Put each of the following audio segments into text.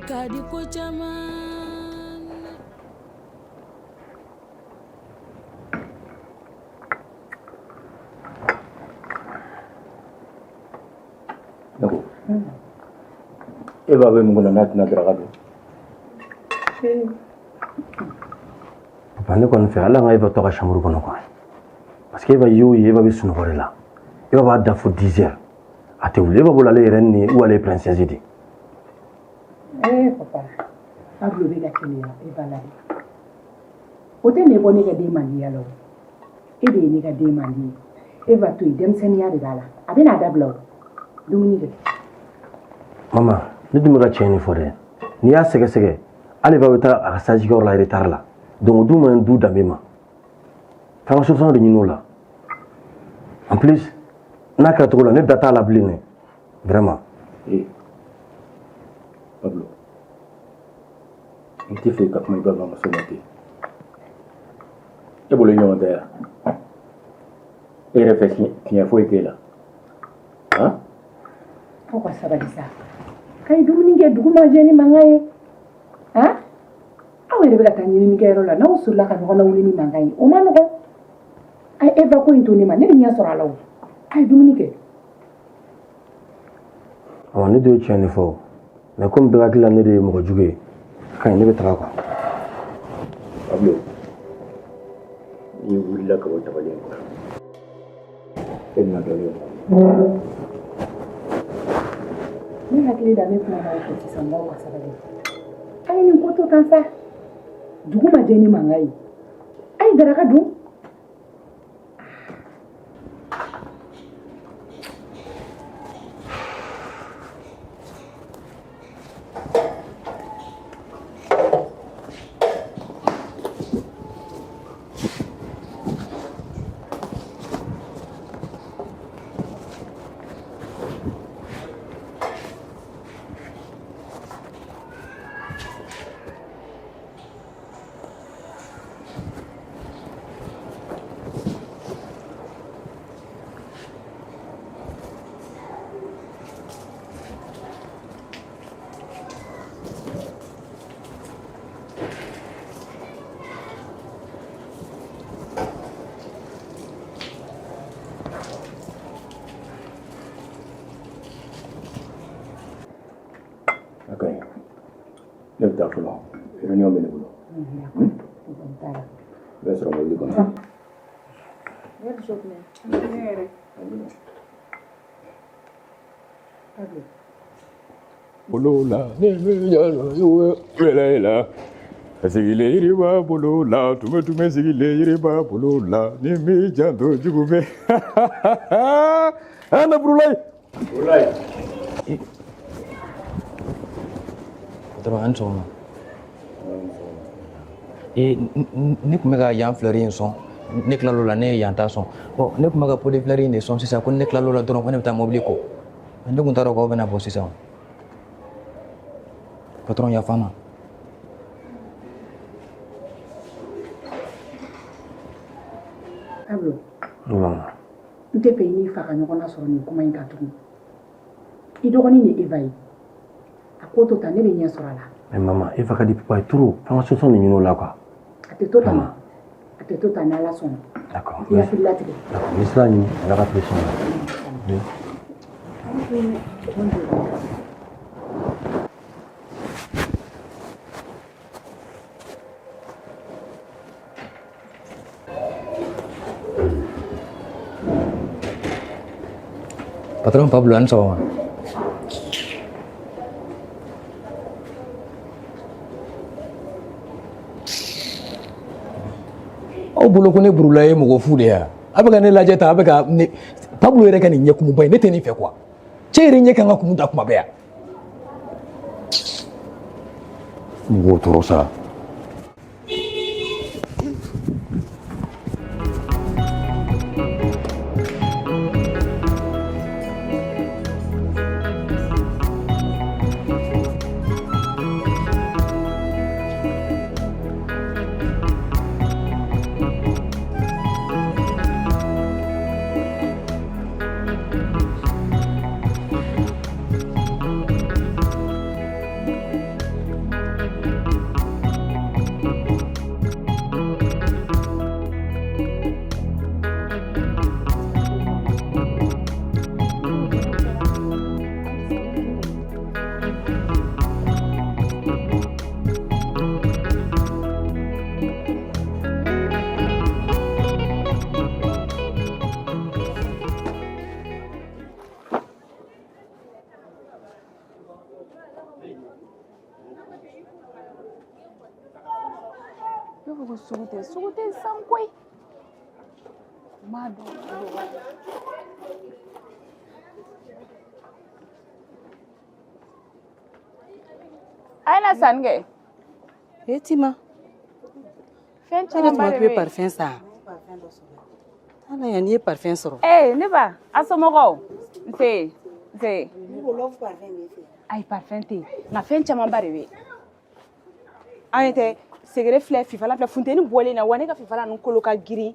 ka di ko caman. Ne ko e b'a bɛ mun kɔnɔ n'a tɛna daraka dun? Papa, ne kɔni fɛ, ala ka Eva to a ka chambre kɔnɔ quoi, parce que Eva ye o ye, Eva bɛ sunɔgɔ de la. Eva b'a da fo 10 heures, a tɛ wuli. Eva bolo ale yɛrɛ ni ou ale ye princesse de. Eh papa, Pablo bɛ ka keleya Eva la de. O tɛ ne bɔ ne ka den mandiya la o. E de ye ne ka den mandi ye. Eva to yen, denmisɛnninya de b'a la. A bɛna a dabila o. Dumuni kɛ. Mama, ne dun bɛ ka tiɲɛ de fɔ dɛ. N'i y'a sɛgɛsɛgɛ, hali Eva bɛ taa a ka stage kɛyɔrɔ la retard la, donc o dun man ɲi du danbe ma. F'an ka solution de ɲini o la. En plus, n'a kɛra cogo la, ne da t'a la bilen dɛ, vraiment. Ee Pablo, n tɛ fɛ ka kuma i balimamuso ma ten. E bolo i ɲɔgɔn tɛ yan? E yɛrɛ fɛ, tiɲɛ foyi t'e la han? Aw ka sabali sa. A ye dumuni kɛ, dugu ma jɛ ni mankan ye. Han? Aw yɛrɛ bɛ ka taa ɲininikɛyɔrɔ la, n'aw sɔrɔla ka ɲɔgɔn lawuli ni mankan ye, o ma nɔgɔn. A ye Eva ko in to ne ma, ne bɛ ɲɛ sɔrɔ a la o. A ye dumuni kɛ. Ɔ, ne dun ye tiɲɛ de fɔ, mais komi bɛɛ hakili la ne de ye mɔgɔ jugu ye, a ka ɲi, ne bɛ taga quoi. Pablo, n'i wulila ka bɔ tabali in kɔrɔ, e bɛna dɔn ne. Ne hakili la, ne kuma n'aw fɛ sisan, n'aw ka sabali. A ye nin ko to tan sa. Dugu ma jɛ ni mankan ye. A ye daraka dun. A ka ɲi, ne bɛ taa fɔlɔ, réunion bɛ ne bolo. I bɛ sɔrɔ mobili kɔnɔ. Bonne journée. Pablo. Bolo la ne bɛ la a sigilen yiriba bolo la, tun bɛ tun bɛ sigilen yiriba bolo la, ni m'i janto jugu bɛ an na. Burulayi. Burulayi. Patron, an sɔgɔma. Ee, ne tun bɛ ka yan fleur in sɔn, ne tilal'o la, ne ye yan ta sɔn. Bon, ne tun bɛ ka pot de fleur in de sɔn sisan, ko ne tilal'o la dɔrɔn, ko ne bɛ taa mobili ko. Ne tun t'a dɔn k'aw bɛna bɔ sisan. Patron, yafa n ma. Pablo. Mama. N tɛ fɛ i n'i fa ka ɲɔgɔn lasɔrɔ nin kuma in kan tugun. I dɔgɔnin de Eva ye. A ko to tan, ne bɛ ɲɛ sɔrɔ a la. Mais mama, Eva ka di papa ye trop. F'an ka solution de ɲini o la quoi. A tɛ to tan, a tɛ to tan, n'Ala sɔnna. D'accord. I hakili latigɛ. D'accord, n bɛ sira ɲini, ala ka pression na. Oui. Bonne journée. Patron Pablo, an sɔgɔma. Aw bolo ko ne Burula ye mɔgɔ fu de ye wa? A bɛ ka ne lajɛ tan, a bɛ ka ne Pablo yɛrɛ ka nin ɲɛkumuba ye, ne tɛ nin fɛ quoi. Cɛ yɛrɛ ɲɛ kan ka kumu ta kuma bɛɛ yan. Mɔgɔw tɔɔrɔ sa. Ne ko ko sugu tɛ sugu tɛ san koyi. N b'a dɔn. A ye na sanni kɛ. E Tima. Fɛn E caman ba tuma de k'i bɛ bɛ yen. parfum san. Ala yan n'i ye parfum sɔrɔ. Ee ne ba, a somɔgɔw. Nse, nse. Ayi parfum tɛ yen nka fɛn camanba de bɛ yen. An ye tɛ segere filɛ fifala filɛ funteni bɔlen na wa ne ka fifala ninnu kolo ka girin.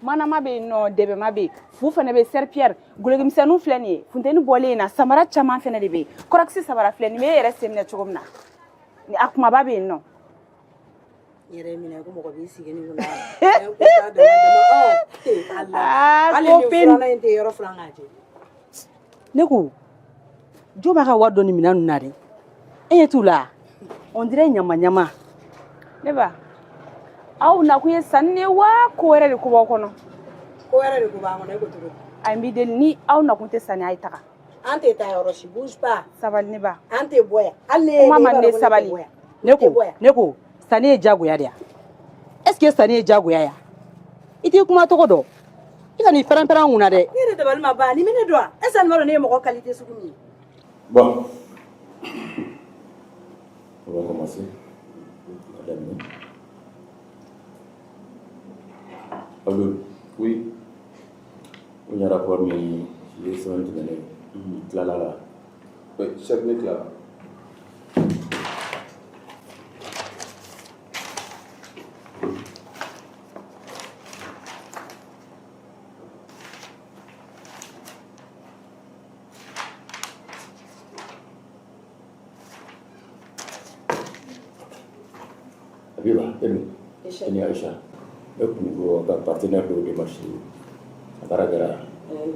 Manama bɛ yen nɔ dɛbɛma bɛ yen fu fana bɛ yen serpillère gulokimisɛnninw filɛ nin ye funteni bɔlen na samara caman fana de bɛ yen kɔrɔkisi samara filɛ nin bɛ e yɛrɛ sen minɛ cogo min na ni a kumaba bɛ yen nɔ. N yɛrɛ minɛ ko mɔgɔ b'i sigi nin kunna. Aa Hali ni filanan in tɛ yɔrɔ filan k'a jɛ. Ne ko jo b'a ka wari dɔn nin minɛn ninnu na dɛ. E ɲɛ t'u la. On dirait ɲama ɲama. Ne ba, aw nakun ye sanni ye wa ko wɛrɛ de ko b'aw kɔnɔ? Ko wɛrɛ de ko b'an kɔnɔ e ko cogo di? A n b'i deli ni aw nakun tɛ sanni a ye taga. An tɛ taa yɔrɔ si bouge pas. Sabali ne ba. An tɛ bɔ yan. Hali ne ye Kuma ne man b'a ne dɔn ko ne tɛ sabali. bɔ yan. Ne ko ne ko sanni ye diyagoya de ya est ce que sanni ye diyagoya ya i t'i kuma tɔgɔ dɔn i ka n'i pɛrɛn-pɛrɛn an kunna dɛ Ne yɛrɛ dabali ma ban ni bɛ ne dɔn wa? Est ce que nin b'a dɔn ne ye mɔgɔ qualité sugu min ye? Bon. On va commencer. A daminɛ. Abdul. Oui. O ye rapport min ye semaine tɛmɛnen tilala la. Oui, chef ne tilala. Abiba, e dun? E ni Aïcha. Ne tun ko ka partenaire dɔw démarche a baara kɛra.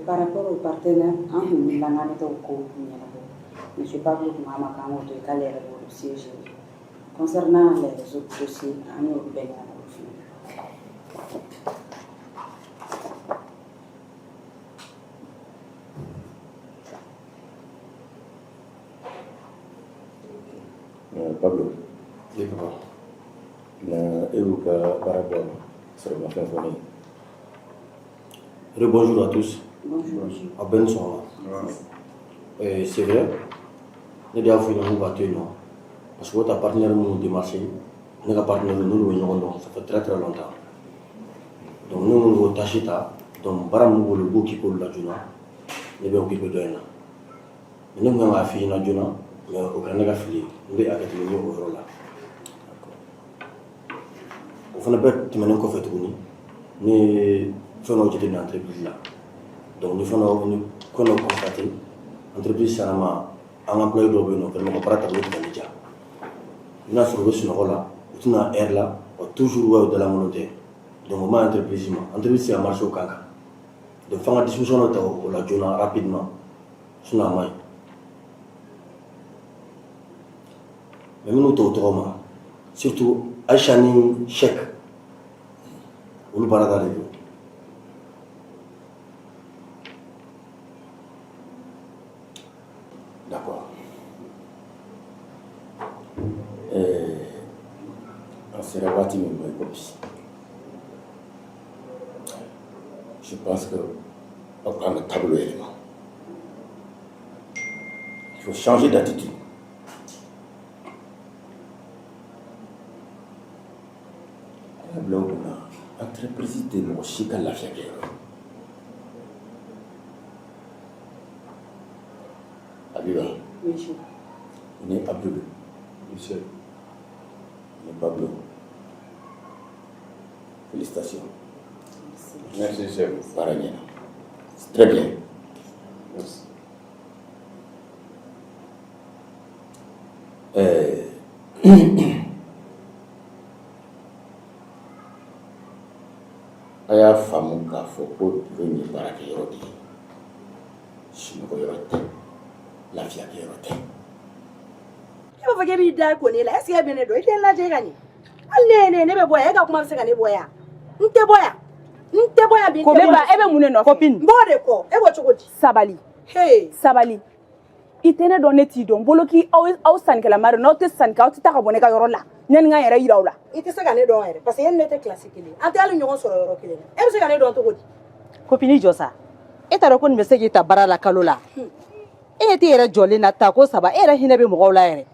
Par rapport au partenaire, an kun wulila k'an bɛ taa o kow ɲɛnabɔ. Monsieur Pablo kun k'a ma k'an k'o to yen k'ale yɛrɛ b'o dossier gérer. Concernant les autres dossiers, an y'olu bɛɛ ɲɛnabɔ fini. Pablo. E papa. Na e y'u ka baara bɔ a ma sɔrɔ ma fɛn fɔ ne ye. Rebonjour à tous. Bonjour. A bɛɛ ni sɔgɔma. C'est vrai, ne de y'a f'u ɲɛna k'u ka to yen nɔ parce que o ta partenaire minnu démarché ne ka partenaire n'olu bɛ ɲɔgɔn dɔn ça fait très très longtemps. Donc ne minnu b'o tâche ta donc baara min b'u bolo u b'o occupé olu la joona ne bɛ occupé dɔ in na. Mais ne tun kan k'a f'i ɲɛna joona mais o kɛra ne ka fili ye n bɛ hakɛ to ɲini o yɔrɔ la. O fana bɛɛ tɛmɛnen kɔfɛ tuguni ne ye fɛn dɔw jateminɛ entreprise la donc ni fɛn dɔw ni ko dɔw constaté entreprise sisanma an ka employé dɔw bɛ yen nɔ vraiment u ka baara taabolo tɛ ka ne diya i bɛna sɔrɔ u bɛ sunɔgɔ la u tɛna heure la wa toujours u b'a dalankolon tɛ donc o ma ɲi entreprise ma entreprise tɛ se ka marcher o kan kan donc f'an ka disposition dɔ ta o la joona rapidement sinon a ma ɲi mais minnu tɔw tɔgɔ ma surtout Aïcha ni Cheikh olu baarada de don. D'accord. An sera waati min ma i ko bi je pense que aw kan ka taabolo yɛlɛma. Il faut changer d'attitude. A y'a bila aw kunna entreprise tɛ mɔgɔ si ka lafiya kɛyɔrɔ ye. Abiba. Monsieur. Ni Abdul. Monsieur. Ni Pablo. Félicitations. Merci, chef. Baara ɲɛna. C'est très bien. Merci. A y'a faamu k'a fɔ ko bureau in ye baarakɛyɔrɔ de ye sunɔgɔyɔrɔ tɛ lafiyakɛyɔrɔ tɛ. E b'a fɔ k'e b'i da ko ne la est ce que e bɛ ne dɔn i tɛ n lajɛ ka ɲɛ hali ne ye ne ye ne bɛ bɔ yan e ka kuma bɛ se ka ne bɔ yan n tɛ bɔ yan n tɛ bɔ yan bi n tɛ Ne bɔ ba yan e bɛ mun de nɔfɛ? Copine n b'o de kɔ e ko cogo di? Sabali. Hey. Sabali. I tɛ ne dɔn, ne t'i dɔn. Bolo k'i aw aw sannikɛla ma dɔn, n'aw tɛ sanni kɛ, aw tɛ taa ka bɔ ne ka yɔrɔ la yanni n ka n yɛrɛ yira aw la. I tɛ se ka ne dɔn yɛrɛ, parce que e ni ne tɛ kilasi kelen, an tɛ hali ɲɔgɔn sɔrɔ yɔrɔ kelen na. E bɛ se ka ne dɔn cogo di? Copine, jɔ sa. E t'a dɔn ko nin bɛ se k'i ta baara la kalo la? E ɲɛ t'i yɛrɛ jɔlen na ta ko saba. E yɛrɛ hinɛ bɛ mɔgɔw la yɛrɛ.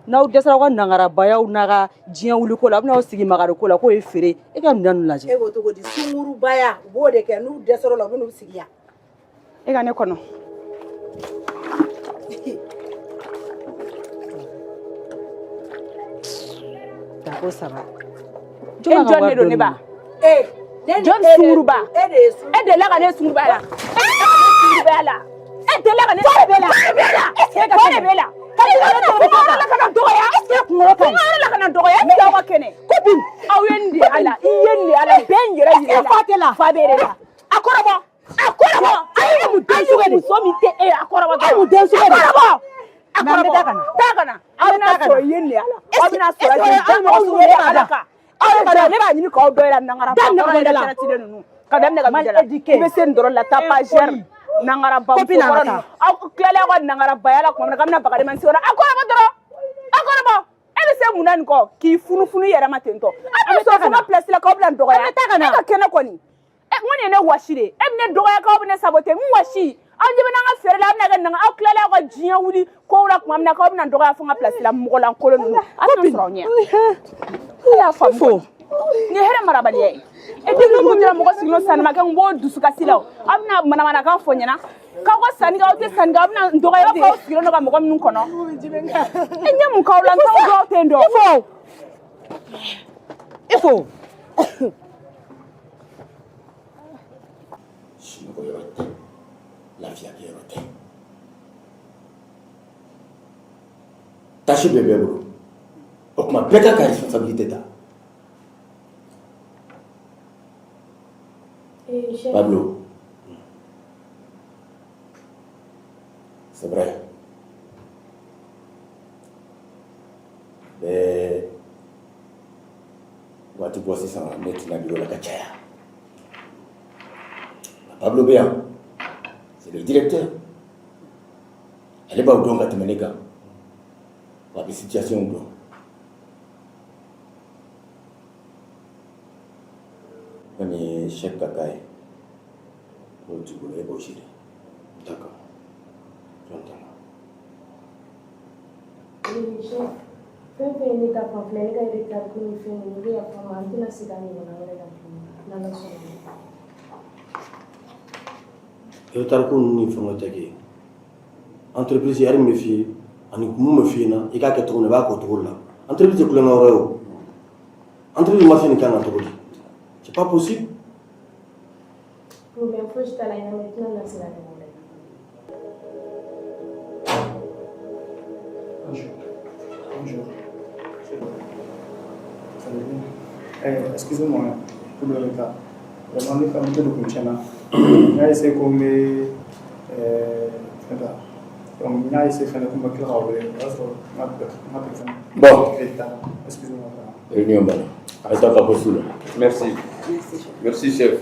N'aw dɛsɛra aw ka nangarabayaw n'a ka diɲɛ wuliko la, aw bɛn'aw sigi magariko la k'o ye feere. E ka minɛn ninnu lajɛ. E ko cogo di? Sungurubaya, u b'o de kɛ. N'u dɛsɛr'o la, u bɛ n'u sigi yan. E ka ne kɔnɔ. Ta ko saba. E jɔn de don ne ba? Jɔn sunguruba? E delila ka ne sunguruba la? E delila ka ne sunguruba la? E delila ka ne sunguruba la? E de b'e la. Ka la kana dɔgɔya. Kunkolo ka ɲi. Kuma la kana dɔgɔya. E aw ka kɛnɛ. Copine. Aw ye nin de y'a la. I ye nin de y'a la. Bɛɛ n yɛrɛ yira la. Fa tɛ la. Fa bɛ e de la. A kɔrɔbɔ. A kɔrɔbɔ. A ye mun den sugu de? Muso min tɛ e ye, a kɔrɔbɔ. A ye mun den sugu de? A kɔrɔbɔ. A Mais an bɛ kɔrɔbɔ. taa ka na. Taa ka na. Aw bɛna sɔrɔ i ye nin de y'a la. Aw bɛna sɔrɔ Est-ce que aw aw mɔgɔ ye sugu ala kan. Aw yɛrɛ, ne b'a ɲini k'aw dɔ yɛrɛ nangara. Da minɛ ka bɔ n da la. Ninnu. Ka daminɛ ka Mal la. éduqué. I bɛ se nin dɔrɔn la, tapagère. Nangaraba. Copine, an ka taa. Aw tilalen aw ka nangarabaya la tuma min na, k'aw bɛna baga man sigiyɔrɔ. A kɔrɔbɔ dɔrɔn. A kɔrɔbɔ. E bɛ se mun na nin kɔ k'i funufunu i yɛrɛ ma ten tɔ? A bɛ sɔrɔ fo n ka place la k'aw bɛna n dɔgɔya. An bɛ taa ka na. E ka kɛnɛ kɔni. E, n ko nin ye ne wasi de ye. E bɛ ne dɔgɔya k'aw bɛ ne saboter. N wasi. Aw ɲɛ bɛ n'an ka feere la, aw bɛna kɛ nanga. Aw tilalen aw ka diɲɛ wuli kow la tuma min na, k'aw bɛna n dɔgɔya fo n ka place la, mɔgɔlankolon ninnu. A tɛna sɔrɔ aw ɲɛ. Ne y'a faamu kɔni. Nin ye hɛrɛ marabaliya ye. E den dugu jɛra, mɔgɔ sigilen don sanni ma kɛ, n b'o dusukasi la o. Aw bɛna manamanakan fɔ n ɲɛna. K'aw ka sanni kɛ, aw tɛ sanni kɛ, aw bɛna n dɔgɔya, i b'a fɔ aw sigilen don ka mɔgɔ minnu kɔnɔ. E ɲɛ mun k'aw la, n t'aw dɔw tɛ n dɔn. Ifo. Ifo. Sunɔgɔ yɔrɔ tɛ, lafiya kɛ yɔrɔ tɛ, tâche bɛ bɛɛ bolo. O tuma bɛɛ ka ka responsabilité ta. Pablo, c'est vrai, bɛɛ waati bɔ sisan, ne tɛna bureau la ka caya. Pablo bɛ yan, c'est le directeur, ale b'aw dɔn ka tɛmɛ ne kan, wa a bɛ situation dɔn. Fɛn min ye chef ka cas ye, o t'i bolo, e b'o gérer. D'accord. Jɔn t'a la. Chef, fɛn fɛn ye ne ta fanfɛla, ne ka retard ko ni fɛn ninnu, i bɛ yafa n ma, an tɛna segin a ɲɔgɔnna wɛrɛ la tuguni, n'Ala sɔnna. Retard ko ninnu ni fɛnw tɛ kɛ. Entreprise, heure min bɛ f'i ye ani mun bɛ f'i ɲɛna i k'a kɛ cogo min na, i b'a kɛ o cogo de la. Entreprise tɛ kulonkɛ yɔrɔ ye o. Entreprise ma se nin kan ka cogo di? C'est pas possible. Problème fosi t'a la, ɲɛna i tɛna na segin a ɲɔgɔn wɛrɛ la. Bonjour. Bonjour. Ça va bien? Eh, excusez-moi pour le retard. Vraiment, ne ka moto de kun tiɲɛna. N y'a essayé ko n bɛ fɛn ta. Donc, n y'a essayé fɛnɛ ko n bɛ tila ka wele. O y'a sɔrɔ n ka téléphone. Bon. Éteint. Excusez-moi vraiment. Réunion banna, a ye taa ka poste la. Merci. Merci, chef.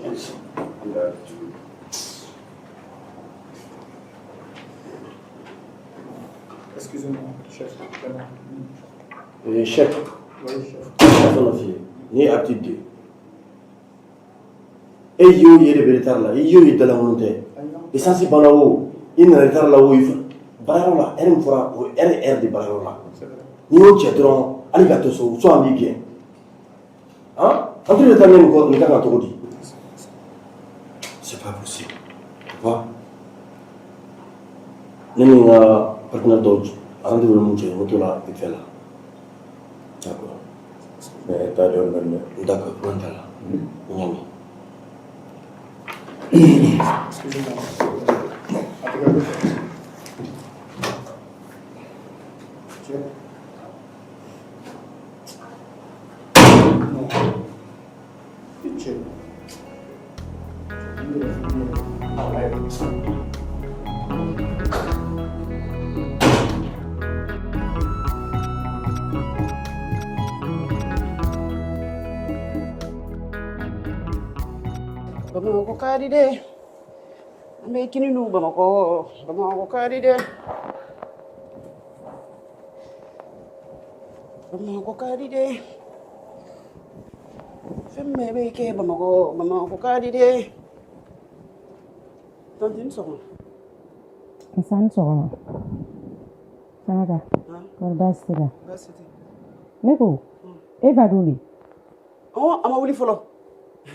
Merci. Excusez-moi, chef. Vraiment. Chef. Oui, chef. Ka fɛn dɔ f'i ye, nin ye habitude de ye. E ye o ye de bɛ retard la, i ye o ye dalankolon tɛ. Essence banna o, i nana retard la o, i fɛ baarayɔrɔ la, heure min fɔra, o heure heure de baarayɔrɔ la. N'i y'o cɛ dɔrɔn, hali ka to so, soit an b'i gɛn. Han, an tɛ taa nin kɔ, nin kan ka cogo di? C'est pas possible. Papa, ne ni n ka partenaire dɔw rendez-vous mun cɛ, n ko t'o la vite fait la. D'accord. Mais taa dɔɔni dɔɔni dɛ. D'accord, problème t'a la. N y'a mɛn. Excusez-moi. En tout cas, chef. Non. Chef. Ah ouais. Bamakɔ ka di dɛ. An bɛ kini dun Bamakɔ, Bamakɔ ka di dɛ. Bamakɔ ka di dɛ. Fɛn bɛɛ bɛ kɛ Bamakɔ, Bamakɔ ka di dɛ. Tanti ni sɔgɔma. Nse ni sɔgɔma. Sanata, kɔri baasi t'i la? Baasi tɛ. Ne ko, e ba dun bi? Ɔn, a ma wuli fɔlɔ.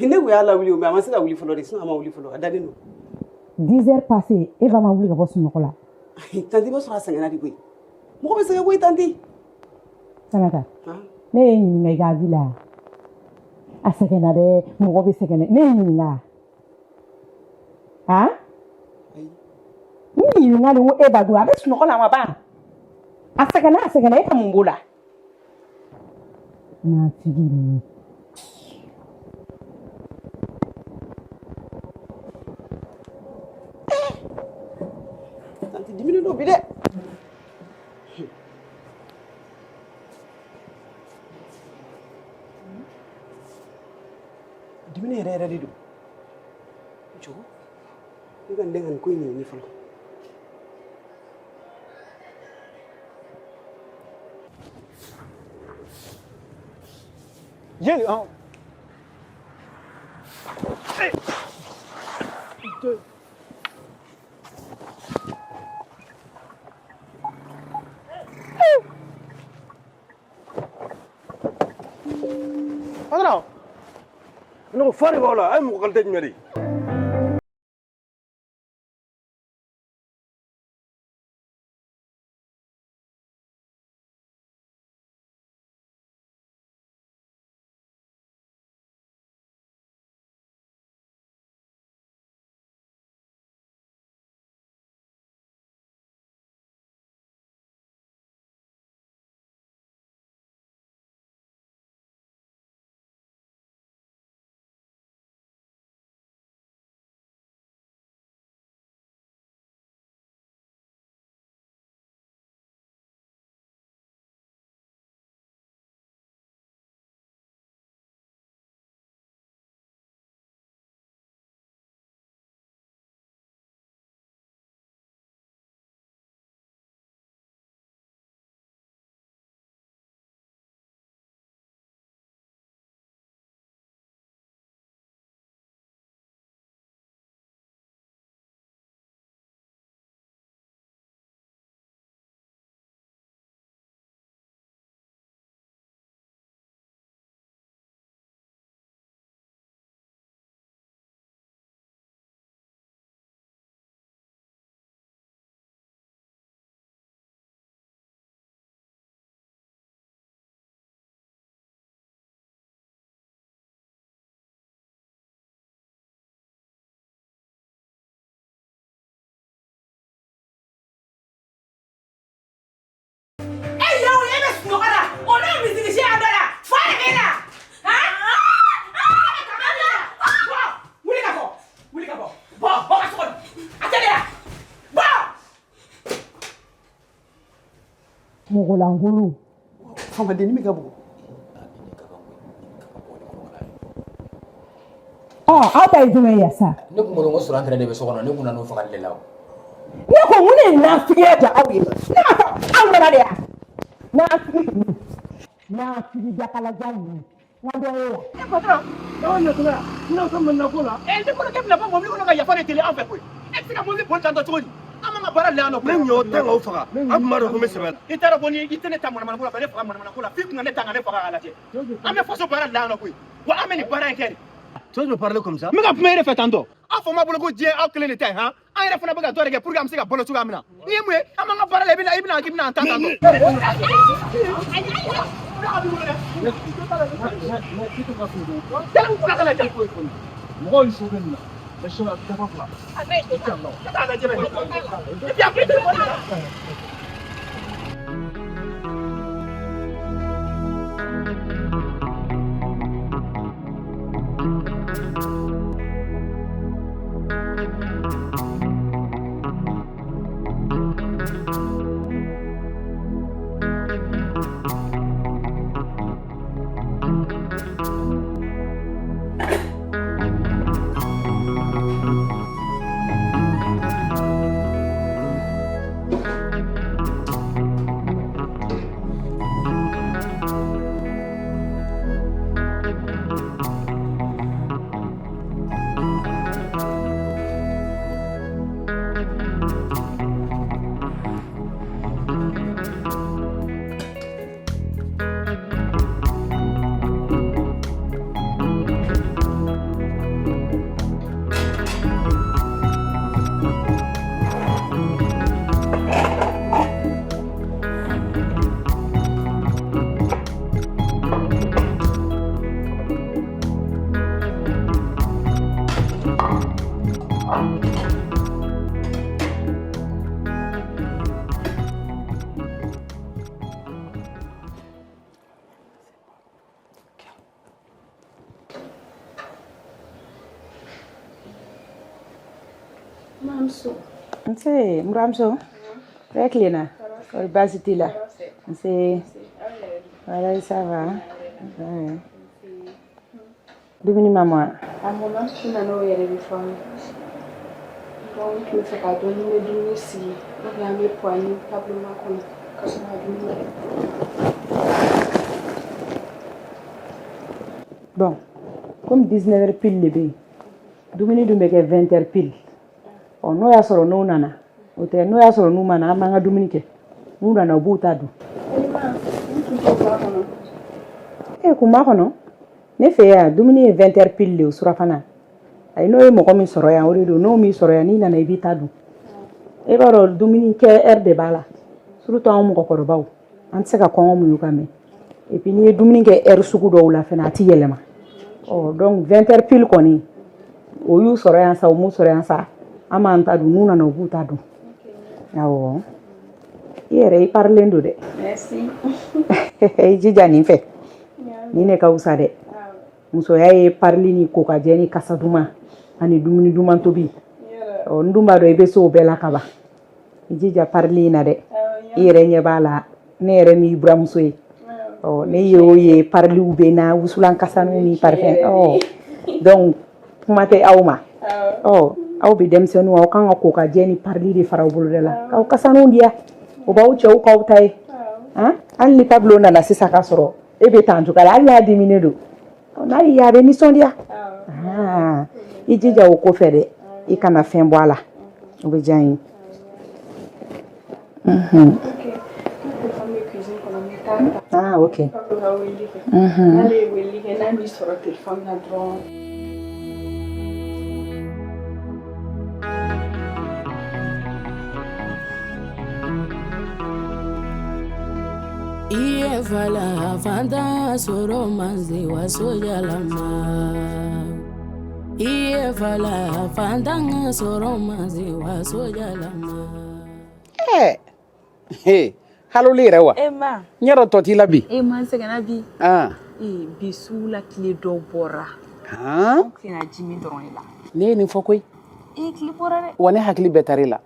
Ne kun y'a lawuli o, mais a ma se ka wuli fɔlɔ de, sinon a ma wuli fɔlɔ, a dalen don. 10 heures passées, Eva ma wuli ka bɔ sunɔgɔ la. Tanti, b'a sɔrɔ a sɛgɛnna de koyi. Mɔgɔ bɛ sɛgɛn koyi tanti. Sanata, ne ye ɲininka i ka avis la. A sɛgɛnna dɛ, mɔgɔ bɛ sɛgɛn dɛ. Ne ye ɲininka. Han? N ɲininka de ko Eva dun, a bɛ sunɔgɔ la a ma ban. A sɛgɛnna a sɛgɛnna, e ka mun b'o la? Nafigi ninnu. Tanti diminen don bi dɛ. Diminen yɛrɛ yɛrɛ de don. Jɔ, ne ka n den ka nin ko in ɲɛɲini fɔlɔ. Jeli, 1, 2. Patron, ne ko fa de b'aw la, a ye mɔgɔ qualité jumɛn de ye? E yɛrɛ o, e bɛ sunɔgɔ la, o n'a misiri a da la, fa de b'e la. Han? Bɔ, wuli ka bɔ, wuli ka bɔ, bɔ, bɔ ka so kɔnɔ. A tɛ de ya, bɔ. Mɔgɔlankolon. Famadennin bɛ ka bugɔ. Ɔ, aw ta ye jumɛn ye sa? Ne kun bolo ko suran de bɛ so kɔnɔ, ne kun nan'o fagali de la o. Ne ko mun de ye nafigiya diya aw ye? Ne m'a fɔ aw ɲɛna de ya. Nafigi ninnu, nafigi dakalajan ninnu, n ka dɔ ye yan. E patron, aw ɲɛ tuma n'aw ka manina ko la. Ɛ, ne kɔrɔkɛ bɛna bɔ mobili kɔnɔ ka yafa de deli an fɛ koyi. E tɛ se ka mobili boli tan tɔ cogo di? An b'an ka baara de la yan nɔ. Ne ɲɔ tɛ k'aw faga, aw tun b'a dɔn ko n bɛ sɛbɛ la. I t'a dɔn ko ni i tɛ ne ta manamana ko la, ka ne faga manamana ko la, f'i kun ka ne ta ka ne faga k'a lajɛ. An bɛ faso baara de la yan nɔ koyi. Wa an bɛ nin baara in kɛ de. Tu veux me parler comme ça? N bɛ ka kuma e de fɛ tan tɔ. Aw fa ma bolo ko diɲɛ aw kelen de ta ye han. An yɛrɛ fana bɛ ka dɔ de kɛ pour que an bɛ se ka balo cogoya min na. N'i ye mun ye, an b'an ka baara la, i bɛna k'i bɛna an ta tan tɔ. Mɔgɔw ye so bɛ nin na. Mais sɔ dafa fila. Ka taa lajɛ bɛ. Et puis après, téléphone la. Mamuso. Nse, n buramuso. Bɛɛ tilenna? Kɔri baasi t'i la? Nse. Walayi, ça va. Ouais. Dumuni ma mɔ wa? A mɔna, n nana o yɛrɛ de fɔ an ye. Donc n tun bɛ fɛ k'a dɔn ni n bɛ dumuni sigi ou bien an bɛ Puwa ni Pablo makɔnɔ ka sɔrɔ ka dumuni kɛ. Bon, comme 19 heures pile de bɛ yen, dumuni dun bɛ kɛ 20 heures pile. Ɔ n'o y'a sɔrɔ n'o nana, o tɛ n'o y'a sɔrɔ n'u ma na, an b'an ka dumuni kɛ. N'u nana, u b'u ta dun. N tun t'o bɔ a kɔnɔ. E kun b'a kɔnɔ? Ne fɛ yan, dumuni ye 20 heures pile de ye surafana. Ayi, n'o ye mɔgɔ min sɔrɔ yan, o de don. N'o m'i sɔrɔ yan, n'i nana i b'i ta dun. E b'a dɔn dumuni kɛ heure de b'a la. Surtout anw mɔgɔkɔrɔbaw, an tɛ se ka kɔngɔ muɲu ka mɛn. Et puis n'i ye dumuni kɛ heure sugu dɔw la fɛnɛ, a ti yɛlɛma. Ɔ donc 20 heures pile kɔni, o y'u sɔrɔ yan sa, o m'u sɔrɔ yan sa, an b'an ta dun. N'u nana, u b'u ta dun. Awɔ, i yɛrɛ i parilen don dɛ. Merci. I jija nin fɛ, nin de ka fisa dɛ. Musoya ye parili ni kokajɛ ni kasa duman ani dumuni duman tobi. Ɔ n dun b'a dɔn i bɛ se o bɛɛ la ka ban. I jija parili in na dɛ. I yɛrɛ ɲɛ b'a la, ne yɛrɛ m'i buramuso ye. Ɔ ne ye o ye, pariliw bɛ na, wusulan kasaninw ni parfum. Ɔ donc kuma tɛ aw ma. Ɔ aw bɛ denmisɛnninw, aw kan ka kokajɛ ni parili de fara aw boloda la k'aw kasaninw diya. O b'aw cɛw k'aw ta ye. Han, hali ni Pablo nana sisan k'a sɔrɔ e bɛ tan cogoya la, hali n'a diminen don, n'a y'i ye a bɛ nisɔndiya. I jija o ko fɛ dɛ, i kana fɛn bɔ a la, o bɛ diya n ye. Ah, ok. N'ale ye weleli kɛ, n'a m'i sɔrɔ telefɔni na dɔrɔn. I ye fala fantan sɔrɔ man se waso jalama. I ye fala fantan sɔrɔ man se waso jalama. Ɛɛ haloli yɛrɛ wa? E ma. N y'a dɔn tɔ t'i la bi. E ma, n sɛgɛnna bi. Ah. Ee, bi sugu la tile dɔ bɔra. Han? An tilenna ji min dɔrɔn de la. Ne ye nin fɔ koyi. Ee, tile bɔra dɛ. Wa ne hakili bɛɛ taara e la.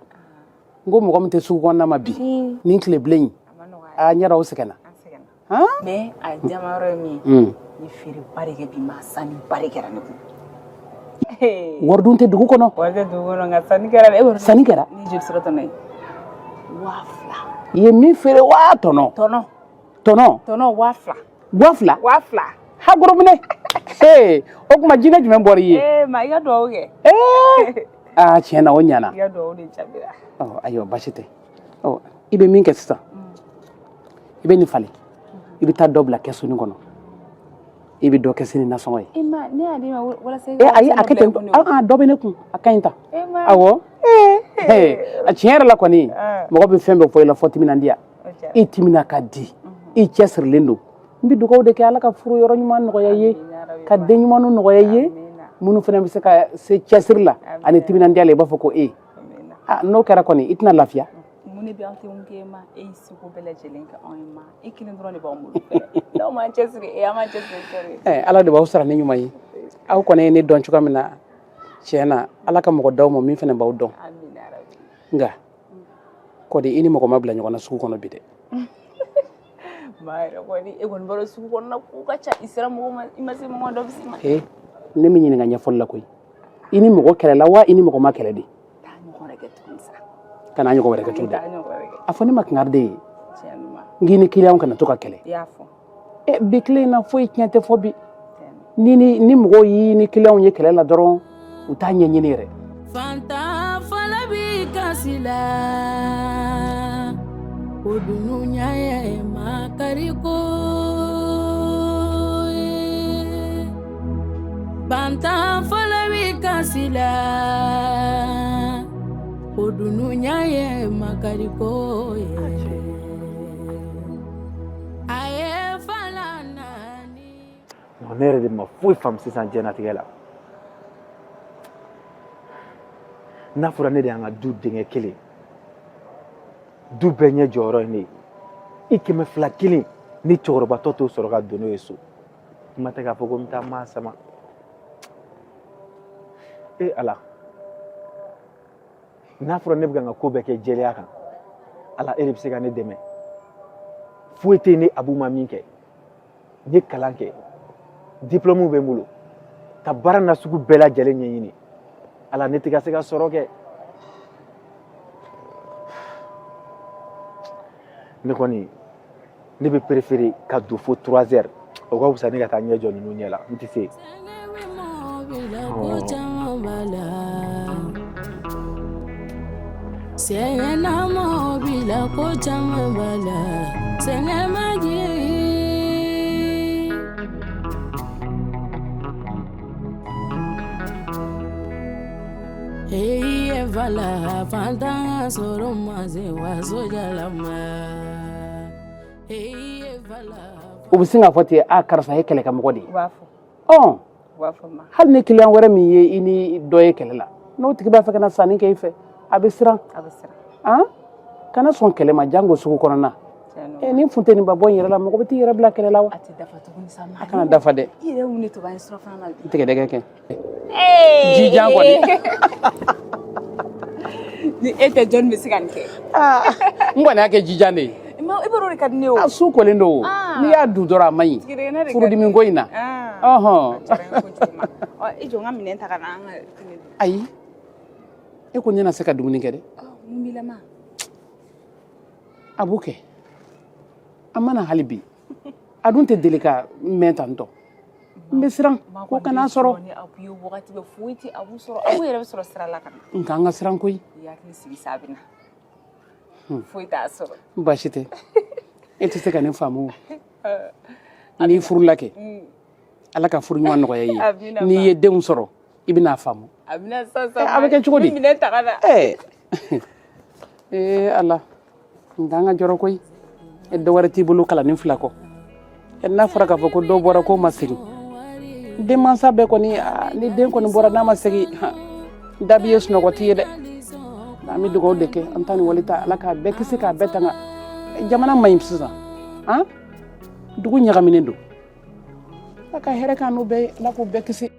N ko mɔgɔ min tɛ sugu kɔnɔna ma bi nin tile bilen in, aa n y'a dɔn aw sɛgɛnna. Mais a diyama yɔrɔ ye min ye, n ye feereba de kɛ bi, ma sanniba de kɛra ne kun. Wari dun tɛ dugu kɔnɔ. Wari tɛ dugu kɔnɔ, nka sanni kɛra dɛ. Sanni kɛra. Ni joli sɔrɔ tɔnɔ ye? 2000. I ye min feere waa tɔnɔ? Tɔnɔ. Tɔnɔ? Tɔnɔ 2000. 2000? 2000. Ha gorominɛ. Ee, o tuma jinɛ jumɛn bɔra i ye? Ee ma, i ka duwawu kɛ. Ee aa, tiɲɛ na o ɲana. I ka duwawu de jaabira. Ɔ ayiwa, baasi tɛ. Ɔ i bɛ min kɛ sisan, i bɛ nin falen, i bɛ taa dɔ bila kɛsunin kɔnɔ, i bɛ dɔ kɛ sini nasɔngɔ ye. E ma, ne y'a d'i ma walasa i ka. Ayi, a kɛ ten, dɔ bɛ ne kun, a ka ɲi tan. Awɔ, a tiɲɛ yɛrɛ la kɔni, mɔgɔ bɛ fɛn bɛɛ fɔ i la fɔ timinandiya. I timina ka di, i cɛsirilen don. N bɛ dugawu de kɛ, Ala ka furu yɔrɔ ɲuman nɔgɔya i ye, ka den ɲumanw nɔgɔya i ye, minnu fana bɛ se ka se cɛsiri la ani timinandiya la, i b'a fɔ ko e. N'o kɛra kɔni, i tɛna lafiya. Mun de bɛ an tɛ mun kɛ ma? E y'i seko bɛɛ lajɛlen kɛ anw ye ma. E kelen dɔrɔn de b'anw bolo. N'aw m'an cɛsiri, e an m'an cɛsiri. Ɛ, Ala de b'aw sara ni ɲuman ye. Aw kɔni ye ne dɔn cogoya min na, tiɲɛ na, Ala ka mɔgɔ d'aw ma min fana b'aw dɔn. Nka kɔdi, i ni mɔgɔ ma bila ɲɔgɔn na sugu kɔnɔ bi dɛ. Ma yɛrɛ kɔni, e kɔni b'a dɔn sugu kɔnɔna ko ka ca. I sera mɔgɔ ma, i ma se mɔgɔ dɔ bɛ s'i ma. Ee, ne m'i ɲininka ɲɛfɔli la koyi. I ni mɔgɔ kɛlɛla wa, i ni mɔgɔ ma kɛlɛ de? Kana ɲɔgɔn wɛrɛ kɛ cogo di? A fɔ ne ma kangari de ye n k'i ni kiliyanw kana to ka kɛlɛ. Ɛ, bi tile in na, foyi tiɲɛ tɛ fɔ bi. Ni mɔgɔw y'i ni kiliyanw ye kɛlɛ la dɔrɔn, u t'a ɲɛɲini yɛrɛ. Fantan fana b'i kasi la, o dunuya ye makari ko ye. Fantan fana b'i kasi la, o dunuya ye makari ko ye. A ye fala naani. Ne yɛrɛ de ma foyi faamu sisan diɲɛlatigɛ la. N'a fɔra ne de y'an ka du denkɛ kelen, du bɛɛ ɲɛ jɔyɔrɔ ye ne ye, i 200 kelen ni cɛkɔrɔbatɔ t'o sɔrɔ ka don n'o ye so, kuma tɛ k'a fɔ ko n bɛ taa maa sama. E Ala. N'a fɔra ne bɛ ka n ka ko bɛɛ kɛ jɛlenya kan, Ala, e de bɛ se ka ne dɛmɛ. Foyi tɛ yen ne Abu ma min kɛ. N ye kalan kɛ, diplôme bɛ n bolo, ka baara nasugu bɛɛ lajɛlen ɲɛɲini. Ala, ne tɛ ka se ka sɔrɔ kɛ. Ne kɔni, ne bɛ préférer ka don fo 3 heures, o ka fisa ne ka taa ɲɛ jɔ ninnu ɲɛ la. N tɛ se. Sɛgɛnna mɔgɔ b'i la, ko caman b'a la, sɛgɛn ma jigin. Eyi fala fantan sɔrɔ ma se waso jalama. Eyi fala. U bɛ sin k'a fɔ ten, a karisa ye kɛlɛkɛmɔgɔ de ye. U b'a fɔ. Ɔn. U b'a fɔ ma. Hali ni kiliyan wɛrɛ min ye i ni dɔ ye kɛlɛ la, n'o tigi b'a fɛ ka na sanni kɛ i fɛ, a bɛ siran. A bɛ siran. Han, kana sɔn kɛlɛ ma, jango sugu kɔnɔna. Tiɲɛ don. Ni funteni ba bɔ in yɛrɛ la, mɔgɔ bɛ t'i yɛrɛ bila kɛlɛ la wa? A tɛ dafa tuguni sa ma. A kana dafa dɛ. I yɛrɛ mun de tobi an ye surafana la bi? N tigɛdɛgɛ kɛ. Jijan kɔni. Ni e tɛ, jɔnni bɛ se ka nin kɛ? N kɔni y'a kɛ jijan de ye. Ma, i b'a dɔn o de ka di ne ye o. A su kolen don o. N'i y'a dun dɔrɔn, a man ɲi. Tigɛdɛgɛ de ka di. Furudimi ko in na. Ɔhɔn. A diyara n ye kojugu ma. Ɔ, i jɔ n ka minɛn ta ka na an ka fɛngɛ dun. Ayi. E ko ne na se ka dumuni kɛ dɛ. Mun b'i la ma? A b'o kɛ. A ma na hali bi. A dun tɛ deli ka mɛn tan tɔ. N bɛ siran ko kana sɔrɔ. Ni Abu ye wagati bɛɛ, foyi tɛ Abu sɔrɔ. Abu yɛrɛ bɛ sɔrɔ sira la ka na. Nka an ka siran koyi. I hakili sigi sa, a bɛ na. Foyi t'a sɔrɔ. Baasi tɛ. E tɛ se ka ne faamu o. N'i furula kɛ, Ala ka furu ɲuman nɔgɔya i ye. Amina. N'i ye denw sɔrɔ, i bɛn'a faamu. A bɛna sisan sisan. A bɛ kɛ cogo di? N bɛ minɛn ta ka na. Ɛɛ ee Ala, nka an ka jɔrɔ koyi. E, dɔ wɛrɛ t'i bolo kalanni fila kɔ. N'a fɔra k'a fɔ ko dɔ bɔra k'o ma segin, denmansa bɛɛ kɔni, ni den kɔni bɔra n'a ma segin, dabi ye sunɔgɔ t'i ye dɛ. An bɛ dugawu de kɛ, an ta ni wali ta, Ala k'a bɛɛ kisi k'a bɛɛ tanga. Jamana man ɲi sisan, han, dugu ɲagaminen don. Ala ka hɛrɛ k'an n'u bɛɛ ye, Ala k'u bɛɛ kisi.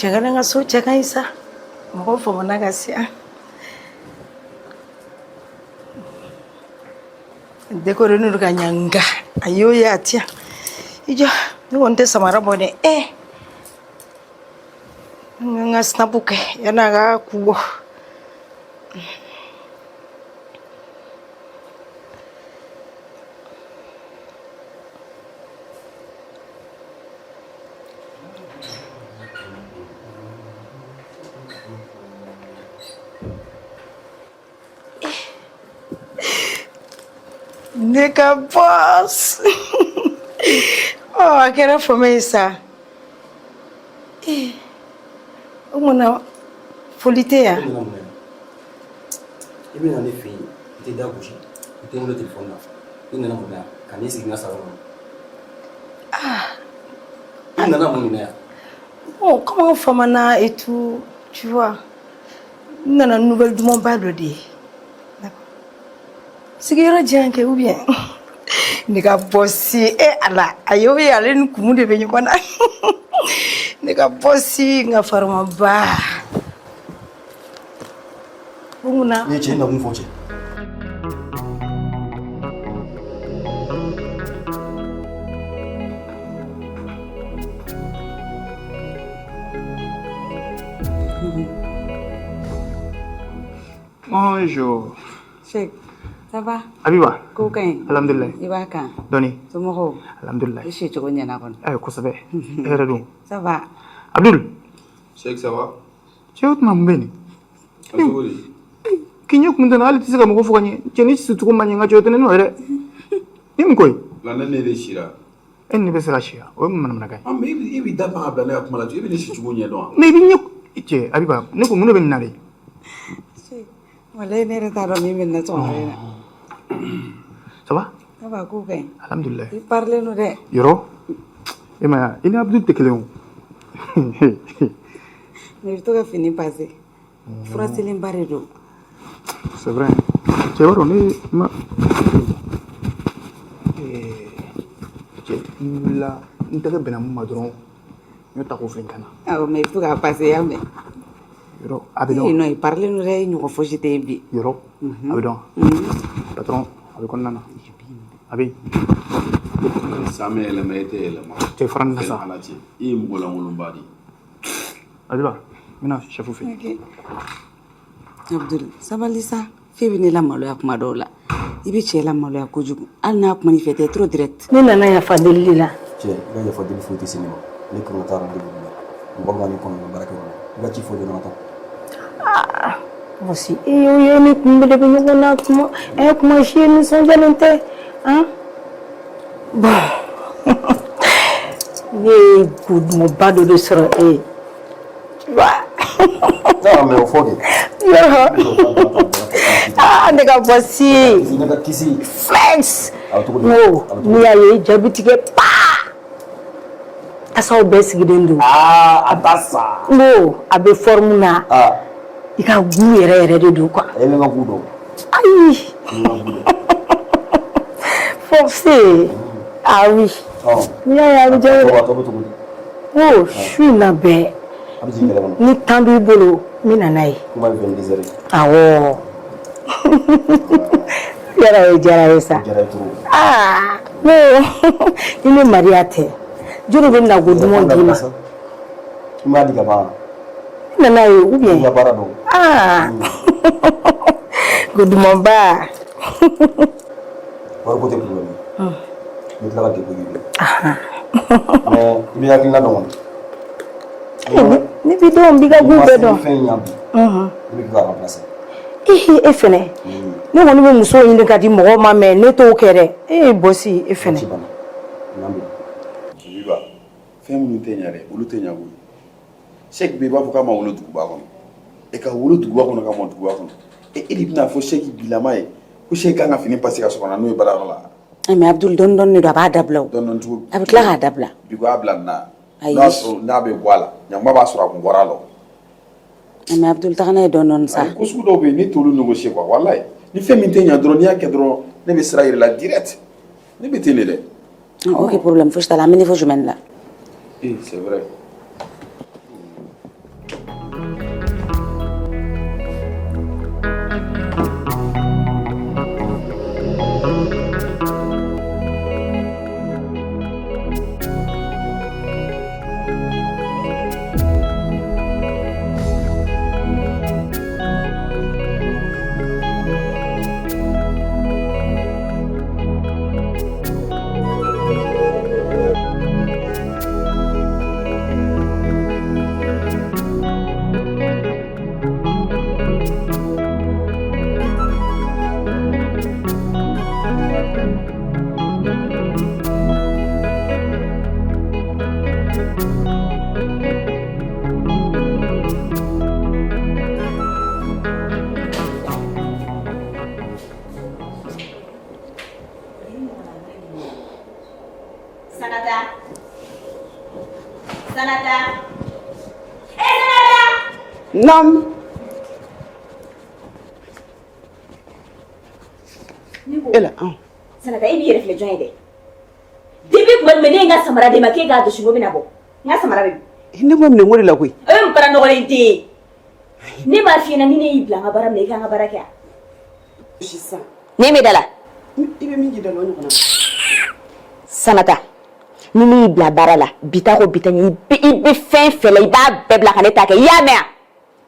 Cɛ ka n ka so cɛ ka ɲi sa, mɔgɔ famana ka siya décoré don ka ɲa, nka a y'o ye a ti yan. I jɔ, ne kɔni tɛ samara bɔ dɛ. N ka snap kɛ yanni a ka ku bɔ. Ne ka boss. Ɔ, a kɛra fama ye sa. O kumana foli tɛ yan? I bɛ na ne fɛ yen, i tɛ da gosi, i tɛ n wele telefɔni na. I nana mun na yan ka n'i sigi n ka salon kɔnɔ? I nana mun de la yan? Bon, comme an famana et tout, tu vois, n nana nouvelle dumanba dɔ de ye. Sigiyɔrɔ diyan kɛ ou bien ne ka boss. E Ala, a y'o ye, ale ni kumu de bɛ ɲɔgɔn na. Ne ka boss, n ka farimaba. Ko mun na? N ye cɛ nakun fɔ cɛ. Bonjour. Cheikh, ça va? Abiba. Ko ka ɲi? Alhamdulilayi. I b'a kan? Dɔɔni. Somɔgɔw? Alhamdulilayi. I si cogo ɲɛna kɔni? Ayi kosɛbɛ. E yɛrɛ dun? Ça va. Abdul. Cheikh, ça va? Cɛ o tuma mun bɛ nin? A cogo di? K'i ɲɛ kun tɛ na hali tɛ se ka mɔgɔ fo ka ɲɛ. Cɛ ni sicogo ma ɲɛ n ka cɛ o tɛ ne nɔ ye dɛ. Ni mun ko ye? La ne de sira. E ni ne bɛ se ka si wa? O ye mun manamanakan ye? Ah, mais i b'i da pan ka bila ne ka kuma la, e bɛ ne sicogo ɲɛ dɔn wa? Mais i bɛ ɲɛ cɛ Abiba ne ko mun de bɛ nin na de? Cheikh, walayi ne yɛrɛ t'a dɔn min bɛ nin na sɔgɔmada in na. Ça va? Ça va, ko ka ɲi? Alhamdulilayi. I parilen don dɛ. Yɔrɔ e ma ye wa? I ni Abdul tɛ kelen o. Mais i bɛ to ka fini passer. Furaselenba de don. C'est vrai. Cɛ b'a dɔn ne ma cɛ n wulila n tɛgɛ bɛnna mun ma dɔrɔn n y'o ta k'o fili n kan na. Awɔ, mais i bɛ to k'a passer y'a mɛn. Yɔrɔ a bɛ dɔn. Non, i parilen don dɛ, i ɲɔgɔn fosi tɛ yen bi. Yɔrɔ a bɛ dɔn. Patron a bɛ kɔnɔna na. A bɛ yen. San bɛ yɛlɛma e tɛ yɛlɛma. Cɛ fara nin kan sa. Fɛn ala cɛ. I ye mɔgɔ lankolonba de ye. Abiba n bɛna chef fɛ yen. Ok. Abdul, sabali sa. F'e bɛ ne lamaloya kuma dɔw la. I bɛ cɛ lamaloya kojugu. Hali n'a kuma n'i fɛ, t'es trop direct. Ne nana yafa deli de la. Cɛ, i ka yafa deli foyi tɛ se ne ma. Ne kan ka taa rendez-vous la. Mɔgɔ bɛ ka ne kɔnɔ n ka baarakɛyɔrɔ la. I ka ci fɔ joona ka taa. Ah, bosi, e y'o ye ne kun bɛɛ de bɛ ɲɔgɔn na kuma ɛ kuma si ye nisɔndiyalen tɛ han bon ne ye ko dumanba dɔ de sɔrɔ e ye tu vois. Non, mais o fɔ kɛ. Yɔrɔ ah ne ka bosi. Ne ka kisi. Flex. A bɛ cogo di? N ko n'i y'a ye jaabi tigɛ paa tasaw bɛɛ sigilen don. Aa a ta sa. N ko a bɛ forme na. Aa. I ka goût yɛrɛ yɛrɛ de don quoi. E bɛ n ka goût dɔn. Ayi. Forcé. Ah oui. N'i y'a ye a bɛ diya n ye dɛ. A tɔ bɛ cogo di? N ko su in na bɛɛ. A bɛ jigin kɛlɛ kɔnɔ. Ni temps b'i bolo n bɛ na n'a ye. Kuma ye 22 heures ye. Awɔ. Yɔrɔ o diyara n ye sa. O diyara n ye trop. Aa n ko ni ne Mariya tɛ jɔn de bɛ na ko duman d'i ma. I m'a di ka ban. N nana ye ou bien. I ka baara dɔn. Aa ko dumanba. Wariko tɛ problème ye. N bɛ tila ka dépôt k'i bolo. Mais i bɛ hakilina dɔn kɔni. Ne b'i dɔn n b'i ka goût bɛɛ dɔn. Fɛn in ɲa bi. I bɛ k'i ka remplacer. Ee e fɛnɛ ne kɔni bɛ muso ɲini ka di mɔgɔw ma mais ne t'o kɛ dɛ e bosi e fɛnɛ. Abiba, fɛn minnu tɛ ɲa dɛ, olu tɛ ɲa koyi. Cheikh bɛ i b'a fɔ k'a ma wolo duguba kɔnɔ. E ka wolo duguba kɔnɔ ka mɔ duguba kɔnɔ. E de bɛna fɔ Cheikh bilama ye ko Cheikh kan ka fini passer ka sɔrɔ ka na n'o ye baarayɔrɔ la. Eh, mais Abdul dɔɔni dɔɔni de don a b'a dabila o. Dɔɔni dɔɔni cogo. A bɛ tila k'a dabila. Bi ko a bila nin na. Ayi. N'a sɔrɔ n'a bɛ bɔ a la, ɲanba b'a sɔrɔ a kun bɔra a la o. Eh, mais Abdul taga n'a ye dɔɔni dɔɔni sa. Ayi, ko sugu dɔw bɛ yen ne t'olu négocier quoi walayi. Ni fɛn min tɛ ɲa dɔrɔn n'i y'a kɛ dɔrɔn ne bɛ sira yir'i la direct. Ne bɛ ten de dɛ. Ah, ok problème fosi t'a la an bɛ niveau jumɛn de la? Eh, c'est vrai. Sanata. Sanata. Eh Sanata. Naam. E la ɔn. Sanata e b'i yɛrɛ filɛ jɔn ye dɛ. Depuis tuma jumɛn ne ye n ka samara d'e ma k'e k'a jɔsi ko bɛna bɔ. N ka samara bɛ min? Ne ko minɛ n ko de la koyi. E ye mun baara nɔgɔlen den ye. Ne b'a f'i ɲɛna ni ne y'i bila n ka baara min na, i ka n ka baara kɛ yan. Sisan. Ne bɛ da la. I bɛ min k'i da la o ɲɔgɔnna. Sanata, ni ne y'i bila baara la, bi ta ko bi ta ɲɛ, i bɛ fɛn fɛn la, i b'a bɛɛ bila ka ne ta kɛ. I y'a mɛn wa?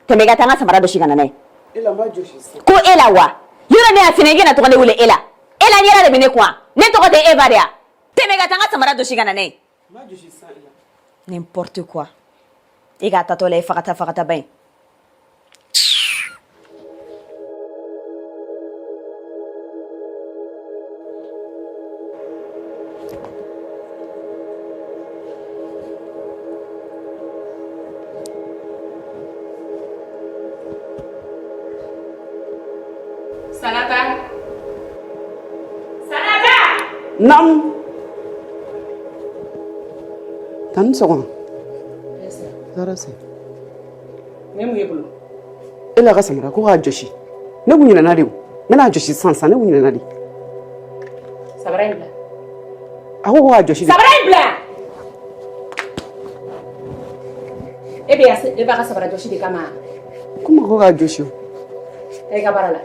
Tɛmɛ i ka taa n ka samara dɔsi ka na n'a ye. E la n b'a jɔsi sisan. Ko e la wa? Yɔrɔ ne y'a f'i ɲɛna i kana to ka ne wele e la. E la ɲɛda de bɛ ne kun wa? Ne tɔgɔ tɛ Eva de ya? Tɛmɛ i ka taa n ka samara dɔsi ka na n'a ye. N b'a jɔsi sisan e la. N'importe quoi. E k'a tatɔ la e fagata fagata ba in. Sanata. Sanata. Naamu. Tan ni sɔgɔma. Tɔɔrɔ si. Ne mun y'e bolo? E la ka samara ko k'a jɔsi. Ne kun ɲinɛna de o. N bɛna a jɔsi sisan sisan ne kun ɲinɛna de. Samara in bila. A ko ko k'a jɔsi de. Samara in bila. E bɛ yan e b'a ka samara jɔsi de kama. Komi a ko k'a jɔsi o. Taa i ka baara la.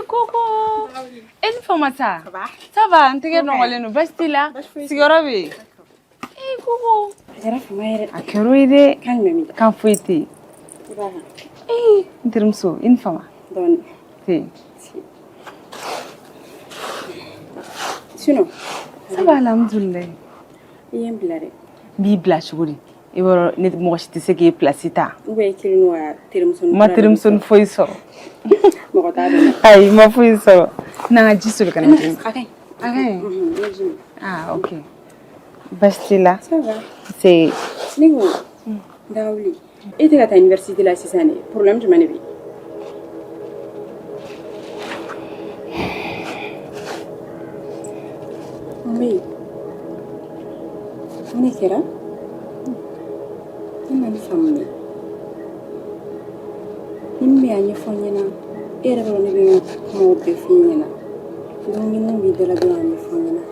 Koko e ni fama sa ça va n tɛgɛ nɔgɔlen don baasi t'i la sigiyɔrɔ bɛ yen ee koko A kɛra fama yɛrɛ. A kɛra o ye dɛ kan foyi tɛ yen ee n terimuso i ni fama Dɔɔni. Te Sinon. Ça va alhamdulilayi I ye n bila dɛ. N b'i bila cogo di i b'a dɔn ne mɔgɔ si tɛ se k'e place ta Ou bien i kelen don wa terimusonin n ma terimusonin foyi sɔrɔ Mɔgɔ t'a dɔn. Ayi n ma foyi sɔrɔ n'an ka ji soli ka na d'i ma A ka ɲi. A ka ɲi. N ye ji min. Ah ok baasi t'i la Ça va. Se Ne ko Dawuli e tɛ ka taa université la sisan de problème jumɛn de bɛ yen? Mun bɛ yen? Mun de kɛra? Ne ma nin faamu dɛ. Ni min bɛ a ɲɛfɔ n ɲɛna e yɛrɛ b'a dɔn ne bɛ n ka kumaw bɛɛ f'i ɲɛna donc ni mun b'i da la dɔrɔn a ɲɛfɔ n ɲɛna.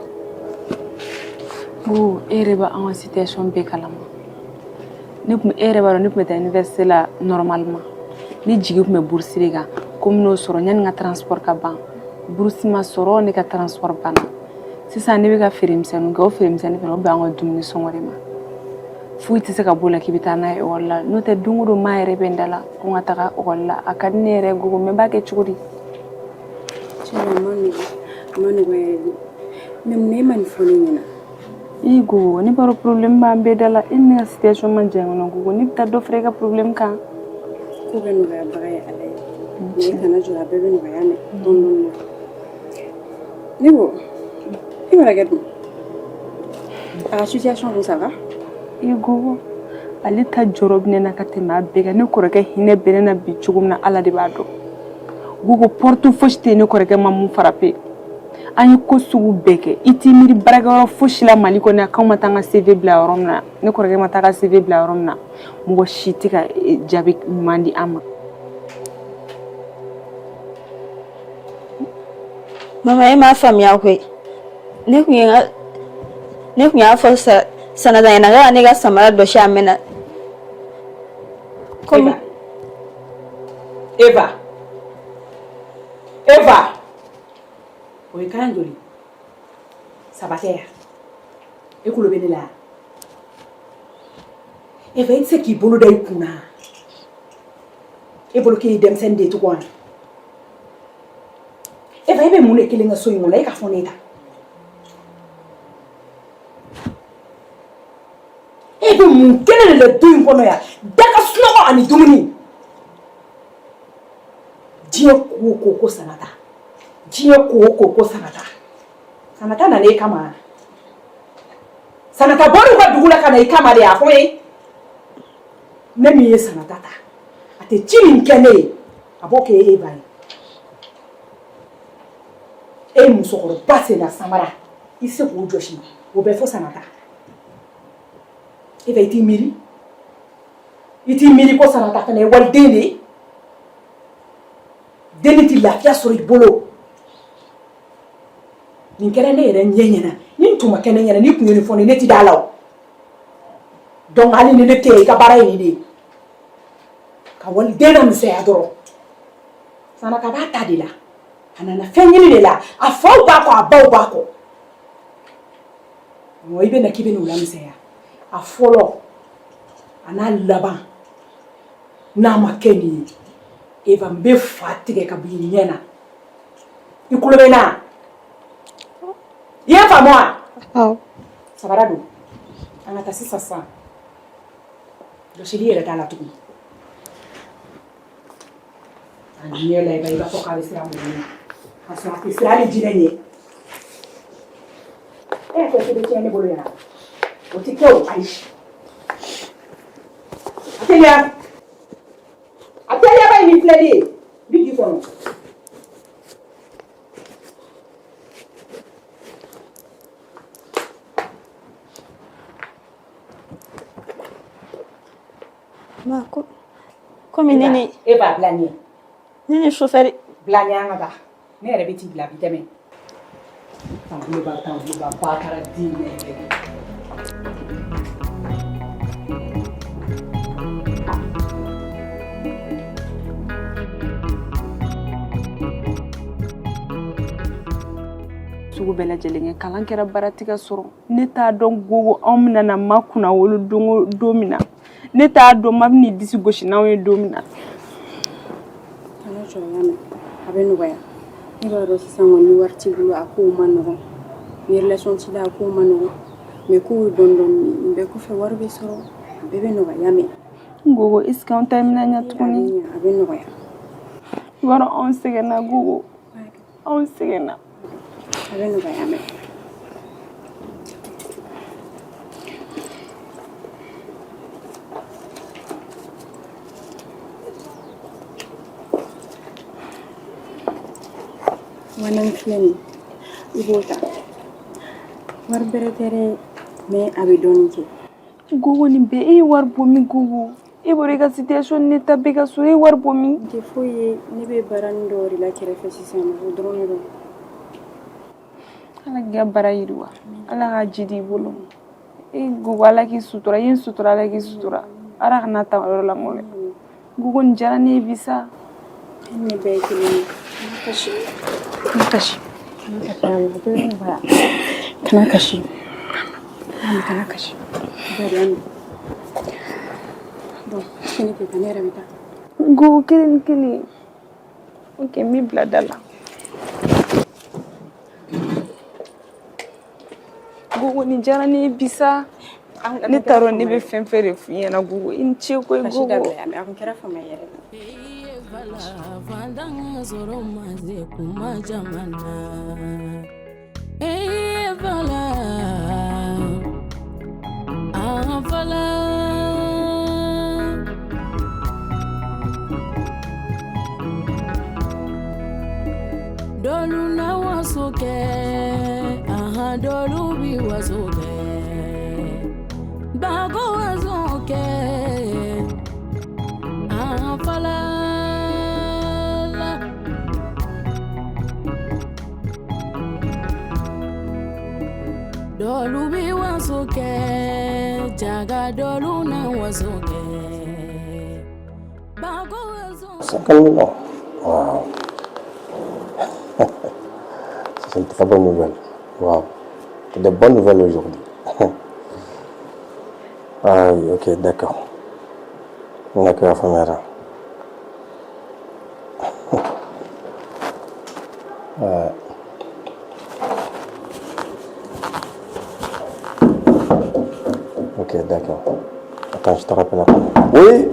Bon e yɛrɛ bɛ an ka situation bɛɛ kalama ne tun e yɛrɛ b'a dɔn ne tun bɛ taa université la normalement ne jigi tun bɛ bourse de kan ko n bɛn'o sɔrɔ yanni n ka transport ka ban bourse ma sɔrɔ ne ka transport banna sisan ne bɛ ka feere misɛnninw kɛ o feere misɛnnin fana o bɛn an ka dumuni sɔngɔ de ma foyi tɛ se ka b'o la k'i bɛ taa n'a ye ekɔli la n'o tɛ don o don maa yɛrɛ bɛ n da la ko n ka taga ekɔli la a ka di ne yɛrɛ gogo mais n b'a kɛ cogo di Tiɲɛ na a ma nɔgɔn a ma nɔgɔn yɛrɛ de mais mun na e ma nin fɔ ne ɲɛna? I gogo ne b'a dɔn problème b'an bɛɛ da la e ni ne ka situation man jan ɲɔgɔn na gogo ne bɛ taa dɔ fara e ka problème kan. Ko bɛɛ nɔgɔyabaga ye Ala ye mais i kana jɔrɔ a bɛɛ bɛ nɔgɔya dɛ dɔɔni dɔɔni ne ko e kɔrɔkɛ dun a ka situation dun ça va? I gogo ale ta jɔrɔ bɛ ne na ka tɛmɛ a bɛɛ kan ne kɔrɔkɛ hinɛ bɛ ne na bi cogo min na Ala de b'a dɔn gogo porte fosi tɛ yen ne kɔrɔkɛ ma mun frapper an ye ko sugu bɛɛ kɛ i t'i miiri baarakɛyɔrɔ fosi la Mali kɔnɔ yan k'anw ma taa an ka CV bila yɔrɔ min na ne kɔrɔkɛ ma taa ka CV bila yɔrɔ min na mɔgɔ si tɛ ka jaabi ɲuman di an ma. Mama e m'a faamuya koyi ne kun ye ne kun y'a fɔ Sanata ɲɛna k'a ka ne ka samara dɔsi a mɛnna komi Eva Eva o ye kan joli saba tɛ yan e kulo bɛ ne la Eva e tɛ se k'i bolo da i kun na e bolo k'e ye denmisɛnnin de ye tugun wa Eva e bɛ mun de kelen kɛ so in kɔnɔ e k'a fɔ ne ta e bɛ mun kelen de la du in kɔnɔ yan da ka sunɔgɔ ani dumuni diɲɛ ko o ko ko Sanata diɲɛ ko o ko ko Sanata Sanata nana e kama Sanata bɔra u ka dugu la ka na i kama de a fɔ ye ne min ye Sanata ta a tɛ ci min kɛ ne ye a b'o kɛ e ba ye e ye musokɔrɔba senna samara I se k'o jɔsi, o bɛɛ fo Sanata. E i t'i miiri, i t'i miiri ko Sanata fana ye waliden de ye. Den tɛ lafiya sɔrɔ i bolo. Nin kɛra ne yɛrɛ ɲɛ ɲɛna. Ni tun ma kɛ ne ɲɛna, n'i tun ye nin fɔ ne, ne ti da la o. Donc hali ni ne tɛ yen, i ka baara ye nin de ye, ka waliden na misɛnya dɔrɔn. Sanata b'a ta de la, a nana fɛn ɲini de la. A faw b'a kɔ, a baw b'a kɔ. I bɛ na k'i bɛ n'u lamisɛnya. A fɔlɔ a n'a laban, n'a ma kɛ nin ye, Eva, n bɛ fa tigɛ ka bɔ i ɲɛ na. I tulo bɛ n na? I y'a faamu wa? Awɔ. Sabara don, an ka taa sisan sisan. Jɔsili yɛrɛ t'a la tugun. A ɲɛ la, i b'a fɔ k'a bɛ siran mɔgɔ ɲɛ, k'a sɔrɔ a tɛ siran hali jinɛ ɲɛ. E y'a fɔ k'i bɛ tiɲɛ ne bolo yan, o tɛ kɛ o. Ayi, a teliya, a teliya ba ye nin filɛli ye. N bɛ k'i kɔnɔ. Ma ko komi ne ni E b'a bila ɲɛ. Ne ni chauffeur. Bila ɲɛ, an ka taa. Ne yɛrɛ bɛ t'i bila bi. Tɛmɛ tanbuloba tanbuloba ba kɛra den yɛrɛ. Sugu bɛɛ lajɛlen kɛ, kalan kɛra, baaratigɛ sɔrɔ. Ne t'a dɔn Gogo, anw bɛna na ma kunna wolo don don min na, ne t'a dɔn ma bɛn'i disi gosi n'anw ye don min na. Kana jɔrɔ ya mɛn, a bɛ nɔgɔya. Ne b'a dɔn sisan kɔni, ni wari t'i bolo, a kow ma nɔgɔn. Ni relation t'i la, a kow ma nɔgɔn. Mais kow ye dɔɔni dɔɔni, nin bɛɛ kɔfɛ wari bɛ sɔrɔ, a bɛɛ bɛ nɔgɔya ya mɛn. Gogo, est ce que anw ta in bɛna ɲɛ tuguni? A bɛ nɔgɔya. I b'a dɔn, anw sɛgɛnna Gogo, anw sɛgɛnna. A bɛ nɔgɔya mɛn. 4000 filɛ nin ye, i b'o ta. Wari bɛrɛ tɛ dɛ, mais a bɛ dɔɔnin kɛ. Gogo, nin bɛɛ, e ye wari bɔ min? Gogo, e bɔra i ka situation ne ta bɛɛ ka so, e ye wari bɔ min? N tɛ foyi ye, ne bɛ baaranin dɔw de la kɛrɛfɛ sisan nɔ, o dɔrɔn de don. Ala k'i ka baara yiriwa, Ala k'a jidi i bolo. E Gogo, Ala k'i sutura. I ye n sutura, Ala k'i sutura. Ala kana ta yɔrɔ lankolon. Gogo, nin diyara ne ye bi sa. E ni ne bɛɛ ye kelen ye. Kana kasi. Kana kasi. Kana kasi, a bɛɛ bɛ nɔgɔya. Kana kasi. Ami, kana kasi. Bari Ami. Bon, sini tɛ taa, ne yɛrɛ bɛ taa. Gogo, kelen ni kelen. Ok, n b'i bila da la. Gogo, nin diyara ne ye bi sa. Ne t'a dɔn ne bɛ fɛn fɛn de f'i ɲɛna. Gogo, i ni ce koyi. Kasi Gogo dabila, Ami, a kun kɛra fama yɛrɛ de. Fantan sɔrɔ ma se kuma caman na. E fala, an fala. Dɔlu na waso kɛ, ahan, dɔlu bi waso kɛ. Bago waso kɛ, an fala la. Dɔlu bi waso kɛ, jaga dɔlu na waso kɛ. Bago waso. 50 millions. Waouh. C'est une très bonne nouvelle. Waouh. C'est de bonnes nouvelles aujourd'hui. Ah oui, ok, d'accord. D'accord, Famara. Ouais. Ok, d'accord. Attends, je te rappelle après. Oui.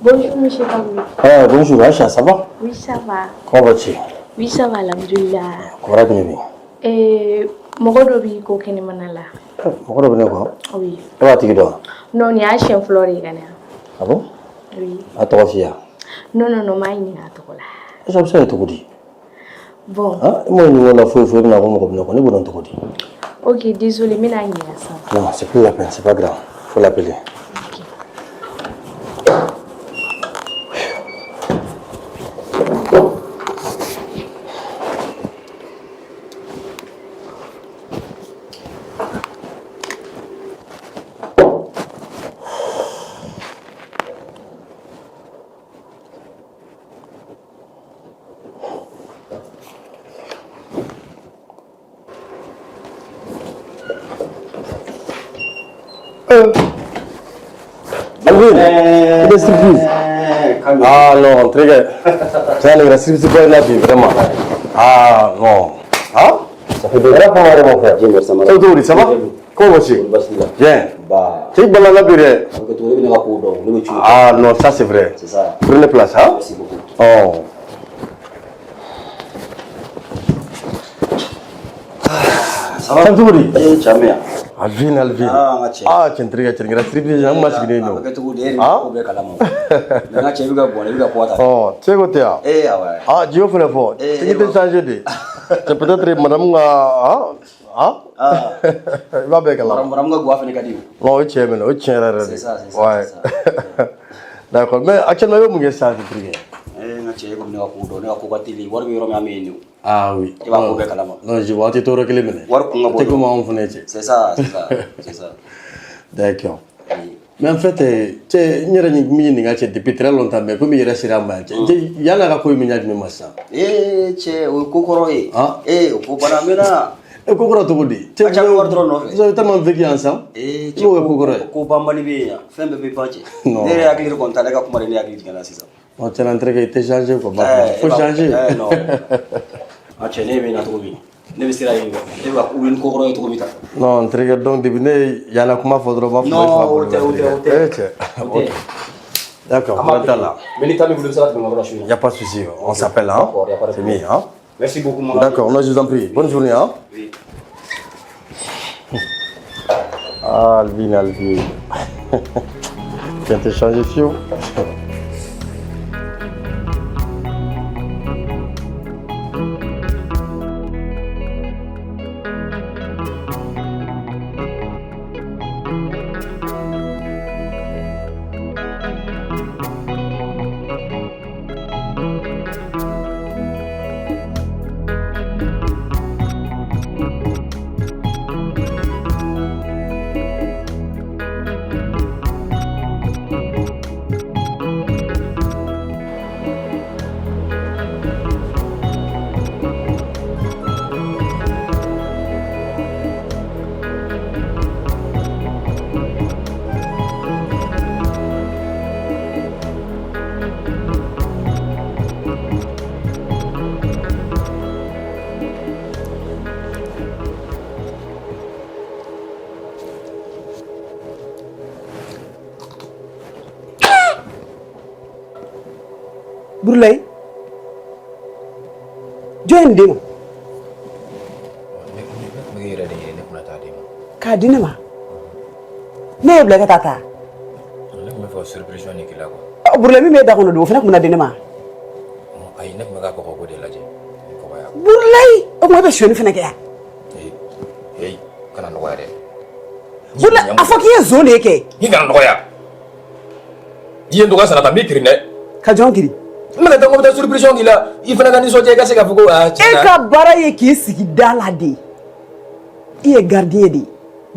Bonjour, monsieur Kabou. Ah, bonjour, Aïcha, ça va? Oui, ça va. Comment vas-tu? Oui, ça va, alhamdoulilah. Kibaruya jumɛn bɛ yen? Mɔgɔ dɔ b'i ko kɛnɛmana la. Mɔgɔ dɔ bɛ ne kɔ? Oui. E b'a tigi dɔn? Non, nin y'a siɲɛ fɔlɔ de ye ka na yan. Ah bon? Oui. A tɔgɔ f'i ye wa? Non, non, non, n m'a ɲininka a tɔgɔ la. Est-ce que a bɛ se ka kɛ cogo di? Bon. Ah, e ma ɲininka o la foyi foyi, e bɛna ko mɔgɔ bɛ ne kɔ, ne b'o dɔn cogo di? Ok, désolé, n bɛna a ɲininka sisan. Non, c'est plus la peine, c'est pas grave. Faut l'appeler. Alvin, quelle surprise. Ah non, très bien. Tiens, les surprise pas là, vraiment. Ah non. Ah? Ça fait bien pour moi, mon frère. Ça va, ça va? Comment vas-tu? Bien. Tu es bon là, Ah non, ça c'est vrai. C'est ça. Prenez place, hein? Merci beaucoup. Oh. Ça va? Cogo di? Eh, cɛ yan. Alvin, Alvin. Ah, n ka cɛ. Ah, cɛ n terikɛ, cɛ nin kɛra surprise ye, an ma sigilen A don. bɛ kɛ cogo di? E yɛrɛ bɛ ko bɛɛ kalama. Mais n ka cɛ, i bɛ ka bɔn, i bɛ ka poids ta. Ɔ, cɛ ko tɛ yan? Eh, awɔ. Ah, Jiyo fɛnɛ fɔ. Eh, I tɛ changer de. C'est peut-être madame ka ah ah. I b'a bɛɛ kalama. Madame ka guwa fɛnɛ ka di o. Non, o ye tiɲɛ minɛ, o ye tiɲɛ yɛrɛ yɛrɛ de. C'est ça, c'est ça, Ouais. D'accord, mais actuellement i bɛ mun kɛ sisan terikɛ? Eh, n ka cɛ, e komi ne ka ko dɔn, ne ka ko ka teli. Wari bɛ yɔrɔ min, an bɛ yen de o. Ah oui. I b'a ko bɛɛ kalama. Non, je vois, an tɛ tɔɔrɔ kelen minɛ. Wari kun ka bɔ. A tɛ komi anw fɛnɛ cɛ. C'est ça, c'est ça, c'est ça. D'accord. Mais en fait, cɛ, n yɛrɛ ye min ɲininka cɛ depuis très longtemps, mais komi i yɛrɛ sera an ma yan cɛ, yala ka ko in bɛ ɲɛ jumɛn ma sisan? Eh, cɛ, o ye ko kɔrɔ ye. Ah. Eh, o ko banna, n mɛnna. E ko kɔrɔ cogo di? Cɛ, A ca bɛ wari dɔrɔn nɔfɛ. Vous avez tellement vécu ensemble. Eh, I b'o kɛ ko kɔrɔ ye. Ko banbali bɛ yen yan. Fɛn bɛɛ bɛ ban cɛ. Non. Ne yɛrɛ hakili de kɔni t'a la, e ka kuma de ne hakili jiginna sisan. Non, tiɲɛ na n terikɛ, i tɛ changer quoi. Eh, Faut changer. Eh, non. A cɛ, ne bɛ na cogo min, ne bɛ sira yen, ne bɛ ka wuli ni ko kɔrɔ ye cogo min ta. Non, n terikɛ, donc depuis ne ye yala kuma fɔ dɔrɔn, n b'a fɔ Non, i fa o tɛ, o tɛ, o tɛ. Eh, cɛ. O tɛ. D'accord, An b'a problème t'a la. Mais ni temps b'i bolo, i bɛ se ka tɛmɛ n ka yɔrɔ la su in na. Y a pas de souci, on s'appelle, hein. D'accord, y a pas de C'est problème. mieux, hein. Merci beaucoup, mon ami. D'accord, non, je vous en prie. Bonne journée, hein. Oui. Ah, Alvin, Alvin. Tiens, t'es changé, fiou. Burulayi, jɔn ye nin d'e ma? Ne tun bɛ k'i yɛrɛ de ɲini, ne tun bɛna taa d'e ma. K'a di ne ma? Ne y'e bila i ka taa ta. Ne tun bɛ fɛ ka surprise nin k'i la quoi. Ɔ, Burulayi, min b'e da kɔnɔ dun, o fana tun bɛna di ne ma? Ayi, ne tun bɛ ka kɔgɔ ko de lajɛ. Ni kɔgɔ y'a Burulayi, o tuma e bɛ sonyɛni fana kɛ yan? Heyi, kana nɔgɔya dɛ. Burulayi, a fɔ k'i ye zon de ye kɛ. K'i kana nɔgɔya. I ye n dɔgɔya Sanata, n b'i kirin dɛ. Ka jɔn kirin? N bɛna taa, n ko bɛ taa surprise k'i la, i fana ka nisɔndiya, i ka se k'a fɔ ko aa tiɲɛ E na. ka baara ye k'i sigi da la de. I ye gardien de ye.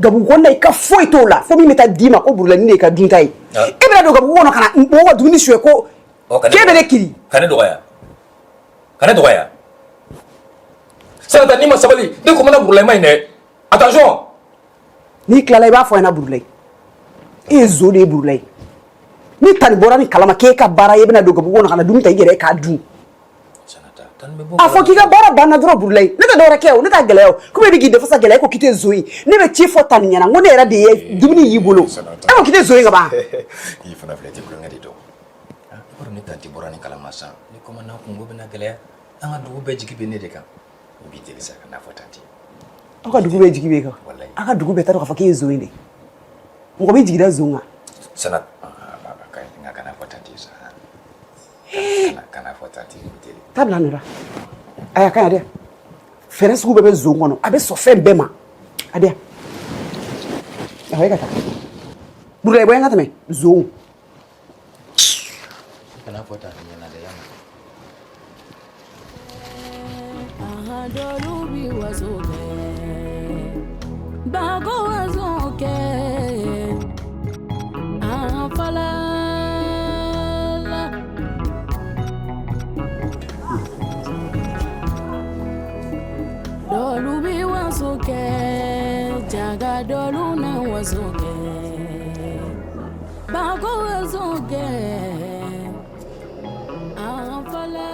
Gabugu kɔnɔna, i ka foyi t'o la fo min bɛ taa d'i ma ko Burulayi, nin de y'i ka dunta ye. E bɛna don gabugu kɔnɔ ka na mɔgɔw ka dumuni suɲɛ ko k'e bɛ ne kirin. Ka ne dɔgɔya. Ka ne dɔgɔya. Sanata, n'i ma sabali, ne kɔmana Burulayi ma ɲi dɛ. Attention. N'i tilala, i b'a fɔ a ɲɛna. Burulayi, e ye zon de ye. Burulayi, ni tani bɔra ni kalama k'e ka baara ye, e bɛna don gabugu kɔnɔ ka na dumuni ta i yɛrɛ ye k'a dun, a fɔ k'i ka baara banna dɔrɔn. Burulayi, ne tɛ dɔwɛrɛ kɛ o, ne t'a gɛlɛya o. Komi e bɛ k'i defasa gɛlɛya, e ko k'i tɛ zon ye, ne bɛ ci fɔ tani ɲɛna n ko ne yɛrɛ de ye dumuni y'i bolo, e ko k'i tɛ zon ye ka ban. I fana filɛ, i tɛ tulonkɛ de dɔn. I b'a dɔn ni tanti bɔra ni kalama sisan, ni kɔmana kungo bɛna gɛlɛya, an ka dugu bɛɛ jigi bɛ ne de kan. N b'i deli sa, ka n'a fɔ tanti ye. Aw ka dugu bɛɛ jigi b'e kan? Aw ka dugu bɛɛ t'a dɔn k'a fɔ k'e ye zon ye dɛ. Mɔgɔ b'i jigi da zon kan? Sana, nka kana fɔ tanti ye sa. Kana fɔ tantie i teli. Taa bila nɔ la. Ayi a ka ɲi a di yan. Fɛɛrɛ sugu bɛɛ bɛ zon kɔnɔ. A bɛ sɔn fɛn bɛɛ ma. A di yan. Awɔ e ka taa. Burulayi bɔ n ka tɛmɛ. Zon. Kana fɔ tantie ɲɛna dɛ y'a mɛn. Dɔlu bi waso kɛ, bako waso kɛ, an fala la. Dɔlu bi waso kɛ, jaga dɔlu na waso kɛ, bako waso kɛ, an fala.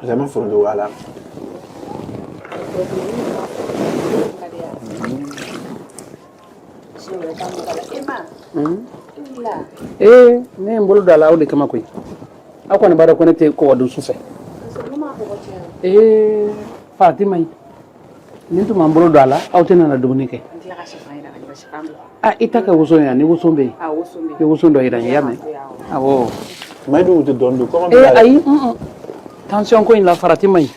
Jamais foronto b'a la. Ee, ne ye n bolo don a la aw de kama koyi. Aw kɔni b'a dɔn ko ne tɛ kɔgɔ dun su fɛ. Ee, farati man ɲi. Ni n tun ma n bolo don a la, aw tɛna na dumuni kɛ. Ah, i ta kɛ woson ye ni woson bɛ yen. I woson dɔ yira n ye, i y'a mɛn? Awɔ. Mais dun tɛ dɔɔnin dun kɔngɔ b'i Ee, la dɛ. ayi, un. Tension ko in la farati man ɲi.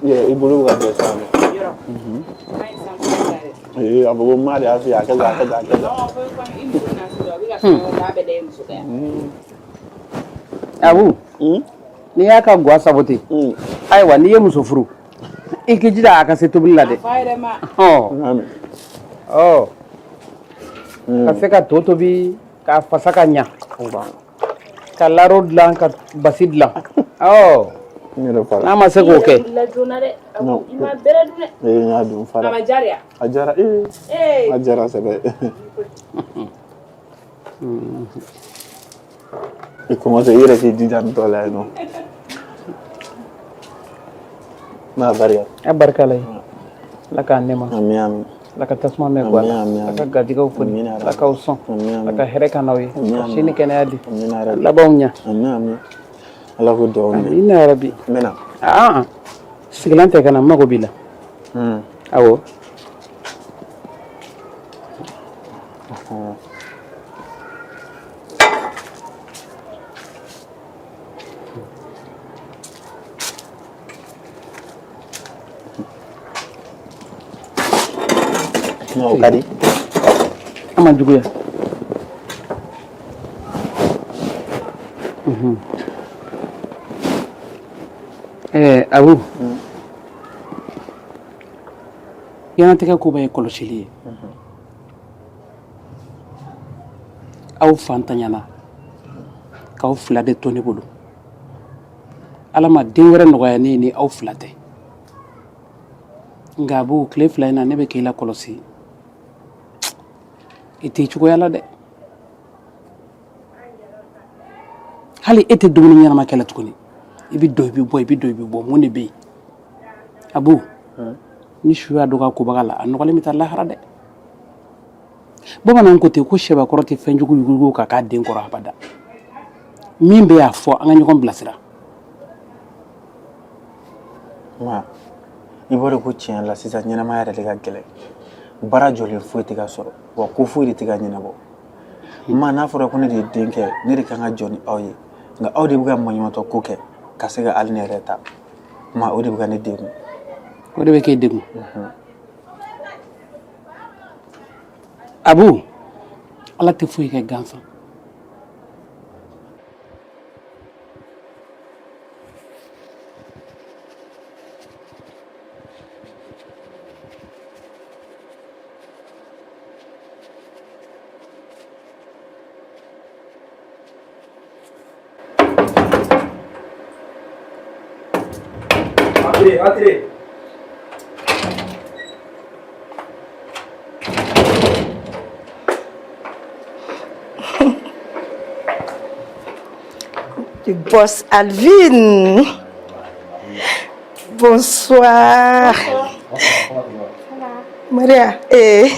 Yɛ i bolo bɛ ka bɛn sisan nɔ. Ee a fɔ ko maa de y'a f'i ye a kɛ tan a kɛ tan a kɛ tan. Abu, n'i y'a ka gwa sabote, ayiwa n'i ye muso furu, i k'i jija a ka se tobili la dɛ. Ɔ. Ɔ. Ka se ka to tobi k'a fasa ka ɲa. Ka laro dilan ka basi dilan. Ɔ. N'a ma se k'o kɛ. Ee n y'a dun fara. A diyara ee. A diyara sɛbɛ. I commence i yɛrɛ k'i jija nin tɔ la yen nɔ. N'a barika. A barika la ye. Ala k'a nɛma. Ami ami. Ala ka tasuma mɛn gwa la. Ami, ami, Ala ka garijɛgɛw foni. Ala k'aw sɔn. Ala ka hɛrɛ k'an n'aw ye. Ka si ni kɛnɛya di. Labanw ɲa. Ami ami. Ala k'o dugawu minɛ. Amina yarabi. N bɛ na. Aa sigilan tɛ ka na n mago b'i la. Awɔ. O ka di. A ma juguya. Ɛɛ Abu. Diɲɛnatigɛ ko bɛɛ ye kɔlɔsili ye. Aw fa ntanyana k'aw fila de to ne bolo. Ala ma den wɛrɛ nɔgɔya ne ye ni aw fila tɛ. Nka Abu, tile fila in na ne bɛ k'i lakɔlɔsi. I t'i cogoya la dɛ. Hali e tɛ dumuni ɲɛnama kɛ la tuguni. I bɛ don i bɛ bɔ, i bɛ don i bɛ bɔ, mun de bɛ yen? Abu, ni su y'a dɔgɔ kobaga la, a nɔgɔlen bɛ taa lahara dɛ. Bamananw ko ten ko sɛbakɔrɔ tɛ fɛn jugu yuguyugu ka k'a den kɔrɔ abada. Min bɛ y'a fɔ an ka ɲɔgɔn bilasira. Ma, i b'a dɔn ko tiɲɛ la sisan ɲɛnamaya yɛrɛ de ka gɛlɛn. Baara jɔlen foyi tɛ ka sɔrɔ, wa ko foyi de tɛ ka ɲɛnabɔ. Ma, n'a fɔra ko ne de ye denkɛ ye, ne de kan ka jɔ ni aw ye. Nka aw de bɛ ka maɲumatɔ ko kɛ ka se ka hali ne yɛrɛ ta. Ma, o de bɛ ka ne degun. O de bɛ k'e degun. Abu, Ala tɛ foyi kɛ gansan. Entrez, entrez. Boss Alvin. Bonsoir. Maria, eh,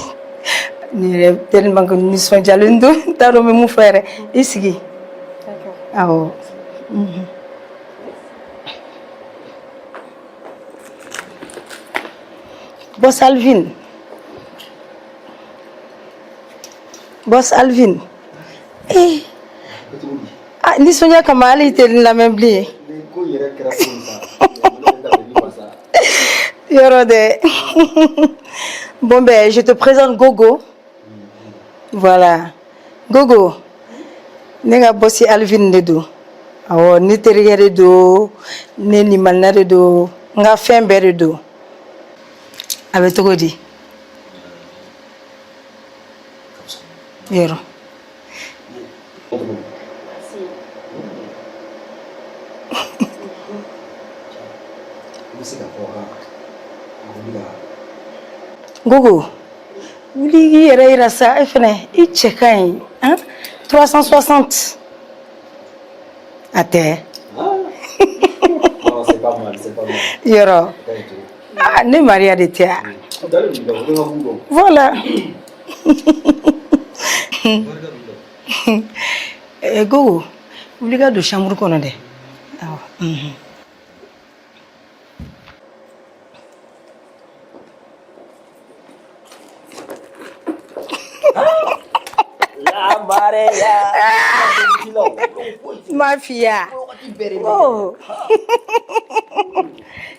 ni yɛrɛ tellement que nisɔndiyalen don n t'a dɔn n bɛ mun fɔ yɛrɛ i sigi awɔ. Boss Alvin. Boss Alvin. Eh. Ah, nisɔndiya kama hali i tɛ n lamɛn bilen. Yɔrɔ dɛ. Bon ben, je te présente Gogo. Voilà. Gogo. Ne ka boss Alvin de don. Awɔ, ne terikɛ de don, ne limanina de don, n ka fɛn bɛɛ de don. A bɛ cogo di? Yɔrɔ. Gogo, wuli k'i yɛrɛ yira sa e fɛnɛ i cɛ ka ɲi han 360 a tɛ yɔrɔ ah ne Maria de tɛ yan voilà eh, Gogo wuli ka don chambre kɔnɔ dɛ awɔ mhm. La Maria. Mafia. Oh.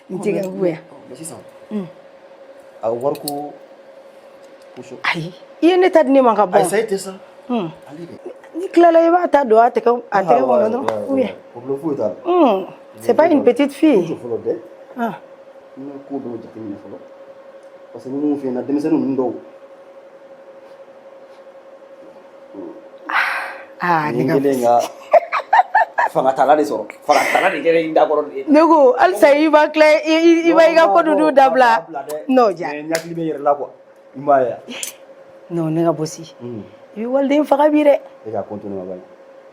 N tɛ ka goya. Sisan. A wari ko Ayi. I ye ne ta di ne ma ka ban. Ayi, sa e tɛ sa. Ni tilala i b'a ta don a tɛgɛ kɔnɔ dɔrɔn. Ou bien. Problème foyi t'a la. C'est pas une petite fille. Jɔ fɔlɔ dɛ. Ah. N ka ko dɔw jateminɛ fɔlɔ. Parce que ni mun f'i ɲɛna denmisɛnnin ninnu dɔw. Ah, ne kɛlen ka fangatala de sɔrɔ. Fangatala de kɛlen i da kɔrɔ de. Ne ko halisa i b'a tila i b'a i ka ko ninnu dabila. Non ja. Mais n hakili bɛ n yɛrɛ la quoi. I m'a ye wa? Non ne ka bosi. I bɛ waliden faga bi dɛ. E ka compte ma ban.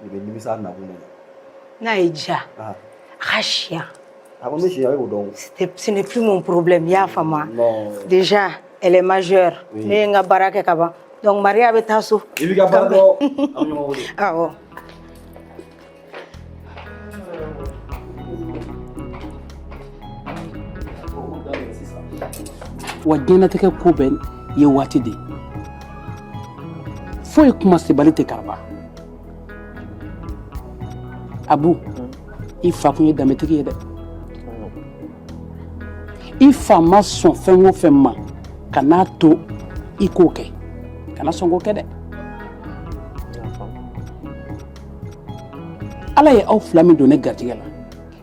I bɛ nimisa a nakun de la. N'a y'i diya. A ka siya. A ko ne siya e b'o dɔn. Ce n'est plus mon problème, i y'a faamu wa? Non. Déjà, elle est majeure. Oui. Ne ye n ka baara kɛ ka ban. Donc Maria bɛ taa so. I b'i ka baara dɔn. An bɛ ɲɔgɔn wele. Awɔ. Wa diɲɛnatigɛ ko bɛɛ ye waati de ye. Foyi kuma sebali tɛ karaba. Abu, i fa kun ye danbetigi ye dɛ. I fa ma sɔn fɛn o fɛn ma, kan'a to i k'o kɛ, kana sɔn k'o kɛ dɛ. Ala ye aw fila min don ne garijɛgɛ la,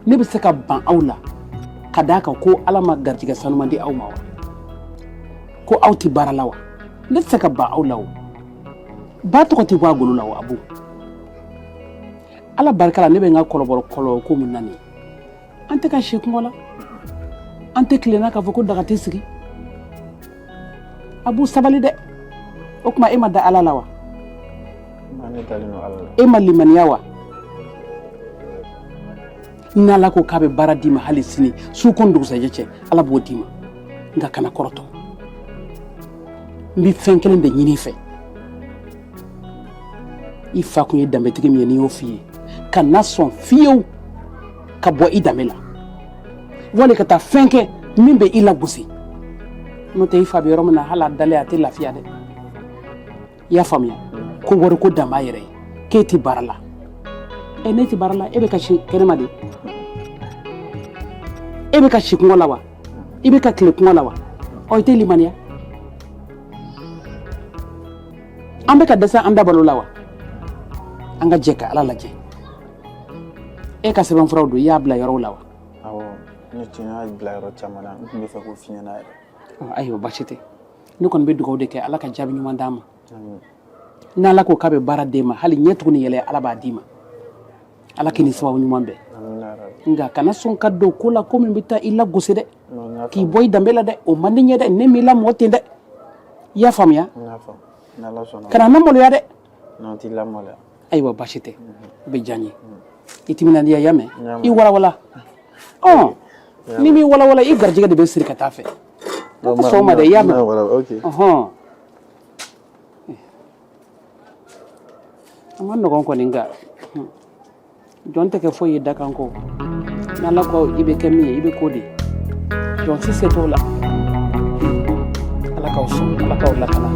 ne bɛ se ka ban aw la ka d'a kan ko Ala ma garijɛgɛ sanuman di aw ma wa, ko aw tɛ baara la wa? Ne tɛ se ka ban aw la o. Ba tɔgɔ tɛ bɔ a golo la o. Abu, Ala barika la, ne bɛ n ka kɔlɔbɔrɔ kɔlɔ ko min na nin ye, an tɛ ka si kungo la, an tɛ tilenna k'a fɔ ko daga tɛ sigi. Abu, sabali dɛ. O tuma e ma da Ala la wa? E ma limaniya wa? N'Ala ko k'a bɛ baara d'i ma hali sini su ko ni dugusajɛ cɛ, Ala b'o d'i ma. Nka kana kɔrɔtɔ. N bɛ fɛn kelen de ɲini i fɛ. I fa kun ye danbetigi min ye, n'i y'o f'i ye, kana sɔn fiyewu ka bɔ i danbe la wali ka taa fɛn kɛ min bɛ i lagosi. N'o tɛ, i fa bɛ yɔrɔ min na, hali a dalen a tɛ lafiya dɛ. I y'a faamuya ko wariko dan b'a yɛrɛ ye, k'e tɛ baara la. Ɛ, ne tɛ baara la, e bɛ ka si kɛnɛma de, e bɛ ka si kungo la wa? I bɛ ka tile kungo la wa? Ɔ, i tɛ limaniya? An bɛ ka dɛsɛ an da balo la wa? An ka jɛ ka Ala lajɛ. E ka sɛbɛnfuraw don, i y'a bila yɔrɔw la wa? Awɔ, ne tun y'a bila yɔrɔ caman na. N tun bɛ fɛ k'o f'i ɲɛna yɛrɛ. Ayiwa, baasi tɛ. Ne kɔni bɛ dugawu de kɛ, Ala ka jaabi ɲuman d'an ma. N'Ala ko k'a bɛ baara d'e ma, hali ɲɛ tugun ni yɛlɛ, Ala b'a d'i ma. Ala k'i ni sababu ɲuman bɛn. Nka kana sɔn ka don ko la, ko min bɛ taa i lagosi dɛ, k'i bɔ i danbe la dɛ. O man di n ye dɛ. Ne m'i lamɔ ten dɛ. I y'a faamuya? Kana na maloya dɛ. Ayiwa, baasi tɛ, o bɛ diya n ye. I timinandiya, y'a mɛn? I walawala. Ɔ, n'i m'i walawala, i garijɛgɛ de bɛ siri ka taa fɛ. Ne tɛ sɔn o ma dɛ, i y'a mɛn? Ɔhɔn, a ma nɔgɔn kɔni, nka jɔn tɛ kɛ foyi ye dakan kɔ. N'Ala ko i bɛ kɛ min ye, i bɛ k'o de ye. Jɔn si se t'o la. Ala k'aw sɔn, Ala k'aw lakana.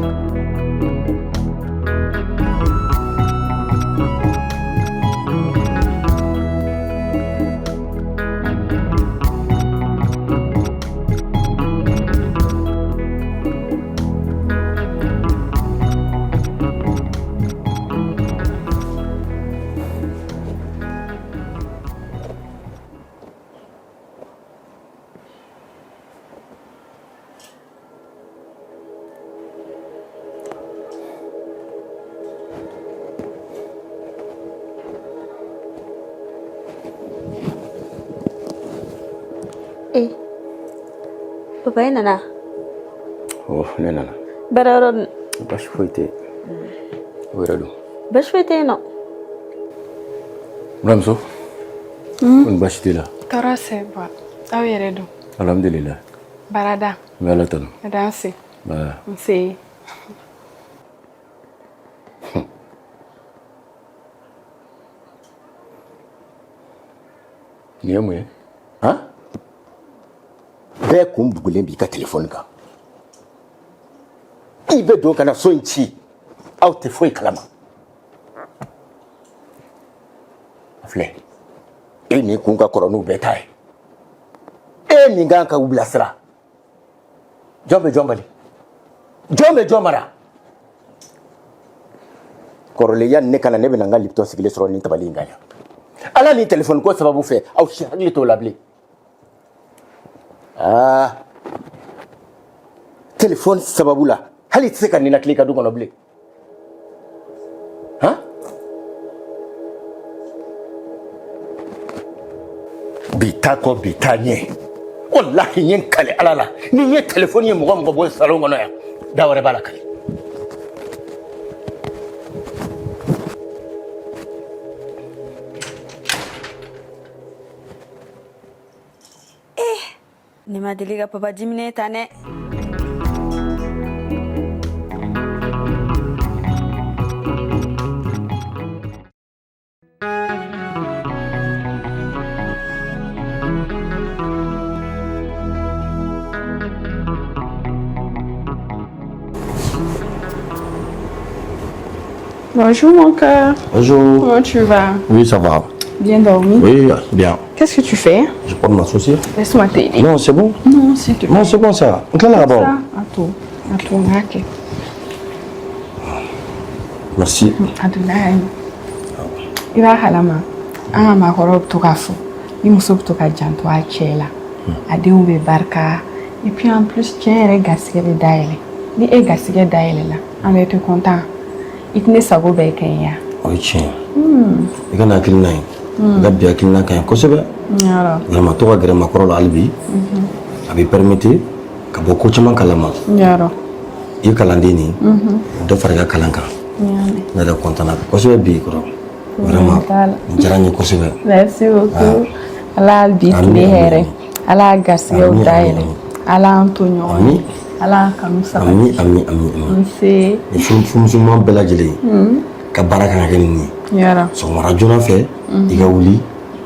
Eh, papa e nana? Oh, ne nana. Baarayɔrɔ dun? Baasi foyi tɛ yen. O yɛrɛ dun? Baasi foyi tɛ yen nɔ. Buramuso. Ko ni baasi t'i la? Tɔɔrɔ tɛ ba. Aw yɛrɛ dun? Alhamdulillah. Baarada. N bɛ Ala tanu. A danse. Ba. Nse. Nin ye mun ye? Han? Bɛɛ kun bugulen b'i ka telefɔni kan. I bɛ don ka na so in ci. Aw tɛ foyi kalama. A filɛ. E min kun ka kɔrɔ n'u bɛɛ ta ye. E min kan ka u bilasira. Jɔn bɛ jɔn bali? Jɔn bɛ jɔn mara? Kɔrɔlen yanni ne ka na ne bɛna n ka lipton sigilen sɔrɔ nin tabali in kan yan. Ala ni telefɔni ko sababu fɛ aw si hakili t'o la bilen. Aa telefɔni sababu la hali i tɛ se ka ninakili i ka du kɔnɔ bilen. Han? Bi taa kɔ bi taa ɲɛ. Walahi n ye n kali Ala la ni n ye telefɔni ye mɔgɔ mɔgɔ bolo salon kɔnɔ yan da wɛrɛ b'a la kali. Eh, ne ma deli ka papa diminen tan dɛ. Bonjour mon cœur. Bonjour. Comment tu vas? Oui, ça va. Bien dormi? Oui, bien. Qu'est-ce que tu fais? Je prends ma chaussure. Laisse-moi t'aider. Non, c'est bon. Non, s'il te plaît. Non, c'est bon ça. On te l'a d'abord. Ça, à toi. À toi, ok. Merci. Adulayi. I b'a kalama an ka maakɔrɔw bɛ to k'a fɔ ni muso bɛ to ka janto a cɛ la a denw bɛ barika et puis en plus cɛ yɛrɛ garisɛgɛ bɛ dayɛlɛ ni e garisɛgɛ dayɛlɛla an bɛɛ tɛ content i tɛ ne sago bɛɛ kɛ n ye O ye tiɲɛ ye. I ka nin hakilina ye. I ka bi hakilina ka ɲi kosɛbɛ. Yɔrɔ. Vraiment to ka gɛrɛ maakɔrɔ la hali bi. A b'i permettre ka bɔ ko caman kalama. Yɔrɔ. I ye kalanden nin dɔ fara i ka kalan kan. N y'a mɛn. Ne yɛrɛ content na kosɛbɛ bi kɔrɔ. Vraiment t'a la. nin diyara n ye kosɛbɛ. Merci beaucoup. Ala bi Amin, tile amin, hɛrɛ. Ala garisɛgɛw Amin, amin, dayɛlɛ. Ala y'an to ɲɔgɔn ye. Ala y'an kanu sabati. Ami ami ami ami. Nse. Ni furumuso ɲuman bɛɛ lajɛlen ka baara kan ka kɛ nin ye. Yɔrɔ. Sɔgɔmada joona fɛ i ka wuli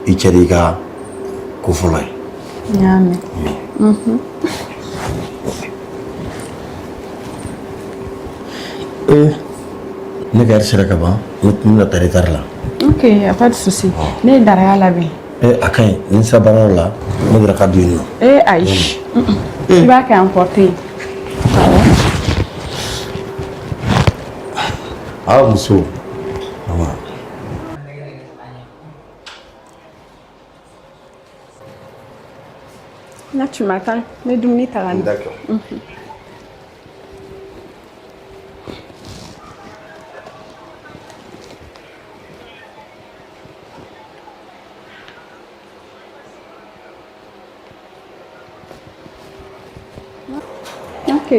i cɛ de y'i ka ko fɔlɔ ye. N y'a mɛn. Ee ne ka heure sera ka ban n bɛna taa retard la. Ok, y a pas de souci. Ne ye daraka labɛn. Ee a ka ɲi ni n sera baarayɔrɔ la ne bɛ ka don yen nɔ. Eh ayi. I b'a kɛ emporter. Aa muso. Mama. Là, tu m'attends. Ne dumuni ta ka na. D'accord. Ok.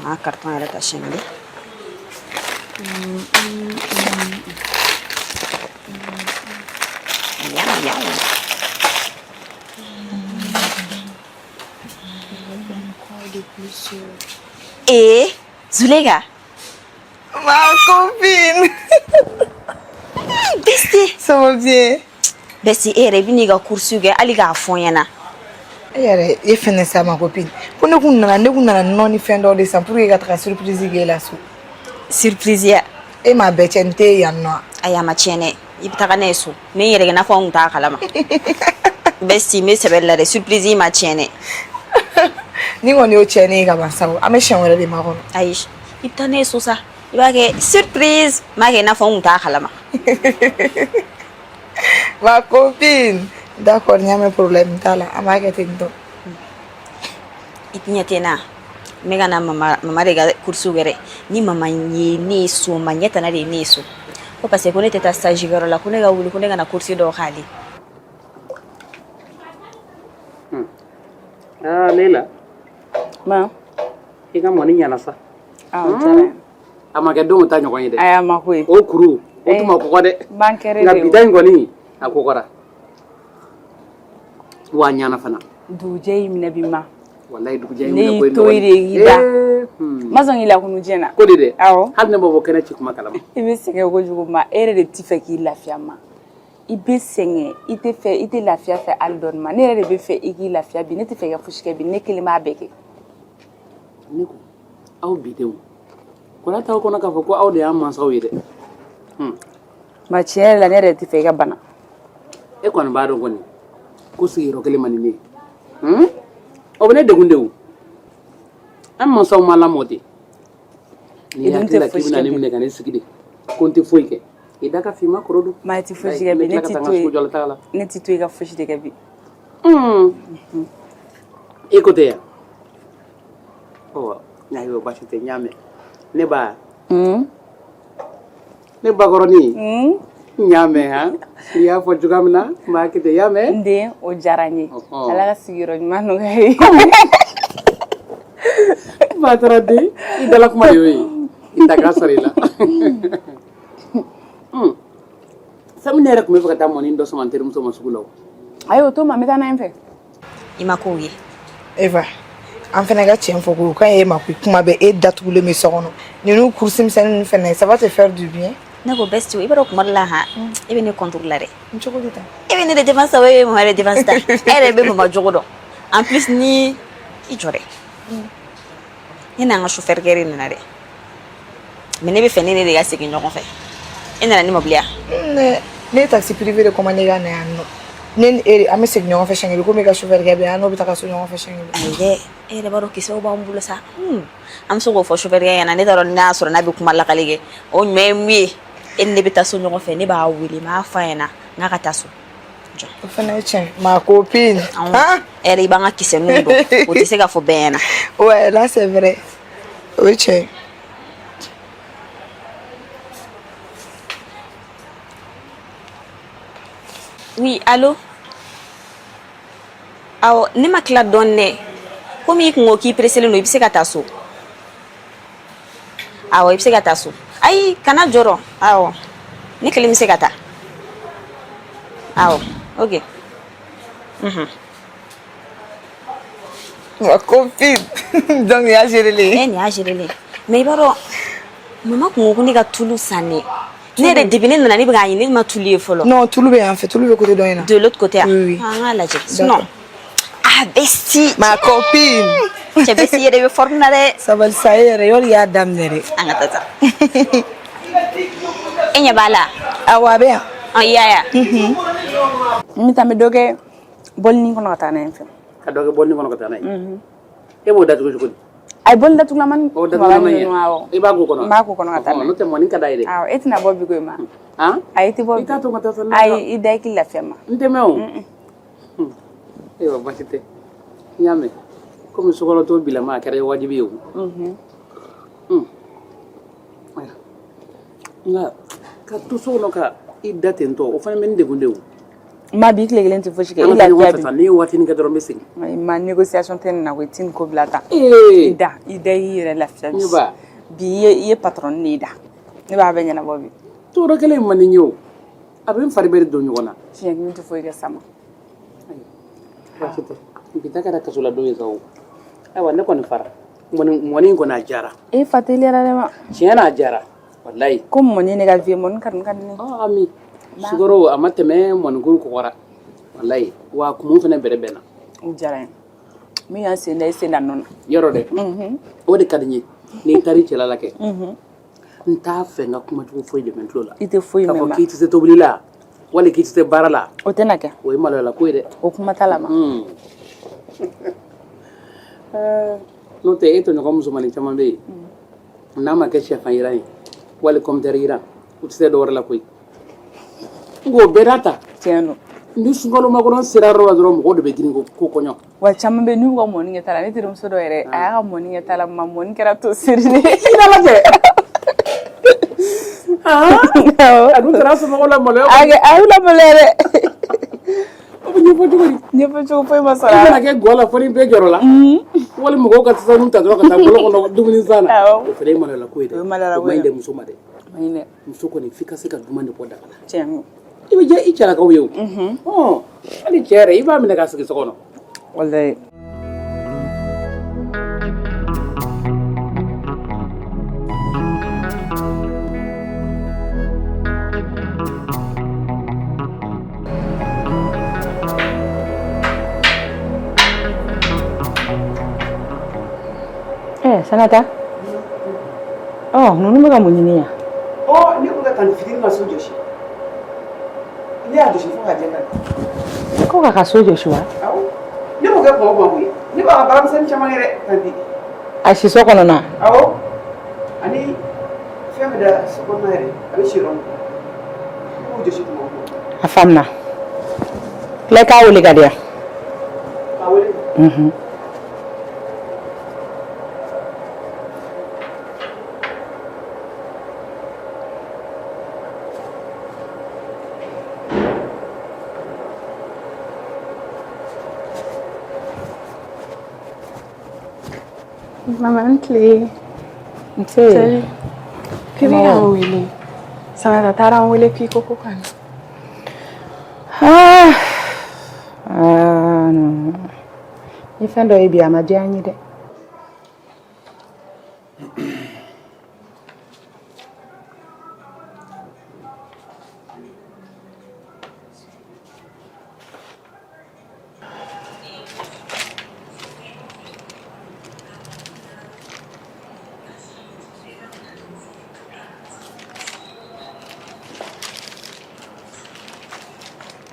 An ka carton yɛrɛ ta siɲɛ kelen. Yaw, yaw. De plus. Ee Zuleka. Ma copine. Bestie. Ça va bien? Bestie, e yɛrɛ i bɛ n'i ka course kɛ hali k'a fɔ n ɲɛna. E yɛrɛ e fɛnɛ sa, ma copine, ko ne kun nana nɔnɔ ni fɛn dɔw de san pour que ka taga surprise k'e la so. Surprise ya? E m'a bɛɛ cɛ, n tɛ yan nɔ. Ayi, a ma tiɲɛ dɛ. I bɛ taga n'a ye so. N bɛ n yɛrɛ kɛ i n'a fɔ n kun t'a kalama. Bestie, n bɛ sɛbɛ la dɛ, surprise ma tiɲɛ dɛ. Ni kɔni y'o tiɲɛ ne ye ka ban sa, o an bɛ siɲɛ wɛrɛ de makɔnɔ. Ayi, i bɛ taa n'a ye so sa. I b'a kɛ surprise, n b'a kɛ i n'a fɔ n kun t'a kalama. Ma copine, d'accord, n y'a mɛn, problème t'a la, an b'a kɛ ten tɔ. I ɲɛ tɛ n na, n bɛ ka na mama mama de ka course kɛ dɛ. Ni mama ye ne ye so, ma ɲɛ tana de ye ne ye so ko parce que ko ne tɛ taa stage kɛyɔrɔ la, ko ne ka wuli, ko ne ka na course dɔw k'ale. Ah, Leila. Ma. I ka mɔni ɲɛna sa. Ah, o diyara n ye. A ma kɛ donw ta ɲɔgɔn ye dɛ. Ayi, a ma koyi. O kuru, o tun ma kɔgɔ dɛ. Ban kɛrɛ Nka de bi ta in kɔni, a kɔgɔra. Wa a ɲɛna fana. Dugujɛ y'i minɛ bi ma. Walayi, dugujɛ y'i Ne minɛ y'i koyi. to yen de k'i da. Eh, Ma sɔn k'i lakunu diɲɛ na. Ko de dɛ. Awɔ. Hali ne ma bɔ kɛnɛ ci kuma kalama. I bɛ sɛgɛn kojugu ma, e yɛrɛ de ti fɛ k'i lafiya ma. I bɛ sɛgɛn, i tɛ fɛ, i tɛ lafiya fɛ hali dɔɔni ma. Ne yɛrɛ de bɛ fɛ i k'i lafiya bi, ne tɛ fɛ i ka fosi kɛ bi, ne kelen b'a bɛɛ kɛ. Ne ko, aw bidenw, kɔrɔ t'aw kɔnɔ k'a fɔ ko aw de y'an mansaw ye dɛ. Ma, tiɲɛ yɛrɛ la, ne yɛrɛ tɛ fɛ i ka bana. E kɔni b'a dɔn kɔni ko sigiyɔrɔ kelen man di ne ye. O bɛ ne degun de o. An mansaw ma lamɔ ten. N'i I dun hakili tɛ la k'i fosi bɛna kɛ ne bi. minɛ ka ne sigi de ko n tɛ foyi kɛ, i da ka finma kɔrɔ don. Ma, i tɛ fosi kɛ bi, ne t'i to yen. Yen. Ne t'i to i ka fosi de kɛ bi. E ko tɛ yan. Ɔ, ayiwa, baasi tɛ, n y'a mɛn. Ne ba. Ne bakɔrɔnin. N y'a mɛn han. I y'a fɔ cogoya min na, n b'a kɛ ten, i y'a mɛn? N den, o diyara n ye. Ɔhɔn. Ala ka sigiyɔrɔ ɲuman nɔgɔya ye. Batara den, i dala kuma de y'o ye. I ta k'a sɔrɔ i la. Sami, ne yɛrɛ tun bɛ fɛ ka taa mɔni dɔ sama n terimuso ma sugu la o. Ayi, o to ma, n bɛ taa n'a ye n fɛ. I ma kow ye. Eva, an fɛnɛ ka tiɲɛ fɔ ko o ka ɲi e ma koyi, kuma bɛɛ e datugulen bɛ so kɔnɔ, ninnu course misɛnnin ninnu fɛnɛ, ça va te faire du bien. Ne ko bestie, i b'a dɔn kuma dɔ la han, e bɛ ne contre la dɛ. N cogo di tan? E bɛ ne de défense ta, e bɛ mama de défense ta. E yɛrɛ bɛ mama jogo dɔn. En plus ni i jɔ dɛ. Ne n'an ka chauffeur kɛ de nana dɛ. Mais ne bɛ fɛ ne ne de ka segin ɲɔgɔn fɛ. E nana ni mobili ya? Ne ye taxi privé de commandé ka na yan nɔ. Ne ni e de an bɛ segin ɲɔgɔn fɛ siɲɛ kelen, komi e ka chauffeur kɛ bɛ yan, an n'o bɛ taga so ɲɔgɔn fɛ siɲɛ kelen. Ayi dɛ, e yɛrɛ b'a dɔn kisɛw b'an bolo sa. An bɛ se k'o fɔ chauffeur kɛ ɲɛna, ne t'a dɔn n'a y'a sɔrɔ n'a bɛ kuma lakali kɛ. O ɲuman ye mun ye? E ni ne bɛ taa so ɲɔgɔn fɛ, ne b'a wele, n b'a f'a ɲɛna n k'a ka taa so. O fana ye tiɲɛ, ma copine. Awɔ. E yɛrɛ i b'an ka kisɛninw dɔn, o tɛ se ka fɔ bɛɛ ɲɛna. Ouais, là c'est vrai. O ye tiɲɛ ye. Oui, allo? Awɔ, ne ma tila dɔɔni dɛ. Komi i kun ko k'i pressé len don, i bɛ se ka taa so. Awɔ, i bɛ se ka taa so. Ayi, kana jɔrɔ. Awɔ, ne kelen bɛ se ka taa. Awɔ, ok. Ma copine. Donc nin y'a géré len. Eh, nin y'a géré len. Mais i b'a dɔn, mama kun ko ko ne ka tulu san dɛ. Ne yɛrɛ depuis ne nana, ne bɛ k'a ɲini, ne ma tulu ye fɔlɔ. Non, tulu bɛ yan fɛ, tulu bɛ côté dɔ in na. De l'autre côté. Oui, oui. An k'a lajɛ. Sinon, ah bestie. Ma copine. Cɛ bestie yɛrɛ bɛ forme na dɛ. Sabali sa, e yɛrɛ yɔrɔ y'a daminɛ dɛ. An ka taa sa. E ɲɛ b'a la? Awɔ, a bɛ yan. Ɔ, i y'a ye wa? N bɛ taa, n bɛ dɔ kɛ bɔlinin kɔnɔ ka taa n'a ye n fɛ. Ka dɔ kɛ bɔlinin kɔnɔ ka taa n'a ye. E b'o datugu cogo di? Ayi, bɔlin datugulamani. O datugulamani ye. Awɔ. I b'a k'o kɔnɔ? N b'a k'o kɔnɔ ka taa n'a ye. N'o tɛ mɔni ka d'a ye dɛ. Awɔ, e tɛna bɔ bi koyi ma. Han? Ayi, i tɛ bɔ bi. I t'a to n ka taa sa. Ayi, i da i k'i lafiya ma. N tɛ mɛn o. Ayiwa, baasi tɛ. N y'a mɛn. Komi sukɔrɔtɔ bilama a kɛra wajibi ye o. Nka ka to so kɔnɔ ka i da ten tɔ, o fana bɛ n degun de o. Ma, bi tile kelen tɛ fosi kɛ, An i ka taa ɲɔgɔn lafiya fɛ bi. sa, n'i ye waatinin kɛ dɔrɔn n bɛ segin. Ayi, ma, négociation tɛ nin na koyi, i tɛ nin ko bila tan. Ee. I da, i da i yɛrɛ lafiya bi. Ne ba. Bi i ye patron de ye da. Ne b'a bɛɛ ɲɛnabɔ bi. Tɔɔrɔ kelen in man di n ye o. A bɛ n fari bɛɛ de don ɲɔgɔn na. Tiɲɛ, n tɛ foyi kɛ sama. Baasi tɛ. Bi ta kɛra kasoladon ye sa o. Ayiwa, ne kɔni fara mɔni in kɔni, a diyara. E fa teliyara dɛ ma. Tiɲɛ na, a diyara walayi. Ko mɔni ne ka vie, mɔni kanu ka di ne. Ami, sukaro a ma tɛmɛ, mɔnikuru kɔgɔra walayi, wa kumu fana bɛrɛ bɛnna. O diyara n ye. Min y'an sen da, i sen da nɔ na. Yɔrɔ dɛ, o de ka di n ye. N'i taara i cɛla la kɛ, n t'a fɛ n ka kumacogo foyi de mɛn tulo la. I tɛ foyi k'a mɛn fɔ ma. k'i tɛ se tobili la wali k'i tɛ se baara la. O tɛna kɛ. O ye maloyala ko ye dɛ. O kuma t'a la ma. N'o tɛ, e tɔɲɔgɔn musomanin caman bɛ yen, n'a ma kɛ sɛfan yiran ye wali kɔmutɛri yiran, u tɛ se dɔwɛrɛ la koyi. N ko bɛɛ n'a ta. Tiɲɛ don. Ni sunkalo makɔnɔ sera yɔrɔ la dɔrɔn, mɔgɔw de bɛ girin ko kɔɲɔ. Wa caman bɛ n'u ka mɔni kɛ ta la. Ne terimuso dɔ yɛrɛ, a y'a ka mɔni kɛ ta la ma, mɔni kɛra to seri. I lajɛ, a dun taara somɔgɔw la maloya. A y'u lamaloya dɛ. O bɛ ɲɛfɔ cogo di? Ɲɛfɔ cogo foyi ma sɔrɔ. I mana kɛ gɔ la fo ni bɛɛ jɔrɔ la, wali mɔgɔw ka sanu ta dɔrɔn ka taa bɔlɔn kɔnɔ dumuni san na, o fana ye maloyala ko ye dɛ. O ye maloyala O ko man ye. ɲi dɛ muso ma dɛ. Ma ɲi dɛ. Muso kɔni, f'i ka se ka duman de bɔ daga la. Tiɲɛ don. I bɛ diya i cɛlakaw ye o. Ɔ, hali cɛ yɛrɛ, i b'a minɛ k'a sigi so kɔnɔ. Walayi. Sanata, ɔ, ninnu bɛ ka mun ɲini yan? Ɔ, ne ko ka tantie fitini ka so jɔsi. Ne y'a jɔsi fo ka jɛ ka Ko k'a ka so jɔsi wa? Awɔ, ne m'o kɛ kuma o kuma koyi. Ne b'a ka baaramisɛnnin caman kɛ dɛ, tantie. A siso kɔnɔ na? Awɔ, ani fɛn bɛ da so kɔnɔna yɛrɛ, a bɛ si yɔrɔ min, ne b'o jɔsi kuma o kuma. A faamuna. Tila, i k'a wele ka di yan. K'a wele? Mhm. Mama, n tile. Nse. Salut. K'i bɛ ka n wele. Sanata taara n wele k'i ko ko ka na. Ah, ah non. Ni fɛn dɔ ye bi, a ma diya n ye dɛ.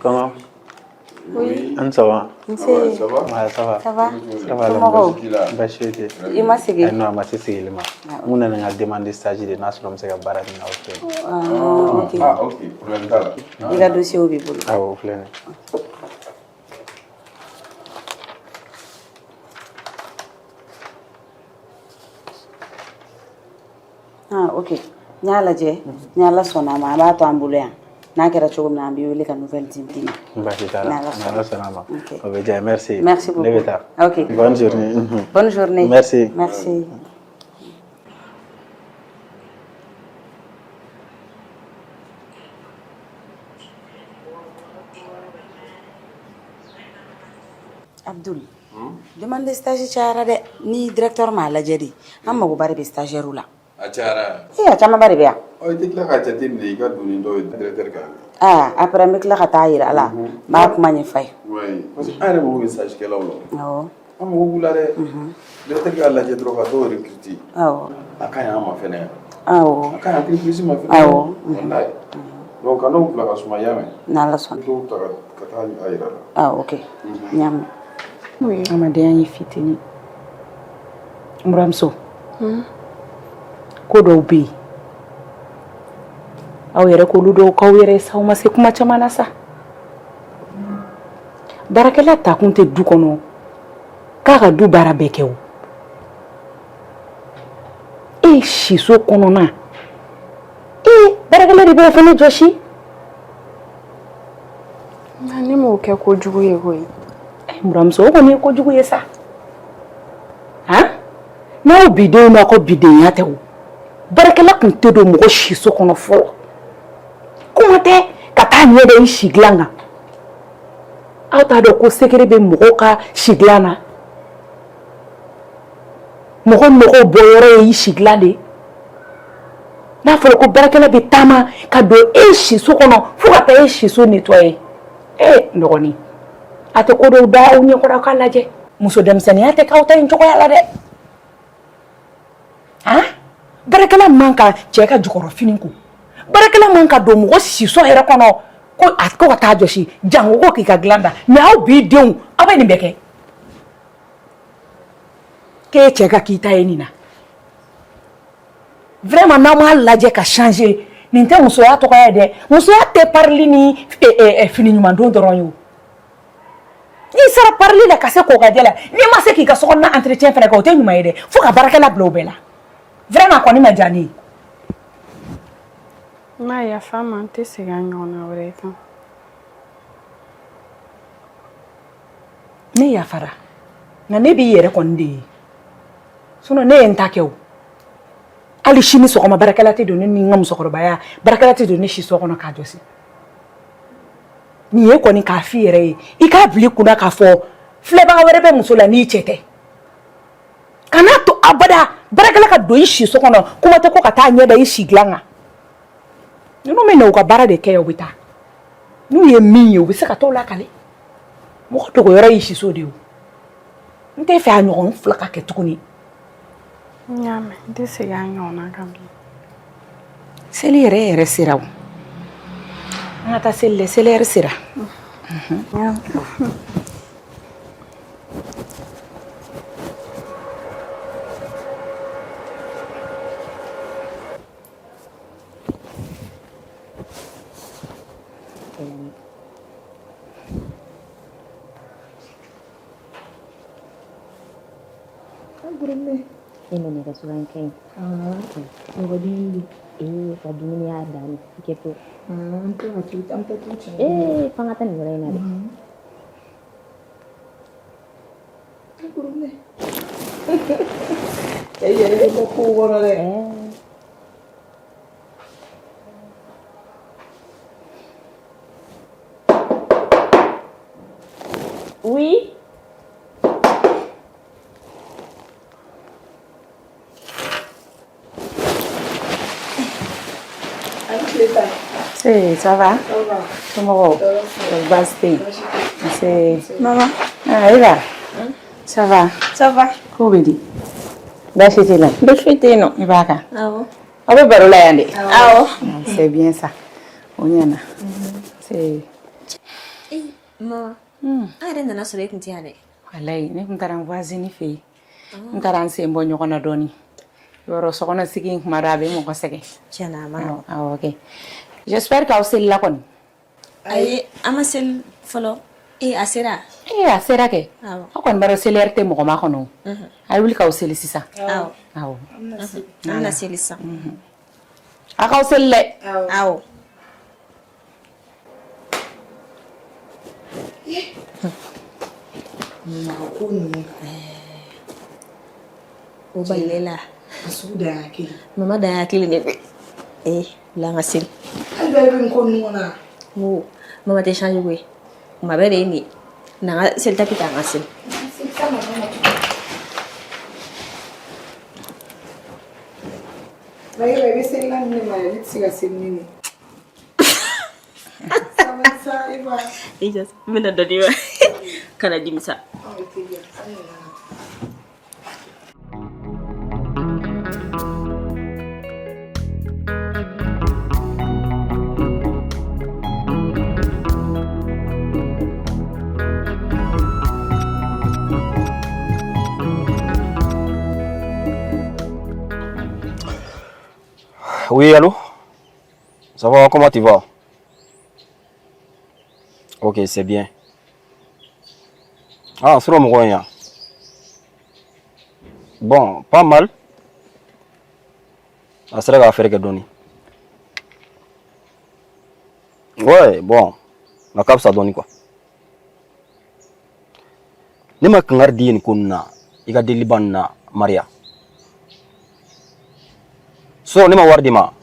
Comment? Oui. Anne, ça va? Nse. Ça va? Ouais, ça va. Ça va? Ça va. Somɔgɔw? Baasi foyi tɛ. I ma sigi? Non, a ma se sigili ma. N nana n ka demande stage de, n'a sɔrɔ n bɛ se ka baara min aw fɛ yen. Ah, ok. Ah, ok, problème t'a la. I ka dossier b'i bolo? Awɔ, o filɛ nin ye. Ah, ok. N y'a lajɛ, ni Ala sɔnna a ma, an b'a to an bolo yan. N'a kɛra cogo min na, an b'i wele ka nouvelle di ma. Baasi t'a la. N'Ala sɔnna. N'Ala sɔnna a ma. Ok. O bɛ diya n ye. Merci. Merci beaucoup. Ne bɛ taa. Ok. Bonne journée. Bonne journée. Merci. Merci. Abdul, demande de stage cayara dɛ. Ni directeur m'a lajɛ de, an magoba de bɛ stagiaire la. A cayara. Ee, a camanba de bɛ yan. Ɔ, i tɛ tila k'a jateminɛ i ka don ni dɔw ye directeur kan. Aa, après n bɛ tila ka taa yira a la, n b'a kuma ɲɛf'a ye. Oui, parce que an yɛrɛ mago bɛ stage kɛlaw la. Awɔ. An mago b'u la dɛ. Directeur k'a lajɛ dɔrɔn ka dɔw recruter. Awɔ. A ka ɲi an ma fɛnɛ. Awɔ. A ka ɲi entreprise ma fɛnɛ. Awɔ. Walayi. Donc ka n'o bila ka suma, i y'a mɛn. N'Ala sɔnna. Dɔw ta ka taa a yira la. Ah, ok. N y'a mɛn. A ma diya n ye fitinin. N buramuso, ko dɔw bɛ yen, aw yɛrɛ k'olu dɔw k'aw yɛrɛ sa, aw ma se kuma caman na sa. Baarakɛla takun tɛ du kɔnɔ k'a ka du baara bɛɛ kɛ. O e siso kɔnɔna, e baarakɛla de b'o fana jɔsi. Nka ne m'o kɛ kojugu ye koyi. N buramuso, o kɔni ye kojugu ye sa. Han, n'aw bidenw n'aw ka bidenya tɛ, o baarakɛla tun tɛ don mɔgɔ siso kɔnɔ fɔlɔ. Kuma tɛ ka taa ɲɛ da i si dilan kan. Aw t'a dɔn ko secret bɛ mɔgɔw ka si dilan na. Mɔgɔ nɔgɔ bɔyɔrɔ ye i sigilan de ye. N'a fɔra ko baarakɛla bɛ taama ka don e siso kɔnɔ fo ka taa e siso nettoyer, e n dɔgɔnin, a tɛ ko dɔw da aw ɲɛkɔrɔ aw k'a lajɛ. Muso denmisɛnninya tɛ k'aw ta in cogoya la dɛ. Han, baarakɛla man ka cɛ ka jukɔrɔfini ko, baarakɛla man ka don mɔgɔ siso yɛrɛ kɔnɔ ko a ko ka taa jɔsi, jango ko k'i ka dilan da. Mais aw bi denw, aw bɛ nin bɛɛ kɛ. K'e cɛ ka k'i ta ye nin na. Vraiment, n'aw m'a lajɛ ka changer, nin tɛ musoya tɔgɔ ye dɛ. Musoya tɛ parili ni fini ɲuman don dɔrɔn ye o. N'i sera parili la ka se kokajɛ la, n'i ma se k'i ka sokɔnɔna entretien fana kɛ, o tɛ ɲuman ye dɛ. Fo ka baarakɛla bila o bɛɛ la. Vraiment, a kɔni ma diya ne ye. N ma yafa n ma, n tɛ segin a ɲɔgɔnna wɛrɛ kan. Ne yafara, nka ne b'i yɛrɛ kɔni de ye, sinon ne ye n ta kɛ o. Hali sini sɔgɔma, baarakɛla tɛ don ne ni n ka musokɔrɔbaya, baarakɛla tɛ don ne si so kɔnɔ k'a jɔsi. Nin ye kɔni k'a f'i yɛrɛ ye, i k'a bila i kunna k'a fɔ filɛbaga wɛrɛ bɛ muso la n'i cɛ tɛ. Kan'a to abada baarakɛla ka don i si so kɔnɔ, kuma tɛ ko ka taa ɲɛ da i si dilan kan. Ninnu bɛ na u ka baara de kɛ yan, u bɛ taa. N'u ye min ye, u bɛ se ka t'o lakale. Mɔgɔ dogoyɔrɔ y'i siso de ye o. N tɛ fɛ a ɲɔgɔn fila ka kɛ tuguni. N y'a mɛn, n tɛ segin a ɲɔgɔnna kan bilen. Seli yɛrɛ yɛrɛ sera o. An ka taa seli dɛ, seli yɛrɛ sera. E nana ka so an ka ɲi. Mɔgɔ dumuni di. Ee, ka dumuni y'a dan ye. I kɛ to. An tɛ ka tu, an tɛ tu tiɲɛ. Ee, f'an ka taa nin yɔrɔ in na dɛ. E yɛrɛ bɛ bɔ kow kɔnɔ dɛ. Oui. Hey, ça va? Ça va. Somɔgɔw? Baasi tɛ yen? Nse. Maman. Ah, Eva. Ça va? Ça va. Ko bɛ di? Baasi t'i la? Baasi foyi tɛ yen nɔ. I b'a kan? Awɔ. Aw bɛ baro la yan de? Awɔ. C'est bien ça. O ɲɛna. C'est Eh, maman. An yɛrɛ nana sɔrɔ e tun tɛ yan dɛ. Walayi, ne tun taara n voisine fɛ yen. N taara n sen bɔ ɲɔgɔn na dɔɔni. Yɔrɔ sokɔnɔ sigi in kuma dɔ a bɛ mɔgɔ sɛgɛn. Tiɲɛ na, a ma nɔgɔn. Awɔ, ok. J'espère k'aw selila kɔni. Ayi, an ma seli fɔlɔ. Ee, a sera? Ee, a sera kɛ. Awɔ. Aw kɔni b'a dɔn seli heure tɛ mɔgɔ ma kɔnɔ o. A ye wuli k'aw seli sisan. Awɔ. Awɔ. An bɛna seli sisan. A k'aw seli dɛ. Awɔ. Ko ninnu. O balile la. A sugu dan y'a kelen. Mama dan y'a kelen de koyi. Ee, bila an ka seli. Hali bɛɛ bɛ nin ko ninnu kɔnɔ wa? N ko mama tɛ changer koyi. Kuma bɛɛ de ye nin ye. Na an ka seli tapis ta an ka seli. Eva, i bɛ seli la ni ne ma ne tɛ se ka seli ni nin ye. Sabali sa Eva. I jɔ n bɛna dɔ d'i ma. Kana dimi sa. Ɔ, i teliya. An nana. Oui, allô? Ça va, comment tu vas? Ok, c'est bien. Ah, sur le Bon, pas mal. A sera ka affaire kɛ dɔɔni. Ouais, bon. A ka fisa dɔɔni quoi. Ne ma kangari di ye nin ko ninnu na, i ka deliliba ninnu na, Maria. Sɔrɔ ne ma wari d'i ma.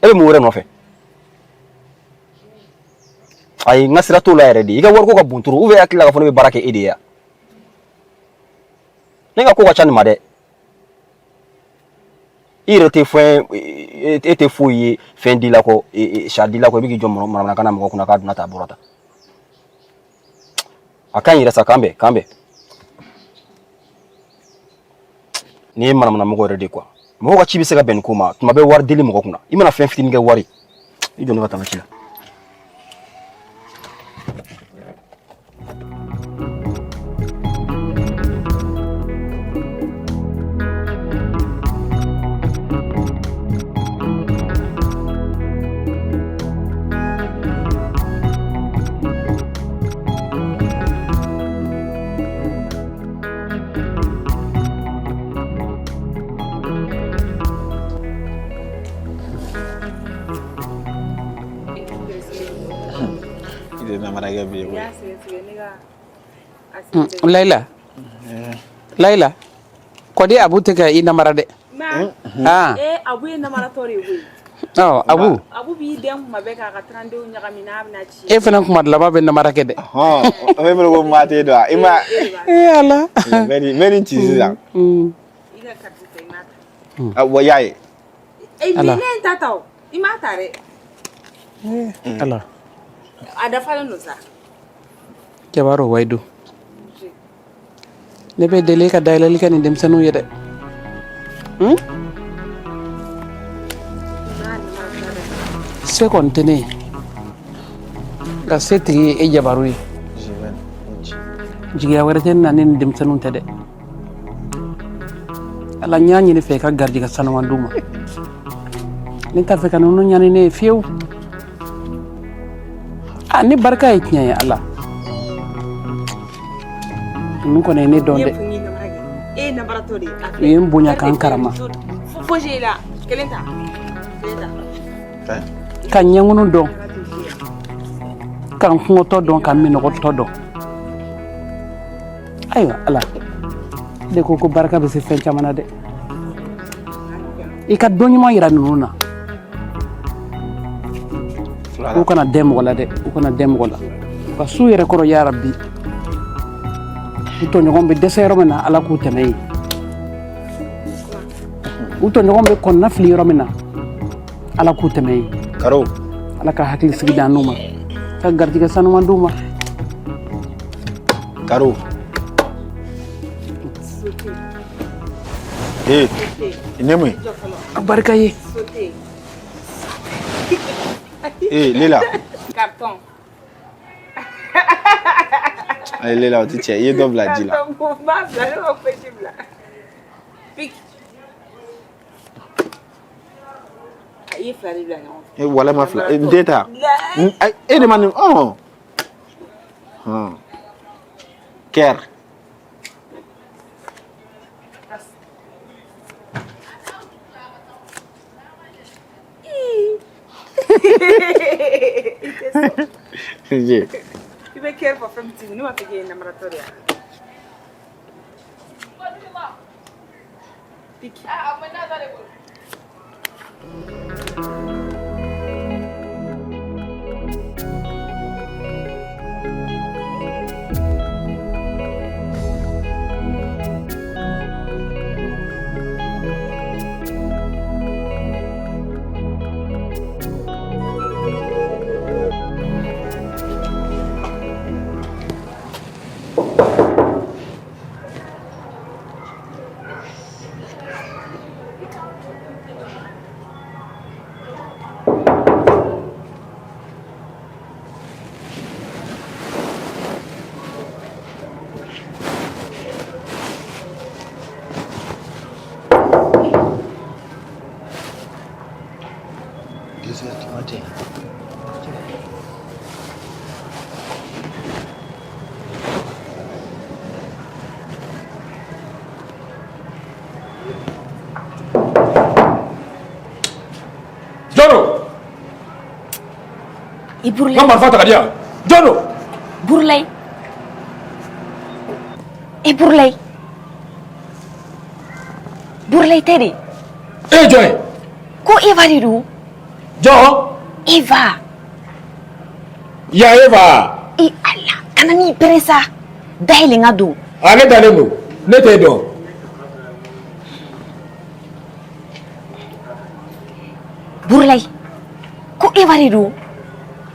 E bɛ mun wɛrɛ nɔfɛ? Ayi, n ka sira t'o la yɛrɛ de. I ka wariko ka bon trop. Ou bien e hakili la k'a fɔ ne bɛ baara kɛ e de ye wa? Ne ka ko ka ca nin ma dɛ. I yɛrɛ tɛ fɛn, e tɛ foyi ye fɛn dila kɔ, sa dila kɔ, i bɛ k'i jɔ manamanakan na mɔgɔ kunna k'a donna tan, a bɔra tan. A ka ɲi yɛrɛ sa, k'an bɛn, k'an bɛn. Nin ye manamanamɔgɔ yɛrɛ de quoi. Mɔgɔ ka ci bɛ se ka bɛn nin ko ma, tuma bɛɛ wari deli mɔgɔ kunna. I mana fɛn fitinin kɛ wari. I jɔ ne ka taa n ka ci la. Layila, Layila, kɔdi Abu tɛ ka i namara dɛ. Ah. Eh, Abu ye namaratɔ de ye koyi. Ɔ, Abu. Abu b'i dɛn kuma bɛɛ k'a ka trandenw ɲagami n'a bɛna ci. E fana kuma laban bɛ namara kɛ dɛ. Hɔn, o bɛ ko maa tɛ don i ma. Ee Ala. N bɛ nin ci sisan. I ka carte ta, i m'a ta. Wa y'a ye. Eh, ne ye n ta ta o, i m'a ta dɛ. Ala. A dafalen don sa. Jabaro wayidu. Ne bɛ deli ka dayɛlɛli kɛ nin denmisɛnninw ye dɛ. Se kɔni tɛ ne ye, nka se tigi ye e Jabaru ye. Jigiya wɛrɛ tɛ ne na ne ni denmisɛnninw tɛ dɛ. Ala, n y'a ɲini fɛ i ka garijɛgɛ sanuman d'u ma. Ne t'a fɛ ka ninnu ɲani ne ye fiyewu. A ni barika ye tiɲɛ ye Ala. Ninnu kɔni ye ne dɔn dɛ. U ye n bonya ka n karama. Ka n ɲɛŋunu dɔn, ka n kɔngɔtɔ dɔn, ka n minnɔgɔtɔ dɔn. Ayiwa Ala, ne ko ko barika bɛ se fɛn caman na dɛ. I ka don ɲuman yira ninnu na. U kana dɛn mɔgɔ la dɛ, u kana dɛn mɔgɔ la. U ka s'u yɛrɛ kɔrɔ yarabi. U tɔɲɔgɔn bɛ dɛsɛ yɔrɔ min na, Ala k'u tɛmɛ yen. U tɔɲɔgɔn bɛ kɔnɔna fili yɔrɔ min na, Ala k'u tɛmɛ yen. Karo. Ala ka hakili sigi d'an n'u ma. Ka garijɛgɛ sanuman d'u ma. Karo. Ee, ne mun ye? A barika ye. Ee, Lela. Carton. Ayi Lela, o tɛ tiɲɛ, i ye dɔ bila ji la. Carton ko n b'a bila, ne ma fosi bila. Pique. I ye fila de bila ɲɔgɔn fɛ. E walahi ma fila, n tɛ ta. E de ma nin, ɔn. Hɔn. Kɛr. I bɛ kɛri fɔ fɛn min tigi ne b'a fɔ k'e ye namaratɔ de ye. Pique. Jɔn don? I Burulayi. N ka marifa ta ka di yan. Jɔn don? Burulayi. I Burulayi. Burulayi tɛ de. E ye jɔn ye? Ko Eva de don. Jɔn? Eva. Ya Eva. I Ala, kana n'i pɛrɛn sa. Dayɛlɛ n ka don. A ne dalen don. Ne t'e dɔn. Burulayi, ko Eva de don.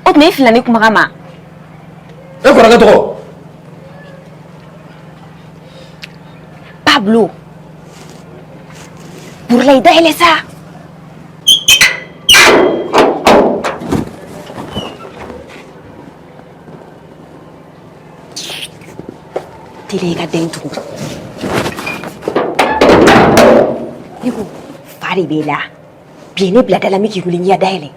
O tuma e filila ne kumakan ma. E kɔrɔkɛ tɔgɔ? Pablo. Burulayi, dayɛlɛ sa. Teliya i ka da in tugu. Ne ko fa de b'e la. Bi ye ne bila da la, n bɛ k'i wele n k'i ka da yɛlɛ.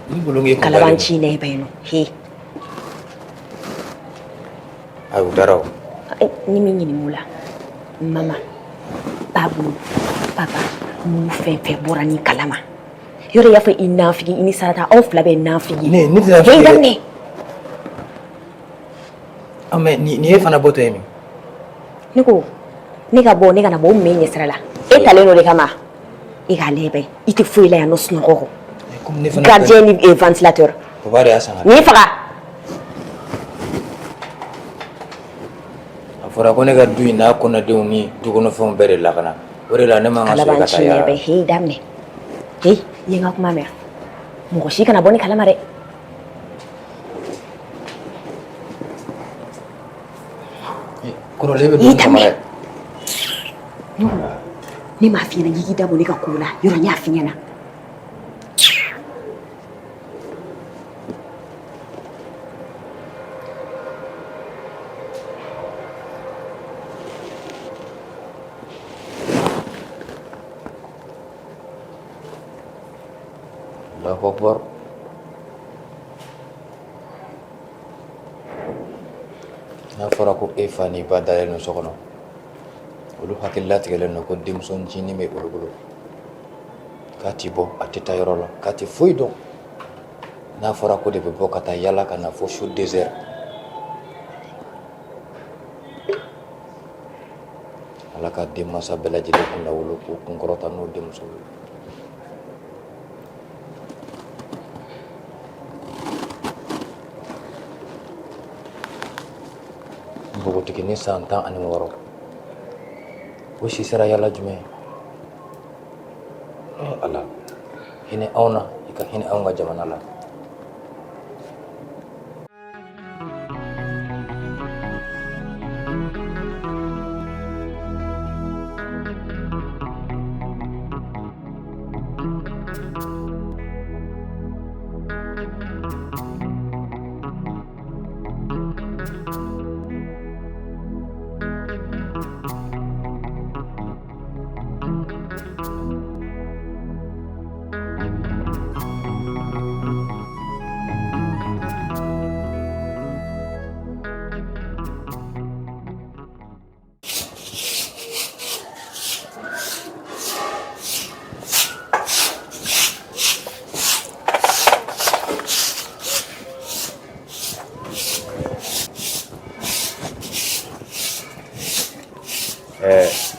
Ni bolo k'e kun Kalabanci na e ba yen nɔ. He. Ayi, u taara o. Ni min ɲininka o la, mama, Pablo, papa, ninnu fɛn fɛn bɔra nin kalama. Yɔrɔ i y'a fɔ i nafigi, i ni Sarata, aw fila bɛɛ nafigi. Ne tɛ nafigi He, dɛ. daminɛ. Ah, mais nin ye fana bɔtɔ ye min? Ne ko ne ka bɔ, ne kana bɔ, o mun b'e ɲɛ sira la? E talen don de kama. E k'a lajɛ bɛ, i tɛ foyi la yan nɔ sunɔgɔ kɔ. Komi ne fana Gardien ni ventilateur. Papa de y'a san ka N'i faga. A fɔra ko ne ka du in n'a kɔnɔdenw ni dukɔnɔfɛnw bɛɛ de lakana. O de la ne man ka sɔrɔ i ka taa Kalabanci ɲɛ yaala. bɛ, he, daminɛ. He, i ye n ka kuma mɛn? Mɔgɔ si kana bɔ ne kalama dɛ. Kɔrɔlen bɛ I dumuni daminɛ. kama dɛ. Ne ko ne m'a f'i ɲɛna k'i k'i da bɔ ne ka ko la, yɔrɔ n y'a f'i ɲɛna. Allahu akbar. N'a fɔra ko e fa n'i ba dalen don so kɔnɔ, olu hakili latigɛlen don ko denmuso ncinin bɛ olu bolo, k'a ti bɔ, a tɛ taa yɔrɔ la, k'a tɛ foyi dɔn. N'a fɔra ko de bɛ bɔ ka taa yala ka na fo su 2 heures, Ala ka denmansa bɛɛ lajɛlen kunnawolo k'u kunkɔrɔta n'u denmuso ye. Npogotiginin san 16, o si sera yala jumɛn ye? Ala, hinɛ anw na, i ka hinɛ anw ka jamana la.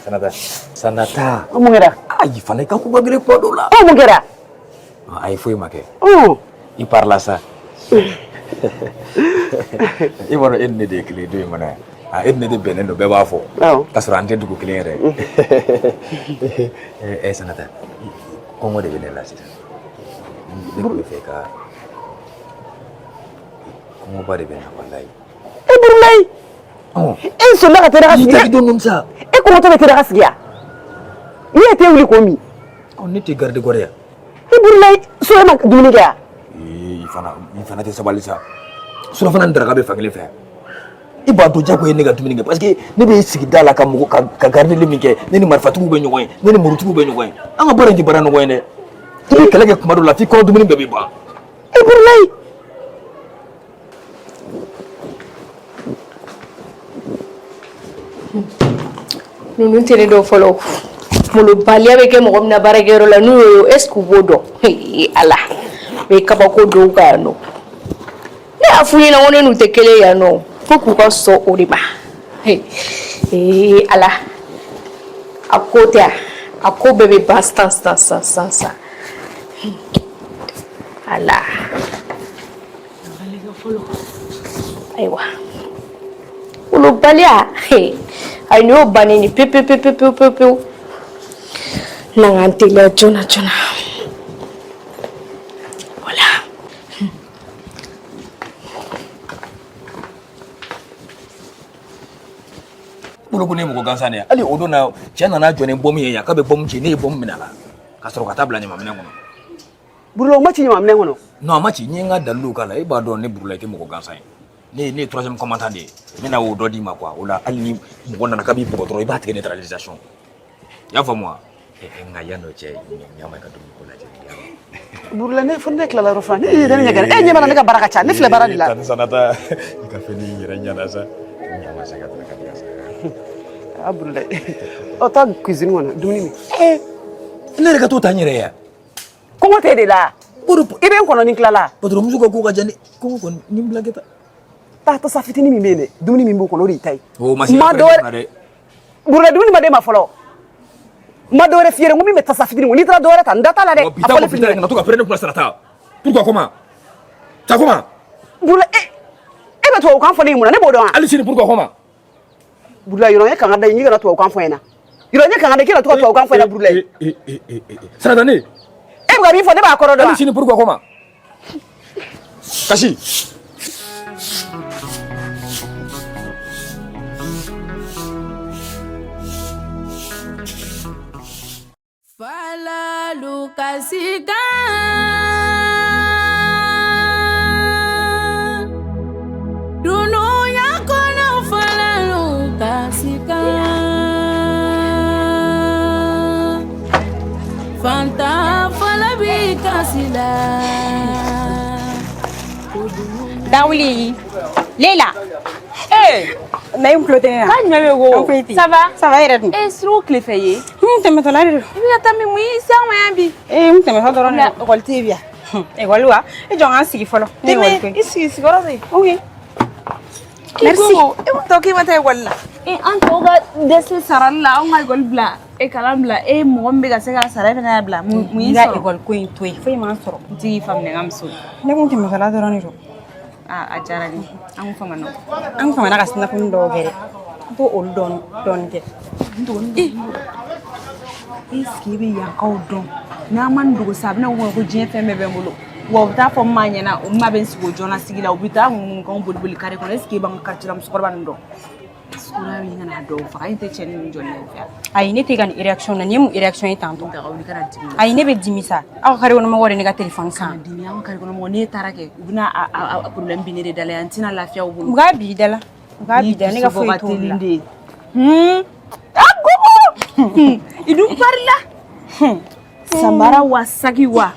Sanata, Sanata. Mun kɛra? Ayi fana, i ka ko ka gɛlɛn kuma dɔw la. Ɔ, mun kɛra? Ayi, foyi ma kɛ. I parila sa. I b'a dɔn, e ni ne de ye kelen ye du in kɔnɔ yan. Ah, e ni ne de bɛnnen don, bɛɛ b'a fɔ. K'a sɔrɔ an tɛ dugu kelen yɛrɛ. Ɛ Sanata, kɔngɔ de bɛ ne la sisan. Ne tun bɛ fɛ ka, kɔngɔba de bɛ n na walayi. E Burulayi, e solila ka tɛ daga sigi. I tɛ don sa. E kɔngɔtɔ bɛ tɛ daga sigi yan. N'i ye te wuli k'o min. Ɔ, ne tɛ garde corps yan. E Burulayi, so e ma dumuni kɛ yan? Ee, i fana tɛ sabali sa. Surafana ni daraka bɛ fankelen fɛ. I b'a dɔn jago ye ne ka dumuni kɛ, parce que ne bɛ sigida la ka mɔgɔ ka gardeli min kɛ, ne ni marifatigiw bɛ ɲɔgɔn ye, ne ni murutigiw bɛ ɲɔgɔn ye. An ka baara in tɛ baara nɔgɔ ye dɛ. I bɛ kɛlɛ kɛ kuma dɔw la f'i kɔnɔ dumuni bɛɛ bɛ ban. E Burulayi. Ninnu tɛ ne dɔn fɔlɔ. Malobaliya bɛ kɛ mɔgɔ min na baarakɛyɔrɔ la, n'u y'o ye, est ce que u b'o dɔn? Ee Ala, u ye kabako dɔw kan yan nɔ. Ne y'a f'u ɲɛna ko ne n'u tɛ kelen yan nɔ, fo k'u ka sɔn o de ma. Ee Ala, a ko tɛ a, a ko bɛɛ bɛ ban sisan sisan sisan sisan sisan. Ala. Ayiwa, molobaliya, ayi, nin y'o bannen de pewu pewu pewu pewu pewu. Na n ka n teliya joona joona. Voilà. Bolo ko ne ye mɔgɔ gansan de ye hali o don na cɛ nana jɔ ni bɔmu ye yan k'a bɛ bɔmu ci ne ye bɔmu minɛ a la ka sɔrɔ ka taa bila ɲamanminɛn kɔnɔ. Burula o ma ci ɲamanminɛn kɔnɔ. Non a ma ci n ye n ka daliluw k'a la e b'a dɔn ne Burula i tɛ mɔgɔ gansan ye ne ye troisième commandant de ye n bɛna o dɔ d'i ma quoi o la hali ni mɔgɔ nana k'a b'i bugɔ dɔrɔn i b'a tigɛ neutralisation i y'a faamu wa nka yan'o cɛ ɲama i ka dumuni ko lajɛ. Burula ne fo ne tilala yɔrɔ fana ne yɛrɛ ɲɛ kɛnɛ e ɲɛ b'a la ne ka baara ka ca ne filɛ baara de la. Tani Sanata i ka fɛn n'i yɛrɛ ɲɛna sa ɲama se ka daraka di yan sa. A Burula ɔ taa cuisine kɔnɔ dumuni min. Ne yɛrɛ ka t'o ta n yɛrɛ ye yan. Kɔngɔ t'e de la. I bɛ n kɔnɔ ni tilala. Patron muso ka ko ka ca ni kɔngɔ kɔni ni n bila kɛ tan. Taa tasa fitinin min bɛ yen dɛ dumuni min b'o kɔnɔ o de y'i ta ye. O ma se ka dɔ dɛ. Burula dumuni ma d'e ma fɔlɔ. N ma dɔ wɛrɛ f'i ye dɛ n ko min bɛ tasa fitinin kɔnɔ n'i taara dɔ wɛrɛ ta n da t'a la dɛ. Bi ta ko bi ta kana to ka pɛrɛn ne kunna Sanata. Pourquoi comment? Ça comment? Burula e e bɛ tubabukan fɔ ne ye mun na ne b'o dɔn wa. Hali sini pourquoi comment? Burula yɔrɔ n ye kanga da ye n k'i kana tubabukan fɔ n ɲɛna. Yɔrɔ n ye kanga da k'i kana to ka tubabukan fɔ n ɲɛna Burula. Sanata ne. E bɛ ka min fɔ ne b'a kɔrɔ dɔn wa. Hali sini pourquoi comment? Kasi. Falalu kasikan dunuya kɔnɔ falalu kasikan fantan fana bi kasi la. Dawuli Leila Eh Nayi tulo tɛ ne na. K'a jumɛn bɛ ko? An foyi tɛ. Ça va? Ça va yɛrɛ dun? Eh Siriku tile fɛ ye. N tɛmɛtɔla de don. I bɛ ka taa min mun y'i se anw ma yan bi? Eh n tɛmɛtɔ dɔrɔn de don. Ekɔli tɛ yen bi yan. Ekɔli wa? I jɔ n ka n sigi fɔlɔ. Ne ye ekɔli ko ye. I sigi sigiyɔrɔ bɛ yen. Ok. Merci. E ko tɔ k'i ma taa ekɔli la. Eh an tɔw ka dɛsɛ sarali la anw ka ekɔli bila e kalan bila e mɔgɔ min bɛ ka se k'a sara e fana y'a bila mun y'i N ka sɔrɔ? ekɔli ko in to yen foyi ma n sɔrɔ. N t'i faamuya n ka muso. Ne kun tɛmɛtɔla dɔrɔn de don. Aa a diyara n ye an kun famana. An famana ka sinafoni dɔw kɛ dɛ. N t'o olu dɔɔni dɔɔni kɛ. Est-ce que i bɛ yankaw dɔn n'a ma nin dogo sa a bɛna ko ko diɲɛ fɛn bɛɛ bɛ n bolo wa u bɛ taa fɔ n ma ɲɛna u ma bɛ n sigi o joona sigi la u bɛ taa ŋunuŋunukanw boli boli kare kɔnɔ est ce que i b'an ka quartier la musokɔrɔba ninnu dɔn sukura bɛ ka na dɔw faga e tɛ cɛ ninnu jɔlen ye fɛ Ayi ne tɛ ka nin réaction na nin ye mun réaction ye tantôt. Daga wuli kana dimi Ayi ne bɛ dimi sa. Aw ka carré kɔnɔ mɔgɔw de ne ka téléphone san. dimi an ka carré kɔnɔ mɔgɔ n'e taara kɛ u bɛna a problème bin ne de da la yan n tɛna lafiya u bolo U k'a bi i da la. U k'a bi i da la ne ka foyi t'olu la. de ye a gogo i dun parila samara wa saki wa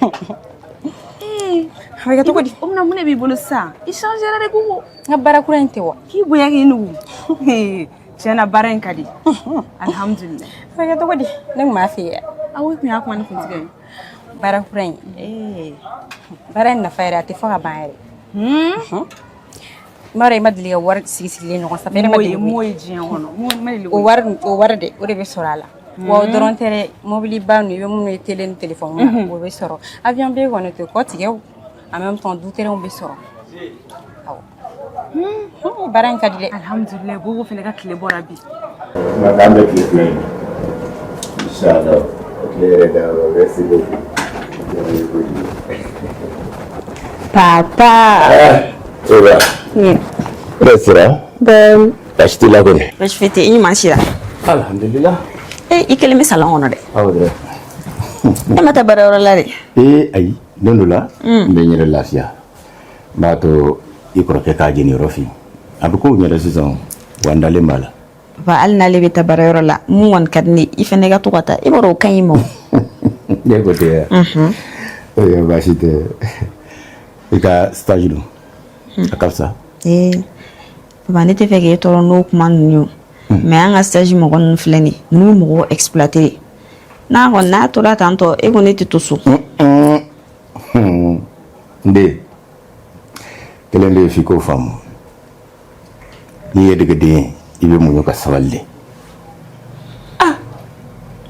A bɛ kɛ cogo di? O bɛna mun de b'i bolo sisan i changera de gogo N ka baara kura in tɛ wa? K'i bonya k'i nugu tiɲɛ na baara in ka di alhamdulilayi A bɛ kɛ cogo di? Ne tun b'a f'i ye. Awɔ i tun y'a kuma ni kuntigɛ ye. Baara kura in ee baara in nafa yɛrɛ a tɛ fɔ ka ban yɛrɛ. I m'a dɔn i ma deli ka wari sigi sigilen ɲɔgɔn sanfɛ. E yɛrɛ ma deli k'o ye. M'o ye diɲɛ kɔnɔ m'o ma deli k'o O ye. wari o wari de o de bɛ sɔrɔ a la. Wa o dɔrɔn tɛ dɛ mobiliba ninnu i bɛ minnu ye télé ni téléphone na o bɛ sɔrɔ avion bɛ kɔni o tɛ kɔ tigɛ o en même temps du terrain bɛ sɔrɔ. Awɔ. Baara in ka di dɛ. Alhamdulilayi gogo fana ka tile bɔra bi. Nka k'an bɛ tile fila in na. Inshallah. Tile yɛrɛ dayɔrɔ merci beaucoup. Diyara n ye kojugu. Papa. Eba. Hɛrɛ sira. Ben. Baasi t'i la kɔni. Baasi foyi tɛ i ɲuman sira. Alhamdulillah. Eh i kelen bɛ salon kɔnɔ dɛ. Awɔ dɛ. E ma taa baarayɔrɔ la dɛ. Ee ayi don dɔ la n bɛ n yɛrɛ lafiya. N b'a to i kɔrɔkɛ k'a jeniyɔrɔ fin. A bɛ kow ɲɛdɔn sisan wa n dalen b'a la. Papa hali n'ale bɛ taa baarayɔrɔ la mun kɔni ka di ne ye i fana ka to ka taa i b'a dɔn o ka ɲi i ma o. Ne ko ten wa? Ee baasi tɛ. I ka stage dun? A ka fisa. Ee papa ne tɛ fɛ k'e tɔɔrɔ n'o kuma ninnu ye o. Mais an ka stage mɔgɔ ninnu filɛ nin ye ninnu bɛ mɔgɔw exploiter de. N'a kɔni n'a tora tan tɔ e ko ne tɛ to so. N den kelen bɛ yen f'i k'o faamu n'i ye degeden ye i bɛ muɲu ka sabali de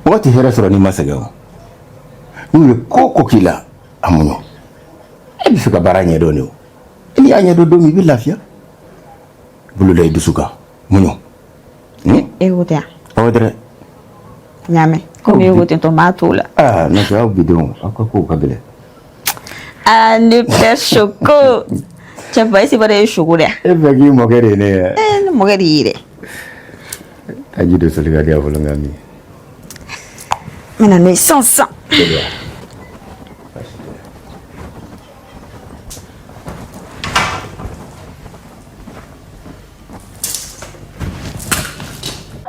mɔgɔ tɛ hɛrɛ sɔrɔ n'i ma sɛgɛn o n'u ye ko o ko k'i la a muɲu e bɛ fɛ ka baara ɲɛdɔn de o n'i y'a ɲɛdɔn don min i bɛ lafiya bolo da i dusu kan muɲu. E ko tɛ yan. Awɔ dɛrɛ. N y'a mɛn. Komi e ko ten tɔ, n b'a t'o la. Aa, n'o tɛ aw bidenw, aw ka kow ka gɛlɛn. Ah, ne père Choco. Cɛ ba, e b'a ye Choco de. E fɛ k'i mɔkɛ de ye ne ye. Eh, ne mɔkɛ de y'i dɛ. Ka ji dɔ soli ka di yan fɔlɔ, n ka min. N bɛna n'o ye sisan sisan.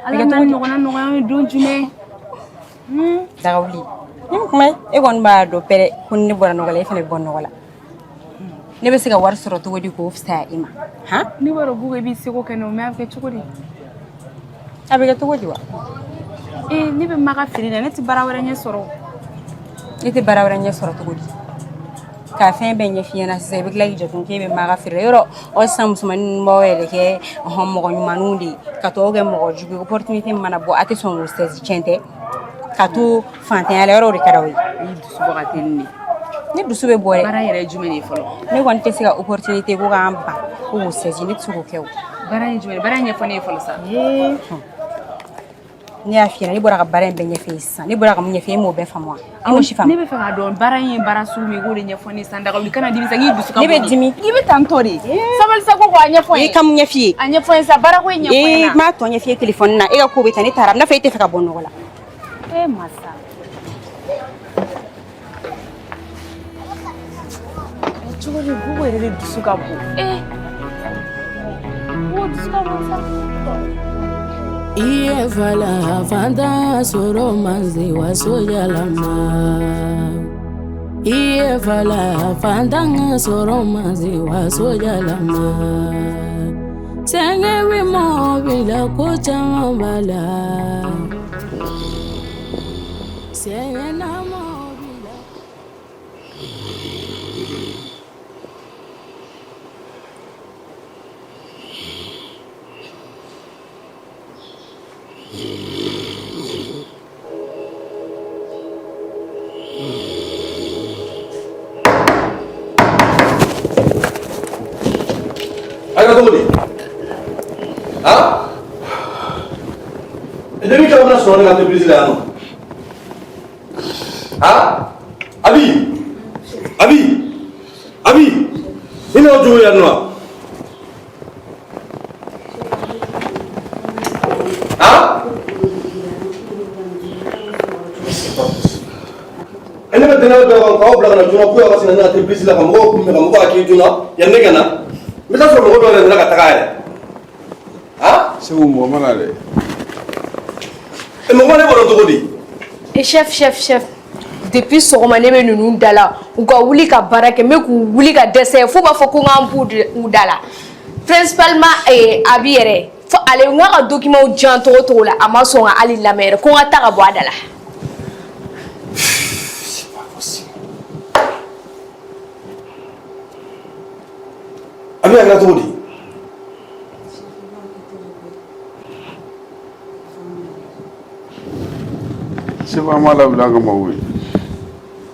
Ala n'a ɲɔgɔnna nɔgɔya an ye don jumɛn? Dagawuli ni kuma e kɔni b'a dɔn pɛrɛ ko ni ne bɔra nɔgɔ la, e fana bɛ bɔ nɔgɔ la. Ne bɛ se ka wari sɔrɔ cogo di k'o fisaya i ma? Han. Ne b'a dɔn Bubu, i b'i seko kɛ ne o, mais a bɛ kɛ cogo di? A bɛ kɛ cogo di wa? Ee, ne bɛ Maka feere la, ne tɛ baara wɛrɛ ɲɛ sɔrɔ. E tɛ baara wɛrɛ ɲɛ sɔrɔ cogo di? Ka fɛn bɛɛ ɲɛf'i ɲɛna sisan, i bɛ tila k'i jɔ tuguni k'e bɛ Maka feere la. Yɔrɔ o sisan, musomanin ninnu b'aw yɛrɛ kɛ ɔhɔn mɔgɔ ɲumanninw de ye ka tɔw kɛ mɔgɔ jugu ye. Opportunité min mana bɔ, a tɛ sɔn k'o saisi. Tiɲɛ tɛ ka to fantanya la, yɔrɔ o de ka d'aw ye. I dusu bɔ ka teli ne. Ne dusu bɛ bɔ dɛ. Baara yɛrɛ ye jumɛn de ye fɔlɔ? Ne kɔni tɛ se ka opportunité ko k'an ban ko k'o saisi, ne tɛ se k'o kɛ o. Baara ye jumɛn ye? Baara in ɲɛfɔ ne ye fɔlɔ sa. Ne y'a f'i ɲɛna, ne bɔra ka baara in bɛɛ ɲɛf'i ye sisan. Ne bɔra ka mun ɲɛf'i ye, e m'o bɛɛ faamu wa? E m'o si faamu. Ne bɛ fɛ k'a dɔn baara in ye baara sugu min ye, i k'o de ɲɛfɔ ne ye sisan. Dagawuli, kana dimi sa, k'i dusu ka Ne bɛ dimi. I bɛ tan tɔ de. Sabali sa, ko a ɲɛfɔ n ye. I ka mun ɲɛf'i ye? A ɲɛfɔ n ye sa, baara ko in ɲɛfɔ n Ee, ɲɛna. n b'a tɔ ɲɛf'i ye téléphone na. E ka ko bɛ tan, ne taara. A bɛ n'a fɔ e tɛ fɛ ka bɔ nɔgɔ la. E masa. Cogo di, Bubu yɛrɛ de dusu ka bon. Ee. Bubu dusu ka bon sa. I ye fala fanta sɔrɔ man se waso yalama. I ye fala fantan sɔrɔ man se waso yalama. Sɛgɛn bɛ mɔgɔ bi la, ko caman b'a la. Sɛgɛn na mɔgɔ bi la. A kɛra cogo di? Han? Depuis quand bɛna sɔrɔ ne ka entreprise la yan nɔ? Han? Abi! Abi! Abi! I nana cogo yan nɔ wa? Han? E ne bɛ dɛnɛ bɛɛ kan k'aw bila ka na joona ko ka sina ne ka entreprise la ka mɔgɔw kunbɛn, ka mɔgɔw accueillir joona yanni ne ka na. N bɛ taa sɔrɔ mɔgɔ dɔw yɛrɛ nana ka taga yɛrɛ. Han? Segu, mɔgɔ ma na dɛ. E, mɔgɔ ma ne b'a dɔn cogo di? E chef, chef, chef, depuis sɔgɔma ne bɛ ninnu da la u ka wuli ka baara kɛ. N bɛ k'u wuli ka dɛsɛ, f'u b'a fɔ ko n k'an b'u u da la. Principalement Abi yɛrɛ, fo ale n k'a ka document jan cogo cogo la, a ma sɔn ka hali lamɛn yɛrɛ, ko n ka taa ka bɔ a da la. Abi, a kɛra cogo di? Chef, an b'a labila an ka maaw ye.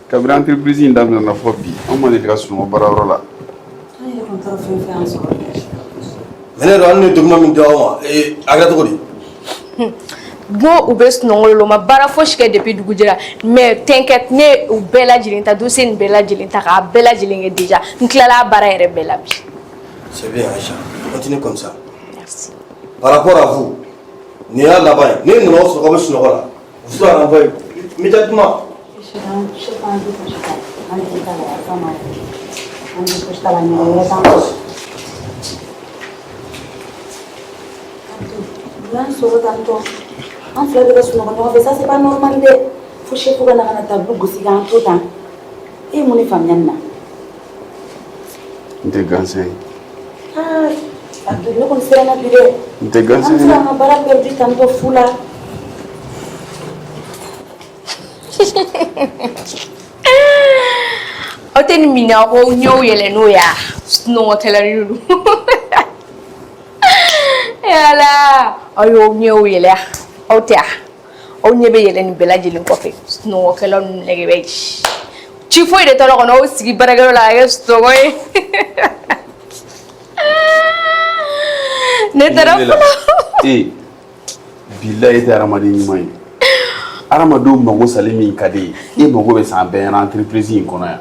Kabini entreprise in daminɛna fɔ bi, an ma deli ka sunɔgɔ baarayɔrɔ la. An yɛrɛ kɔni taara fɛn fɛn y'an sɔrɔ. Mais ne yɛrɛ, hali ne ye document min di aw ma, a kɛra cogo di? N ko u bɛ sunɔgɔ la, u ma baara fosi kɛ depuis dugu jɛra, mais t'inquiète, ne ye u bɛɛ lajɛlen ta, dossier nin bɛɛ lajɛlen ta k'a bɛɛ lajɛlen kɛ déjà. N tilala a baara yɛrɛ bɛɛ la bi. C'est bien, Aïcha, continue comme ça. Merci. Par rapport à vous, nin y'a laban ye. Ne nana aw sɔrɔ k'aw bɛ sunɔgɔ la, vous serez renvoyé immédiatement. Chef, an tɛ fosi t'a la, an tɛ t'a la, yafa ma, an tɛ fosi t'a la, ɲɔgɔn wɛrɛ t'an bolo. Y'an sɔrɔ tan tɔ, an fila bɛ ka sunɔgɔ ɲɔgɔn fɛ, ça c'est pas normal dɛ. Fo chef ka na ka na tableau gosi k'an to tan. E ye mun de faamuya nin na? N tɛ gansan ye. Aa Abdul, ne kɔni siranna bi dɛ. N tɛ gansan An bɛ se ye. k'an ka baara perdu tan tɔ fu la. Aw tɛ nin minɛ, aw k'aw ɲɛw yɛlɛ n'o ye a sunɔgɔkɛla ninnu. Yala aw y'aw ɲɛw yɛlɛ, aw tɛ a aw ɲɛ bɛ yɛlɛ nin bɛɛ lajɛlen kɔfɛ. Sunɔgɔkɛla ninnu nɛgɛ bɛ ci foyi de t'a la kɔnɔ, aw sigi baarakɛyɔrɔ la ka kɛ sunɔgɔ ye. Ne taara fɔlɔ. Ee, bilayi, e tɛ hadamaden ɲuman ye. Hadamadenw mago sali min ka di ye, e mago bɛ sa an bɛɛ ɲɛna entreprise in kɔnɔ yan.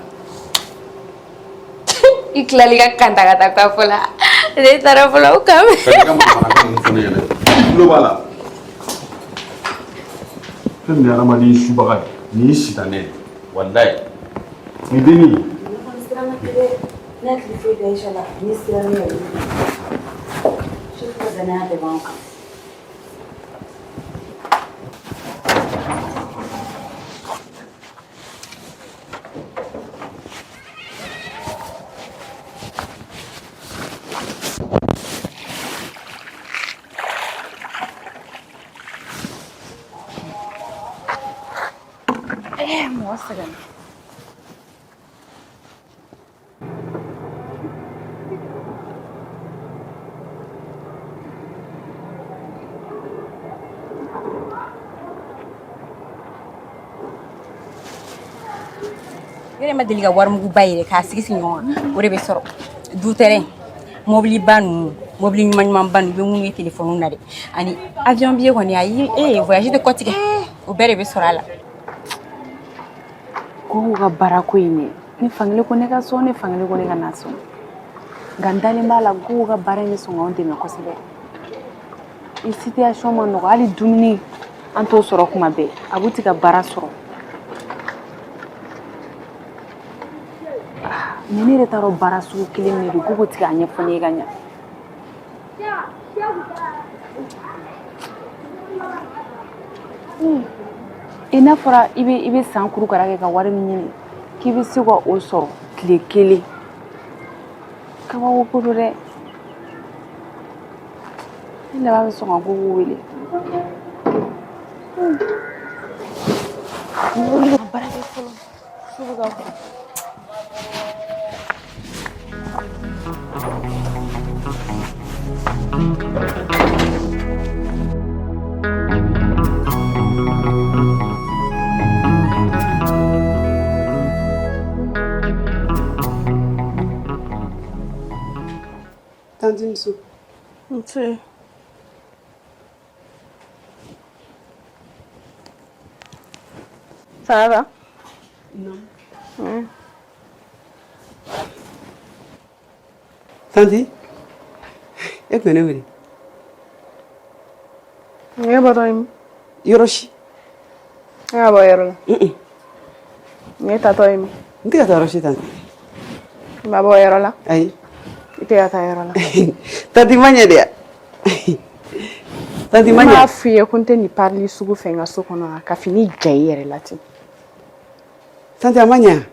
I tilali ka kanta ka taa ka fɔ la. Ne taara fɔlɔ o kan. Ka n'i ka manamanakan ninnu fɔ ne ɲɛna. I tulo b'a la. Fɛn min ye hadamaden subaga ye, nin ye sitanɛ ye, walayi. Nin dennin. Ne kɔni siranna tɛ dɛ. Ne hakili foyi tɛ Aisha la. Ne siranna yɛrɛ de. Chef ka danaya bɛɛ b'an kan. Mɔgɔ sɛgɛnna. Yɛrɛ ma deli ka warimuguba yɛrɛ k'a sigi sigi ɲɔgɔn kan, o de bɛ sɔrɔ dutɛrɛn, mɔbiliba ninnu, mɔbili ɲuman ɲumanba ninnu, i bɛ minnu ye telefɔni na dɛ, ani avion billet kɔni, ayi, ee, voyage tɛ kɔtigɛ, o bɛɛ de bɛ sɔrɔ a la. Ko ka baarako in ne, ne fankelen ko ne ka sɔn, ne fankelen ko ne ka na sɔn, nka n dalen b'a la ko ka baara in bɛ sɔn k'anw dɛmɛ kosɛbɛ. I situation ma nɔgɔ, hali dumuni an t'o sɔrɔ kuma bɛɛ. A b'u ti ka baara sɔrɔ, mais ne yɛrɛ t'a dɔn baara sugu kelen min de don. Gogo ti k'a ɲɛfɔ ne ye ka ɲa. I n'a fɔra i bɛ san kurukara kɛ ka wari min ɲini, k'i bɛ se ka o sɔrɔ tile kelen, kabako ko don dɛ. Ne laban bɛ sɔn ka Gogo wele. Baara kɛ fɔlɔ, su bɛ ka ko. Tanti Muso. Nse. Ça va? Non. Tanti Tanti, e tun bɛ ne wele. Ne bɔtɔ ye min? Yɔrɔ si. E ka bɔ yɔrɔ la. Ne taatɔ ye min? N tɛ ka taa yɔrɔ si, tanti. I ma bɔ yɔrɔ la? Ayi. I tɛ ka taa yɔrɔ la. Tanti ma ɲɛ de ya? Tanti ma Ne ɲɛ. m'a f'i ye ko n tɛ nin parili sugu fɛ n ka so kɔnɔ wa? Ka fini ja i yɛrɛ la ten. Tanti, a ma ɲɛ.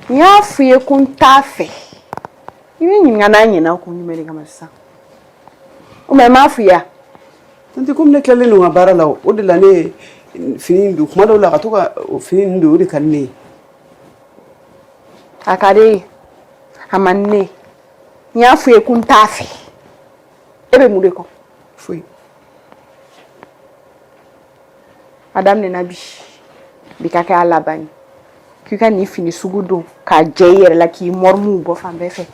N y'a f'i ye ko n t'a fɛ. I bɛ ɲininka n'a ɲɛna kun jumɛn de kama sisan? Ou bien n m'a f'i ye wa? Tanti, komi ne tilalen don n ka baara la, o de la ne ye fini in don. Kuma dɔw la, ka to ka o fini in don, o de ka di ne ye. A ka di e ye, a man di ne ye. N y'a f'i ye ko n t'a fɛ. E bɛ mun de kɔ? Foyi. A daminɛna bi, bi ka kɛ a laban ye k'i ka nin fini sugu don k'a jɛ i yɛrɛ la, k'i mɔrimuw bɔ fan bɛɛ fɛ.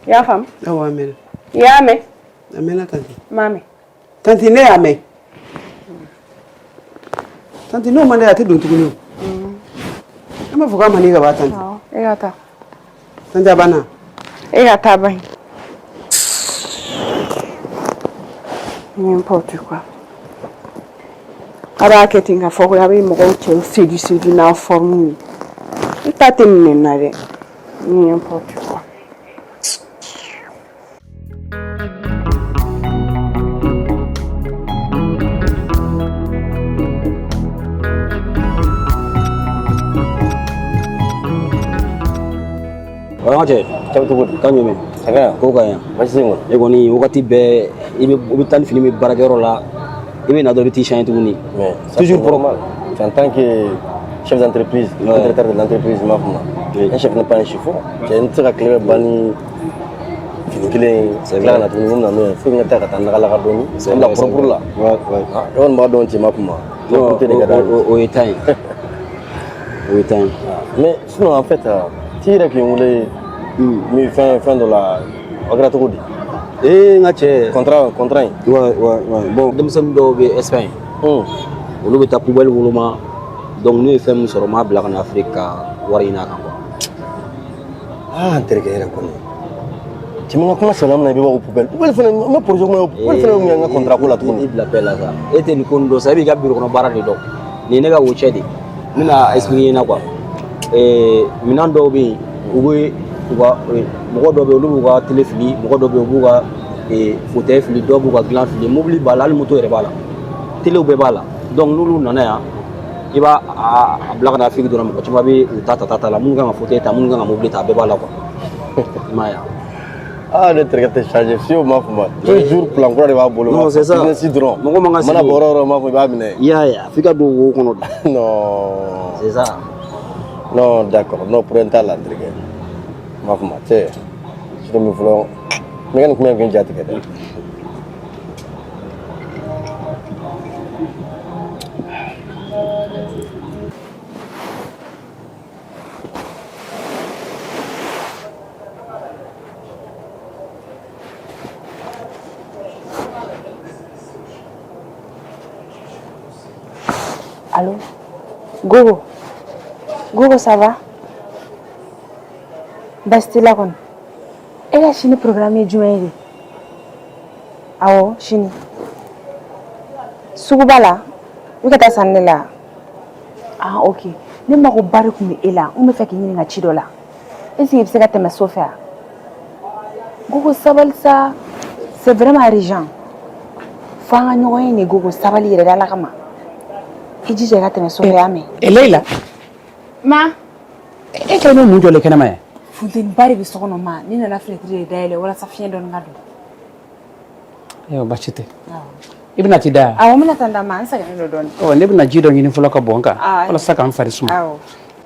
I y'a faamu? Awɔ, a mɛnna. I y'a mɛn? A mɛnna, tanti. N m'a mɛn. Tanti, ne y'a mɛn. Tanti, n'o man di, a tɛ don tuguni o. E m'a fɔ k'a man di ka ban, tanti. Awɔ, e ka taa. Tanti, a banna. E ka taa ban. N'importe quoi. A b'a kɛ ten ka fɔ ko a bɛ mɔgɔw cɛw séduire séduire n'a forme ye. I ta tɛ minɛ n na dɛ. N'importe quoi. Wa cɛ, cɛ bɛ cogo di? Kan jumɛn? Sɛgɛn ko ka ɲi, baasi tɛ yen kɔni. E kɔni, wagati bɛɛ i bɛ taa ni fini min baarakɛyɔrɔ la, i bɛ na dɔrɔn, i bɛ t'i changer tuguni. Mais ça, toujours c'est propre. normal. En tant que chef d'entreprise, directeur de l'entreprise, m'a faamu. Un chef n'est pas un chiffon. Cɛ, n tɛ se ka tile bɛɛ ban ni fini kelen ye. Tila ka na tuguni ko n bɛna n'o ye. Fo n ka taa ka taa nagalaga dɔɔni. An bila propre la. Ah, e kɔni b'a dɔn cɛ, m'a faamu. Propreté de ka d'an ye. O ye tan ye. O ye tan ye. Mais sinon, en fait, t'i yɛrɛ k'i wele min fɛn fɛn dɔ la, a kɛra cogo di? Ee n ka cɛ. Contrat in. Ouais, bon denmisɛnnin dɔw bɛ Espagne. Olu bɛ taa poubelle woloma, donc n'u ye fɛn min sɔrɔ, n b'a bila ka na Afrique ka wari ɲini a kan quoi. Ah, n terikɛ yɛrɛ kɔni. Cɛ min ka kuma sɛbɛnna min na, i bɛ b'a fɔ ko poubelle. Poubelle fana, n bɛ projet kɔnɔ, poubelle fana bɛ mun kɛ n ka contrat ko la tuguni? I bila bɛɛ la sa. E tɛ nin ko nin dɔn sa, e b'i ka bureau kɔnɔ baara de dɔn. Nin ye ne ka wocɛ de ye. N bɛna expliquer ɲɛna quoi. Minɛn dɔw bɛ yen, u bɛ u ka mɔgɔ dɔw bɛ yen, olu b'u ka télé fili, mɔgɔ dɔw bɛ yen, u b'u ka fauteuil fili, dɔw b'u ka dilan fili, mobili b'a la, hali moto yɛrɛ b'a la, téléw bɛɛ b'a la. Donc n'olu nana yan, i b'a a bila ka na Afrique dɔrɔn, mɔgɔ caman bɛ u ta ta ta la, minnu kan ka fauteuil ta, minnu kan ka mobili ta, a bɛɛ b'a la quoi. I m'a ye wa? Ah, ne terikɛ tɛ changer fiyewu, m'a faamu. Toujours plan kura de b'a bolo. Non, c'est ça. Business dɔrɔn. Mɔgɔ man ka sigi. Mana bɔ yɔrɔ o yɔrɔ, m'a fɔ i b'a minɛ. I y'a ye, a f'i ka don wo kɔnɔ de. Non. C'est ça. Non, d'accord. Non, problème t'a la, n terikɛ. M'a faamu. Cɛ, surtout min fɔlɔ, n bɛ ka nin kuma in kɛ n ja tigɛ dɛ. Allô? Gogo? Gogo, ça va? Baasi t'i la kɔni? E ka sini programme ye jumɛn ye de? Awɔ, sini. Suguba la? I bɛ ka taa sanni de la? Ah, ok. Ne magoba de tun bɛ e la. N bɛ fɛ k'i ɲininka ci dɔ la. Est-ce que i bɛ se ka tɛmɛ so fɛ wa? Gogo, sabali sa. C'est vraiment urgent. F'an ka ɲɔgɔn ye de Gogo, sabali yɛrɛ de Ala kama. I jija i ka tɛmɛ so fɛ, y'a mɛn? E Leyila. Ma. E kɛlen bɛ mun jɔlen kɛnɛma yan? Funteniba de bɛ so kɔnɔ ma. Ne nana fenêtre de dayɛlɛ walasa fiɲɛ dɔɔni ka don. Ayiwa, baasi tɛ. I bɛna t'i da yan? Awɔ, n bɛna taa n da ma, n sɛgɛnnen don dɔɔni. Ɔ, ne bɛna ji dɔ ɲini fɔlɔ ka bɔn n kan Ah, walasa ka n fari suma. Awɔ.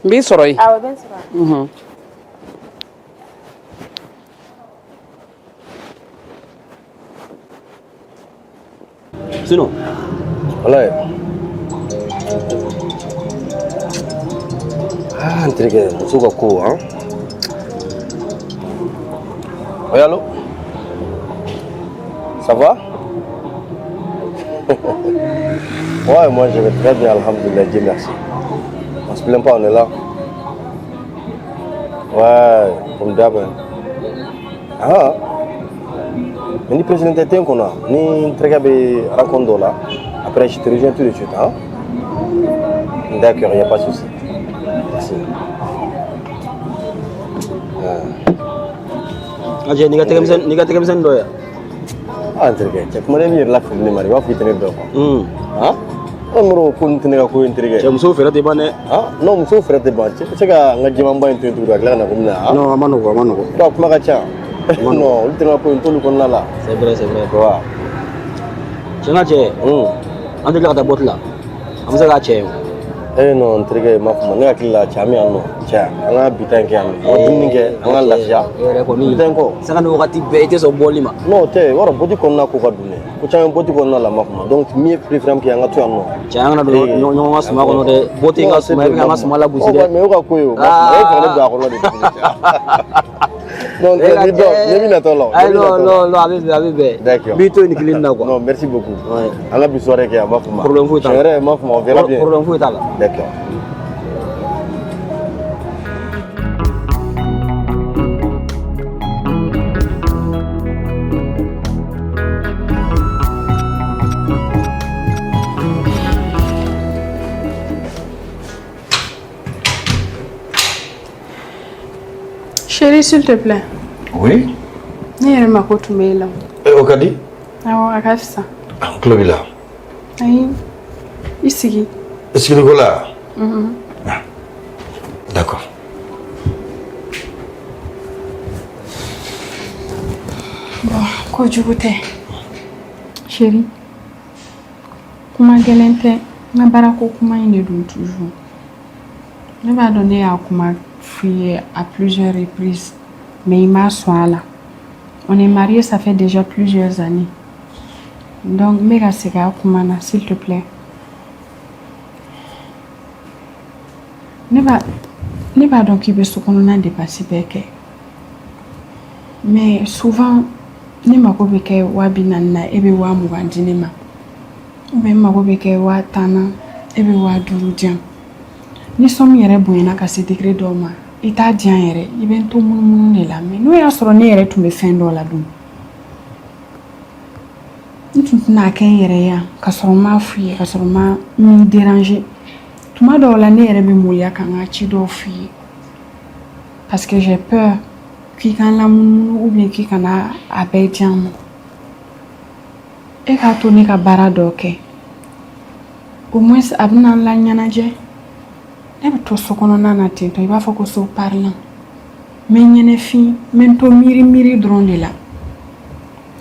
N b'i sɔrɔ yen. Awɔ, i bɛ n sɔrɔ yen. Unhun. Sinon. Walayi. Ah, n terikɛ, muso ka ko, han. Oui, allô? Ça va? Ouais, moi je vais très bien, alhamdoulilah, Dieu merci. On se plaint pas, on est là. Ouais, comme d'hab. Hein. Ah, mais ni président tɛ n kɔnɔ, ni n terikɛ bɛ rencontre dɔ la, après je te rejoins tout de suite, hein? D'accord, il n'y a pas de souci. Merci. N ka cɛ, n'i ka tɛgɛmisɛnnin dɔ ye. Ah, n terikɛ, cɛ kuma dɔ i b'i yɛrɛ lafili ne ma de, i b'a fɔ i tɛ ne dɔn quoi. Han? An mɔrɔ ko nin tɛ ne ka ko ye, n terikɛ. Cɛ, musow fɛɛrɛ tɛ ban dɛ. Ah, non, musow fɛɛrɛ tɛ ban. Cɛ bɛ se ka n ka jɛmanba in to yen tuguni ka tila ka na ko n bɛna. Ah? Non, a ma nɔgɔn, a ma nɔgɔn. Non, kuma ka ca. Non, olu tɛ ne ka ko ye, n t'olu kɔnɔna la. C'est vrai, c'est vrai. Tu vois. Cɛ, n ka cɛ. An tɛ tila ka taa boîte la. An bɛ se k'a cɛ ye o. Eh non, n terikɛ, ma faamu. Ne hakili la, cɛ, an bɛ yan nɔ. Cɛ, an ka bi ta in kɛ yan nɔ. An ka dumuni kɛ, an ka lafiya. E yɛrɛ kɔni. Bi ta in kɔ. Sanga ni wagati bɛɛ i tɛ sɔn bɔli ma. Non, o tɛ, i b'a dɔn boîte kɔnɔna ko ka dun dɛ. Ko caman bɛ boîte kɔnɔna la, ma faamu. Donc min ye préférable kɛ, an ka to yan nɔ. Cɛ, an kana don ɲɔgɔn ka suma kɔnɔ dɛ. Boîte in ka suma, e bɛ k'an ka suma lagosi dɛ. Mais o ka ko ye o. Ma faamu. E fɛ ka ne don a kɔnɔ de tuguni. Non, E ka ni dɔn, cɛ. ne bɛ natɔ la. Ayi, non, non, non, a bɛ bɛn, a bɛ bɛn. D'accord. N b'i to yen nin kelen na quoi. Non, merci beaucoup. An ka bi soirée kɛ yan, ma faamu. Problème foyi t'a la. Tiɲɛ yɛrɛ, ma faamu, on verra bien. Problème foyi t'a la. D'accord. Chérie, s'il te plaît. Oui. Ne yɛrɛ mako tun bɛ e la. Eh, o ka di. Awɔ, a ka fisa. N tulo b'i la. Ayi, i sigi. I sigiliko la? Mhm. D'accord. Bon, kojugu tɛ. Chérie, kuma gɛlɛn tɛ. N ka baarako kuma in de don toujours. Ne b'a dɔn ne y'a kuma f'i ye à plusieurs reprises, mais i m'a sɔn a la. On est mariés, ça fait déjà plusieurs années. Donc, n bɛ ka segin a kuma na, s'il te plaît. Ne b'a dɔn k'i bɛ so kɔnɔna dépense bɛɛ kɛ. Mais souvent, Ne mako bɛ kɛ 40 000 na, e bɛ 20 000 di ne ma. Ou bien n mako bɛ kɛ 10 000 na, e bɛ 5000 di yan. Ni somme yɛrɛ bonyana ka se degré dɔw ma, i t'a di yan yɛrɛ, i bɛ n to munumunu de la. Mais n'o y'a sɔrɔ ne yɛrɛ tun bɛ fɛn dɔ la dun, n tun tɛna kɛ n yɛrɛ ye yan ka sɔrɔ n m'a f'u ye, ka sɔrɔ n ma m'i déranger. Tuma dɔw la, ne yɛrɛ bɛ maloya ka n ka ci dɔw f'u ye parce que j'ai peur k'i ka n lamunumunu ou bien k'i kana a bɛɛ di yan ma. E k'a to ne ka baara dɔ kɛ, au moins a bɛna n laɲɛnajɛ. Ne bɛ to so kɔnɔna na ten tɔ, i b'a fɔ ko so parilan. N bɛ ɲɛnɛfin, n bɛ n to miiri miiri dɔrɔn de la.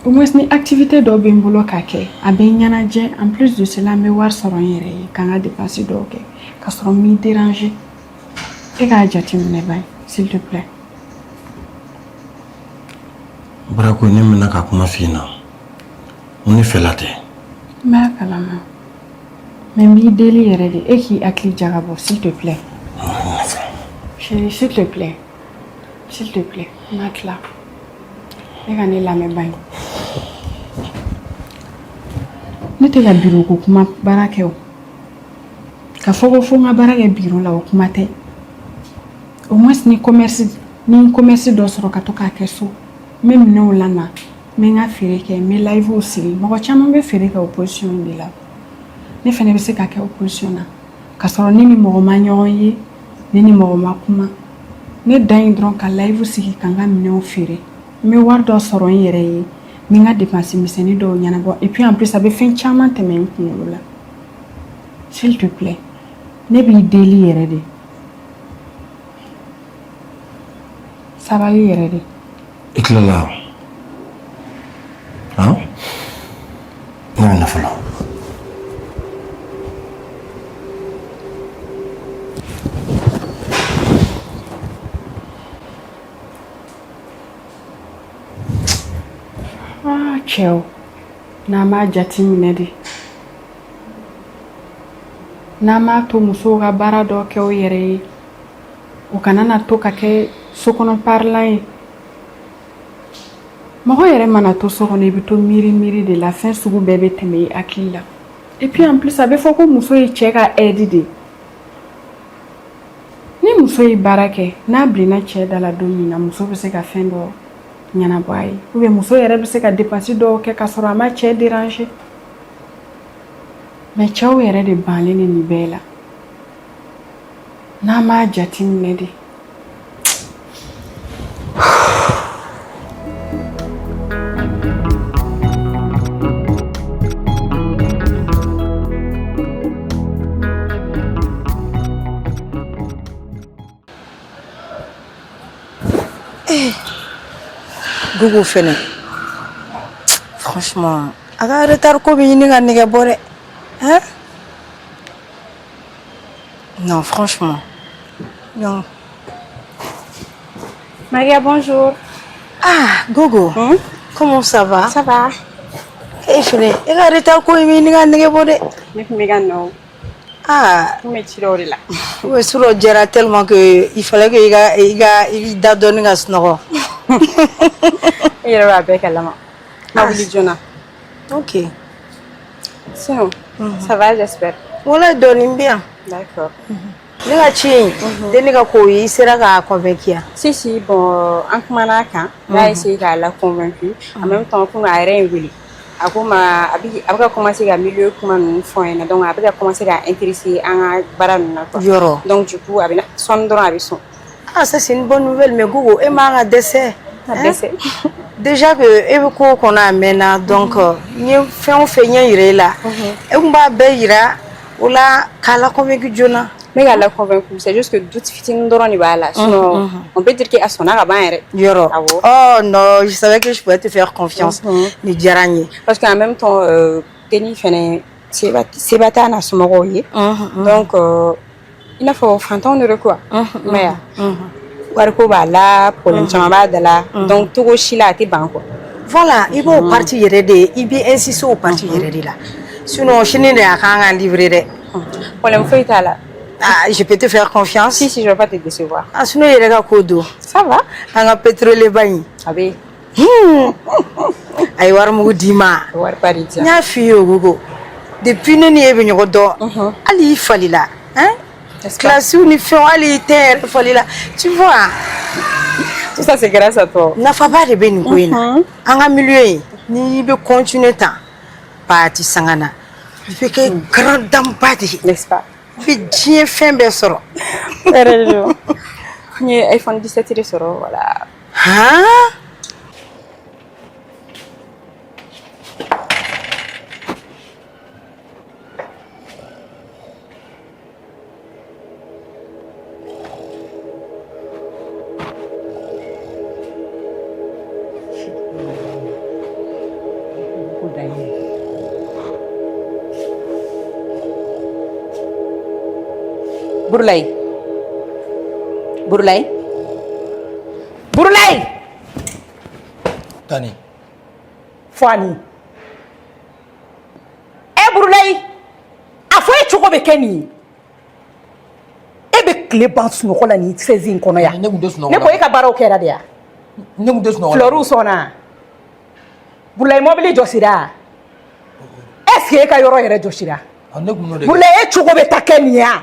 Au moins ni activité dɔ bɛ n bolo ka kɛ, a bɛ n ɲɛnajɛ. En plus de cela, n bɛ wari sɔrɔ n yɛrɛ ye ka n ka dépense dɔw kɛ ka sɔrɔ n m'i déranger. E k'a jateminɛ ba ye, s'il te plaît. Barako, ne mɛna ka kuma f'i ɲɛna, n ne fɛla tɛ. N b'a kalama, mais n b'i deli yɛrɛ de, e k'i hakili jagabɔ, s'il te plaît. Chérie, s'il te plaît, s'il te plaît, n ma tila. E ka ne lamɛn ba ye. Ne tɛ ka bureau ko kuma baara kɛ o. Ka fɔ ko fo n ka baara kɛ bureau la, o kuma tɛ. Au moins ni commerce dɔ sɔrɔ ka to k'a kɛ so, n bɛ minɛnw lana, n bɛ n ka feere kɛ, n bɛ live sigi. Mɔgɔ caman bɛ feere kɛ o position in de la. Ne fɛnɛ bɛ se ka kɛ o position na ka sɔrɔ ne ni mɔgɔ ma ɲɔgɔn ye, ne ni mɔgɔ ma kuma. Ne dan ye dɔrɔn ka live sigi ka n ka minɛnw feere. N bɛ wari dɔ sɔrɔ n yɛrɛ ye, n bɛ n ka dépense misɛnnin dɔw ɲɛnabɔ. Et puis en plus, a bɛ fɛn caman tɛmɛ n kunkolo la. S'il te plaît, ne b'i deli yɛrɛ de, sabali yɛrɛ de. I tilala han? Ne bɛ na fɔlɔ. Ah, cɛw, n'an m'a jate minɛ de, n'an m'a to musow ka baara dɔ kɛ u yɛrɛ ye, u kana na to ka kɛ sokɔnɔ parilan ye. Mɔgɔ yɛrɛ mana to so kɔnɔ, i bɛ to miiri miiri de la, fɛn sugu bɛɛ bɛ tɛmɛ i hakili la. Et puis en plus, a bɛ fɔ ko muso ye cɛ ka aide de ye. Ni muso ye baara kɛ, n'a bilenna cɛ da la don min na, muso bɛ se ka fɛn dɔ ɲɛnabɔ a ye, ou bien muso yɛrɛ bɛ se ka dépense dɔw kɛ ka sɔrɔ a ma cɛ déranger. Mais cɛw yɛrɛ de banlen de nin bɛɛ la. N'an m'a jateminɛ de. Eh, Gogo fɛnɛ, franchement, a ka retard ko bɛ ɲini ka nɛgɛ bɔ dɛ, hein? Non, franchement, non. Maria, bonjour. Ah, Gogo. Comment ça va? Ça va. E fɛnɛ, e ka retard ko in bɛ ɲini ka nɛgɛ bɔ dɛ. Ne tun bɛ ka nɔ. Ah. N tun bɛ ci dɔw de la. Oui, surɔ jɛra tellement que il fallait que i ka i da dɔɔni ka sunɔgɔ. E yɛrɛ b'a bɛɛ kalama. Ma wuli joona. Ok. Sinon, ça va, j'espère. Wala, dɔɔni bɛ yan. D'accord. Ne ka ci in, denni ka ko ye, i sera k'a convaincre ya? Si, si, bon, an kumana a kan. N y'a essayé k'a la convaincre. En même temps, komi a yɛrɛ ye n wele. A ko ma a bɛ ka commencer ka milieu kuma ninnu fɔ n ɲɛna, donc a bɛ ka commencer ka intéresser an ka baara ninnu na quoi. Yɔrɔ. Donc du coup, a bɛ sɔnni dɔrɔn a bɛ sɔn. Ah, ça c'est une bonne nouvelle, mais Gogo, e man ka dɛsɛ. A dɛsɛ. Déjà que e bɛ ko kɔnɔ a mɛnna, donc n ye fɛn o fɛn ɲɛ yira e la, e kun b'a bɛɛ yira o la k'a la convaincre joona. N bɛ k'a la convaincre, c'est juste que doute fitinin dɔrɔn de b'a la. Sinon, on peut dire que a sɔnna ka ban yɛrɛ. Yɔrɔ. Awɔ. Oh non, je savais que je pouvais te faire confiance. Nin diyara n ye. Parce qu'en même temps, denni fɛnɛ seba t'a n'a somɔgɔw ye. Donc i n'a fɔ fantanw de don quoi. I m'a ye wa? Wariko b'a la, problème caman b'a da la. Donc togo si la a tɛ ban quoi. Voilà, i b'o partie yɛrɛ de, i bɛ insister o partie yɛrɛ de la. Sinon sini de a kan ka livrer dɛ. Problème foyi t'a la. Ah, je peux te faire confiance? Si, si, je vais pas te décevoir. Ah, sinon i yɛrɛ ka ko don. Ça va. An ka pétrolier ba in. A bɛ. A ye warimugu d'i ma. Wariba de di yan. N y'a f'i ye o Gogo. Depuis ne ni e bɛ ɲɔgɔn dɔn, hali i falila. Hein? Classe ni fɛnw hali i tɛ yɛrɛ falila. Tu vois? Tout ça c'est grâce à toi. Nafaba de bɛ nin ko in na. An ka milieu in, n'i bɛ continuer tan, pati sanga na, i bɛ kɛ grande dame ba de ye. N'est-ce pas? I bɛ diɲɛ fɛn bɛɛ sɔrɔ. Yɛrɛ de don. N ye iPhone 17 de sɔrɔ, voilà. Han? Burulayi Burulayi Burulayi Tani Fani e Burulayi a fɔ e cogo bɛ kɛ nin ye e bɛ tile ban sunɔgɔ la nin chaise in kɔnɔ yan ne tun tɛ sunɔgɔ la ne ko e ka baaraw kɛra de ya ne tun tɛ sunɔgɔ la fleurs sɔnna Burulayi mɔbili jɔsira est ce que e ka yɔrɔ yɛrɛ jɔsira ne tun n'o de kɛ Burulayi e cogo bɛ taa kɛ nin ye wa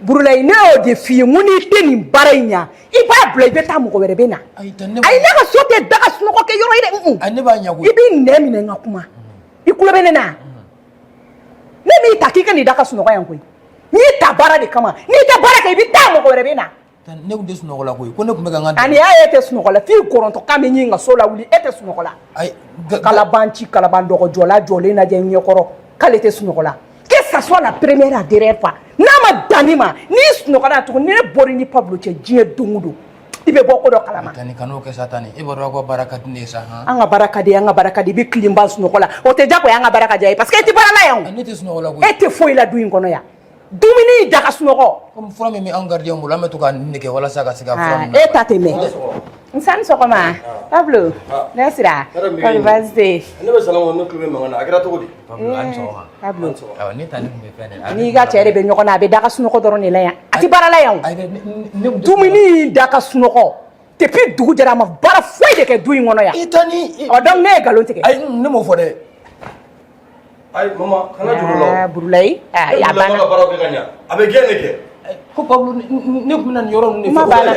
Burulayi ne y'o de f'i ye n ko n'i tɛ nin baara in ɲa i b'a bila i bɛ taa mɔgɔ wɛrɛ bɛ na ayi ne ayi ne ka so tɛ daga sunɔgɔ kɛ yɔrɔ ye dɛ ayi ne b'a ɲa koyi i b'i nɛn minɛ n ka kuma i tulo bɛ ne na ne m'i ta k'i ka n'i da ka sunɔgɔ yan koyi n y'i ta baara de kama n'i tɛ baara kɛ i bɛ taa mɔgɔ wɛrɛ bɛ na ne tun tɛ sunɔgɔ la koyi ko ne tun bɛ ka n ka ani y'a ye e tɛ sunɔgɔ la f'i kɔrɔntɔ kan bɛ ɲini ka so lawuli e tɛ sunɔgɔ la ayi kalaban ci kalaban dɔgɔjɔla jɔlen lajɛ n ɲɛkɔrɔ k'ale tɛ sunɔgɔ la que ça soit la première la dernière fois n'a ma dan nin ma n'i sunɔgɔra tuguni ni ne bɔra i ni Pablo cɛ diɲɛ don o don i bɛ bɔ ko dɔ kalama Tani kan'o kɛ sa Tani e b'a dɔn aw ka baara ka di ne ye sa han an ka baara ka di an ka baara ka di i bɛ tilen ban sunɔgɔ la o tɛ diyagoya an ka baara ka diya ye parce que e tɛ baara la yan o ne tɛ sunɔgɔ la koyi e tɛ foyi la du in kɔnɔ yan dumuni daga sunɔgɔ komi fura min bɛ anw gardien bolo an bɛ to ka nin de kɛ walasa ka se ka fura ninnu e ta tɛ mɛn n ni sɔgɔma Pablo ne sira kɔri baasi tɛ yen ne bɛ salon kɔnɔ ne tulo bɛ mankan na a kɛra cogo di Pablo a ni sɔgɔma Pablo awɔ ne Tani tun bɛ fɛn de la n'i ka cɛ de bɛ ɲɔgɔn na a bɛ daga sunɔgɔ dɔrɔn de la yan a tɛ baara la yan o dumuni daga sunɔgɔ depuis dugu jɛra a ma baara foyi de kɛ du in kɔnɔ yan i Tani ɔ donc ne ye nkalon tigɛ ayi ne m'o fɔ dɛ ayi mama kana juru la Ah, Burulayi ah, ne a Burulayi banna ka baaraw kɛ ka ɲa a bɛ gɛn de kɛ ko Pablo ne tun bɛna nin yɔrɔ ninnu de Kuma fɛ banna.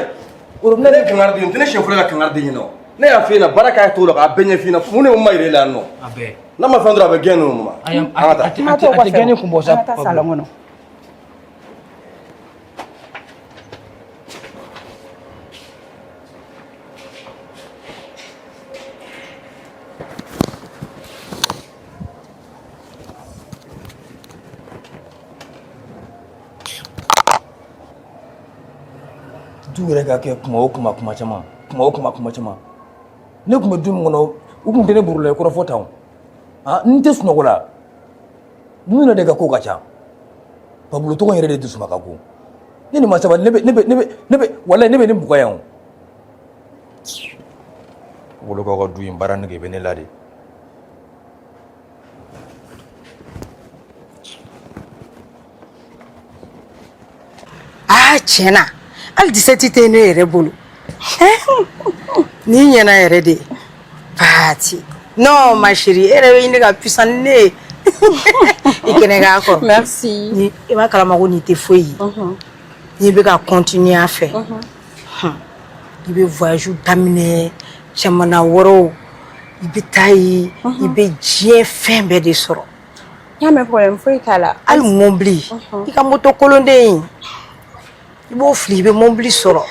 ne ye kangari den tɛ ne siɲɛ fɔlɔ ka kangari den ɲɛna o. Ne y'a f'i ɲɛna baara k'a cogo la k'a bɛɛ ɲɛf'i ɲɛna mun de ma yira e la yan nɔ a bɛɛ n'a ma fɛn dɔrɔn a bɛ gɛn ninnu ma Ayi, an ka taa Kuma t'o a tɛ kɔfɛ gɛnni kun bɔ sa an ka taa salon kɔnɔ Du yɛrɛ ka kɛ kuma o kuma kuma caman kuma o kuma kuma caman ne tun bɛ du min kɔnɔ u tun tɛ ne Burulayi kɔrɔfɔ tan o n tɛ sunɔgɔ la ninnu yɛrɛ de ka ko ka ca Pablo tɔgɔ yɛrɛ de dusuma ka go ne ni ma sabali ne bɛ ne bɛ ne bɛ ne bɛ walayi ne bɛ ne bugɔ yan o wolokaw ka du in baara nege bɛ ne la de Aa tiɲɛ na hali 17 tɛ ne yɛrɛ bolo n'i ɲɛna yɛrɛ de pati non ma chérie e yɛrɛ bɛ ɲini ka puissant ni ne ye i kɛnɛ k'a kɔrɔ merci ni i b'a kalama ko nin tɛ foyi ye n'i bɛ ka continuer a fɛ i bɛ voyage daminɛ jamana wɛrɛw i bɛ taa yen i bɛ diɲɛ fɛn bɛɛ de sɔrɔ n y'a mɛn problème foyi t'a la hali mobili i ka moto kolonden i b'o fili i bɛ mobili sɔrɔ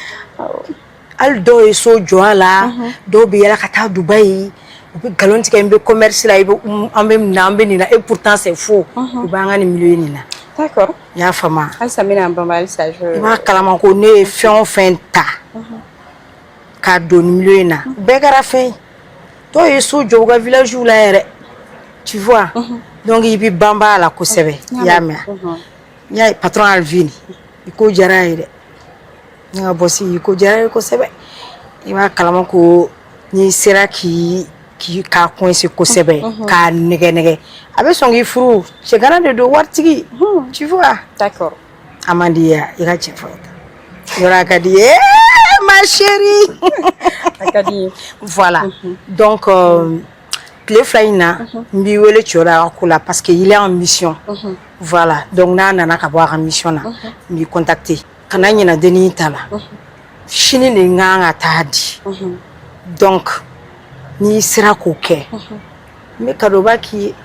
hali dɔw ye so jɔ a la dɔw bɛ yala ka taa Dubayi u bɛ nkalon tigɛ n bɛ commerce la i bɛ an bɛ nin na an bɛ nin na et pourtant c'est faux u b'an ka nin milieu nin na d'accord i y'a faamu halisa n bɛna n banba halisa i b'a kalama ko ne ye fɛn o fɛn ta k'a don nin milieu in na bɛɛ kɛra fɛn ye dɔw ye so jɔ u ka village la yɛrɛ tu vois donc i bɛ banba a la kosɛbɛ i y'a mɛn n y'a ye patron Alvin i ko diyara a ye dɛ ne ka boss i ko diyara a ye kosɛbɛ i b'a kalama ko n'i sera k'i k'i k'a coincer kosɛbɛ k'a nɛgɛ nɛgɛ a bɛ sɔn k'i furu cɛgana de don waritigi tu vois d'accord a man di i ye i ka cɛ fɔ Yɔrɔ a ka di ye ma chérie. A ka di n ye. Voilà. Donc tile 2 in na n b'i wele cɛ la a ka ko la parce que il est en mission. Voilà. Donc n'a nana ka bɔ a ka mission na, n b'i contacter. Kana ɲina dennin ta la. Sini de n kan ka taa di. Donc n'i sera k'o kɛ, n bɛ cadeau ba k'i ye.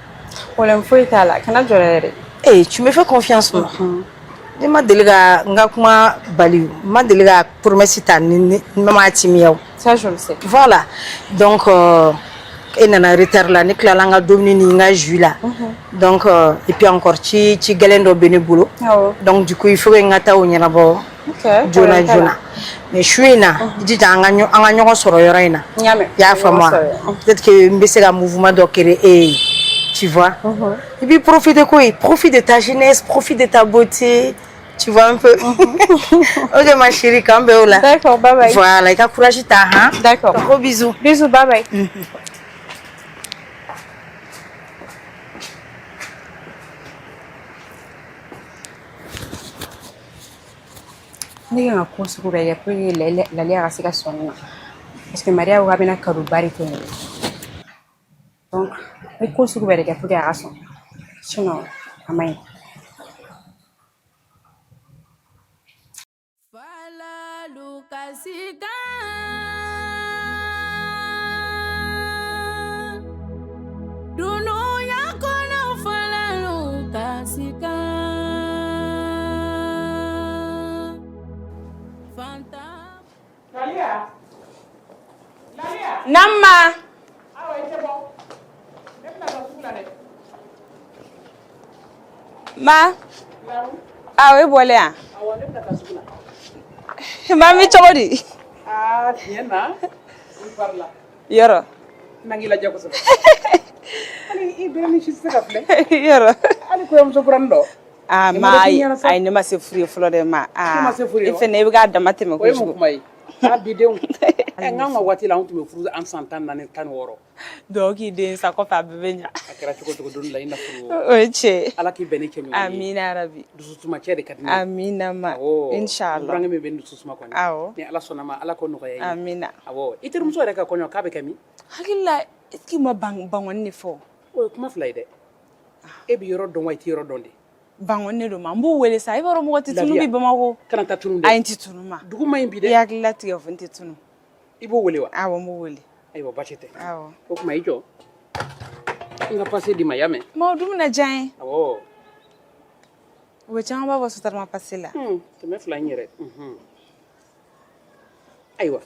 Problème foyi t'a la, kana jɔrɔ yɛrɛ. Eh, tu me fais confiance non? Ne ma deli ka n ka kuma bali, n ma deli ka promesse ta ni ni ma timiya o. Ça je le sais. Voilà. Donc e nana retard la, ne tilala n ka dumuni ni n ka jus la. Donc et puis encore ci ci gɛlɛn dɔ bɛ ne bolo. Donc du coup il faut que n ka taa o ɲɛnabɔ joona joona. Mais su in na, i jija an ka ɲɔgɔn sɔrɔ yɔrɔ in na. N y'a mɛn. I y'a faamu wa? Peut-être que n bɛ se ka mouvement dɔ créer e ye. Tu vois? Et puis profite de quoi? Profite de ta jeunesse, profite de ta beauté. Tu vois un peu? Ok ma chérie, k'an bɛn o la. D'accord, bye bye. Voilà, i ka courage ta han. D'accord. Gros bisous. Bisous, bye bye. Ne kan ka ko sugu bɛɛ kɛ pour que Laliya ka se ka sɔn ne ma, parce que Maria ko k'a bɛna cadeau ba de kɛ n ye. Donc n bɛ ko sugu bɛɛ de kɛ pour que a ka sɔn, sinon a man ɲi. Dunuya kɔnɔ falalu kasikan fantan. Laliya, Laliya. Nama. Awa, i tɛ bɔ. Ne bɛna taa sugu la dɛ. Ma. Awɔ, e bɔlen yan? Awɔ, ne bɛna taa sugu la. Ma, n bɛ cogo di? Aa, tiɲɛ na, i farila. Yɔrɔ. N'an k'i lajɛ kosɛbɛ. Hali i bɛrɛ ni si tɛ se ka filɛ. Yɔrɔ. Hali kɔɲɔmuso kuranin dɔ. Aa Nin ma ma, dɔ k'i ayi ɲɛna sa. Ayi, ne ma se furu ye fɔlɔ dɛ ma. I ma se furu ye I wa? fɛnɛ, i bɛ k'a dama tɛmɛ O ye mun kojugu. kuma ye? Aa, bi denw. Ɛ, n k'anw ka waati la, anw tun bɛ furu an san 14, 16. Duwawu k'i den sa, kɔfɛ a bɛɛ bɛ ɲa. A kɛra cogo cogo, don dɔ la i na furu. O ye tiɲɛ ye. Ala k'i bɛn ni cɛ ɲuman ye. Amina yarabi. Dususuma cɛ de ka di ne ye. Amina ma. Awɔ. Inshallah. N burankɛ min bɛ n dusu suma kɔni. Awɔ. Ni Ala sɔnna ma, Ala k'o nɔgɔya i ye. Amina. Awɔ. I terimuso yɛrɛ ka kɔɲɔ, k'a bɛ kɛ min? Hakili la, est ce que i ma bangɔni de fɔ? O ye kuma fila ye dɛ. E bɛ yɔrɔ dɔn wa, i tɛ yɔrɔ dɔn de? Bangɔni de don ma, n b'u wele sa. I b'a dɔn mɔgɔ tɛ tunu Lafiya. bi Bamakɔ. Kana taa tunu dɛ. Ayi, n tɛ tunu ma. Dugu man ɲi bi dɛ. I hakili latigɛ fo, n tɛ tunu. I b'o wele wa? Awɔ, n b'o wele. Ayiwa, baasi tɛ. Awɔ. O tuma i jɔ. N ka pase d'i ma, y'a mɛn? Ma, o dun bɛna diya n ye. Awɔ. U bɛ caman b'a fɔ Sotrama pase la. 200 in yɛrɛ. Ayiwa.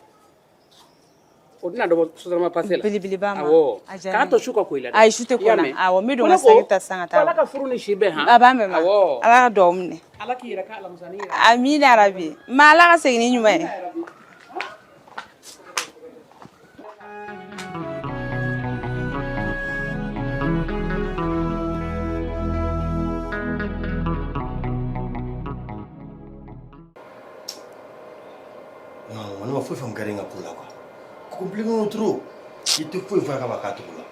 O tɛna dɔ bɔ Sotrama pase la. Belebeleba ma. Awɔ. A diyara K'a n ye. to su ka ko i la dɛ. Ayi, su tɛ ko I y'a n na. mɛn? Awɔ, n bɛ don Ko n ne ka saki ko, ta sisan ka ko taa. Ala ka furu ni si bɛn han. A b'an bɛn ma. Awɔ. Ala ka duwawu minɛ. Ala k'i yɛrɛ kɛ alamisanin ye. Amina yarabi. Ma, Ala ka segin ni ɲuman ye. Non, ne ma foyi faamu gardien ka ko la quoi. Compliqué don trop. I tɛ foyi fɔ a kama k'a tugu la.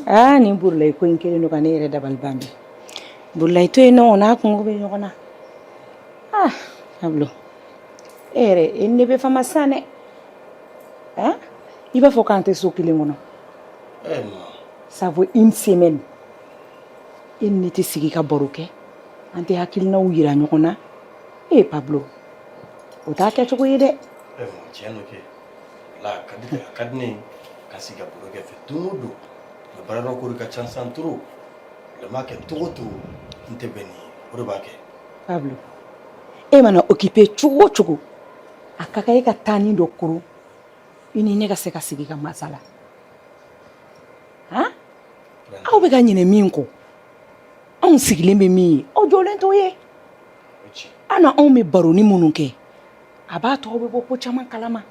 Aa, nin Burulayi ko in kɛlen don ka ne yɛrɛ dabali ban bi. Burulayi to yen nɔ, o n'a kungo bɛ ɲɔgɔn na. Aa, Pablo, e yɛrɛ, e ni ne bɛ fama san dɛ. Han, i b'a fɔ k'an tɛ so kelen kɔnɔ. Eh non. Ça vaut une semaine. E ni ne tɛ sigi ka baro kɛ, an tɛ hakilinaw yira ɲɔgɔn na. E Pablo, o t'a kɛcogo ye dɛ. Eh bon, tiɲɛ don kɛ. Wala a ka di a ka di ne ye ka sigi ka baro kɛ fɛ don o don. Mais baarayɔrɔ ko de ka ca sisan trop. La m'a kɛ cogo o cogo, n tɛ bɛn ni ye. O de b'a kɛ. Pablo, e mana occupé cogo o cogo, a ka kan e ka taa ni dɔ koro, i ni ne ka se ka sigi ka masala. Han, aw bɛ ka ɲinɛ min kɔ, anw sigilen bɛ min ye, aw jɔlen t'o ye. An na, anw bɛ baroni minnu kɛ, a b'a to aw bɛ bɔ ko caman kalama.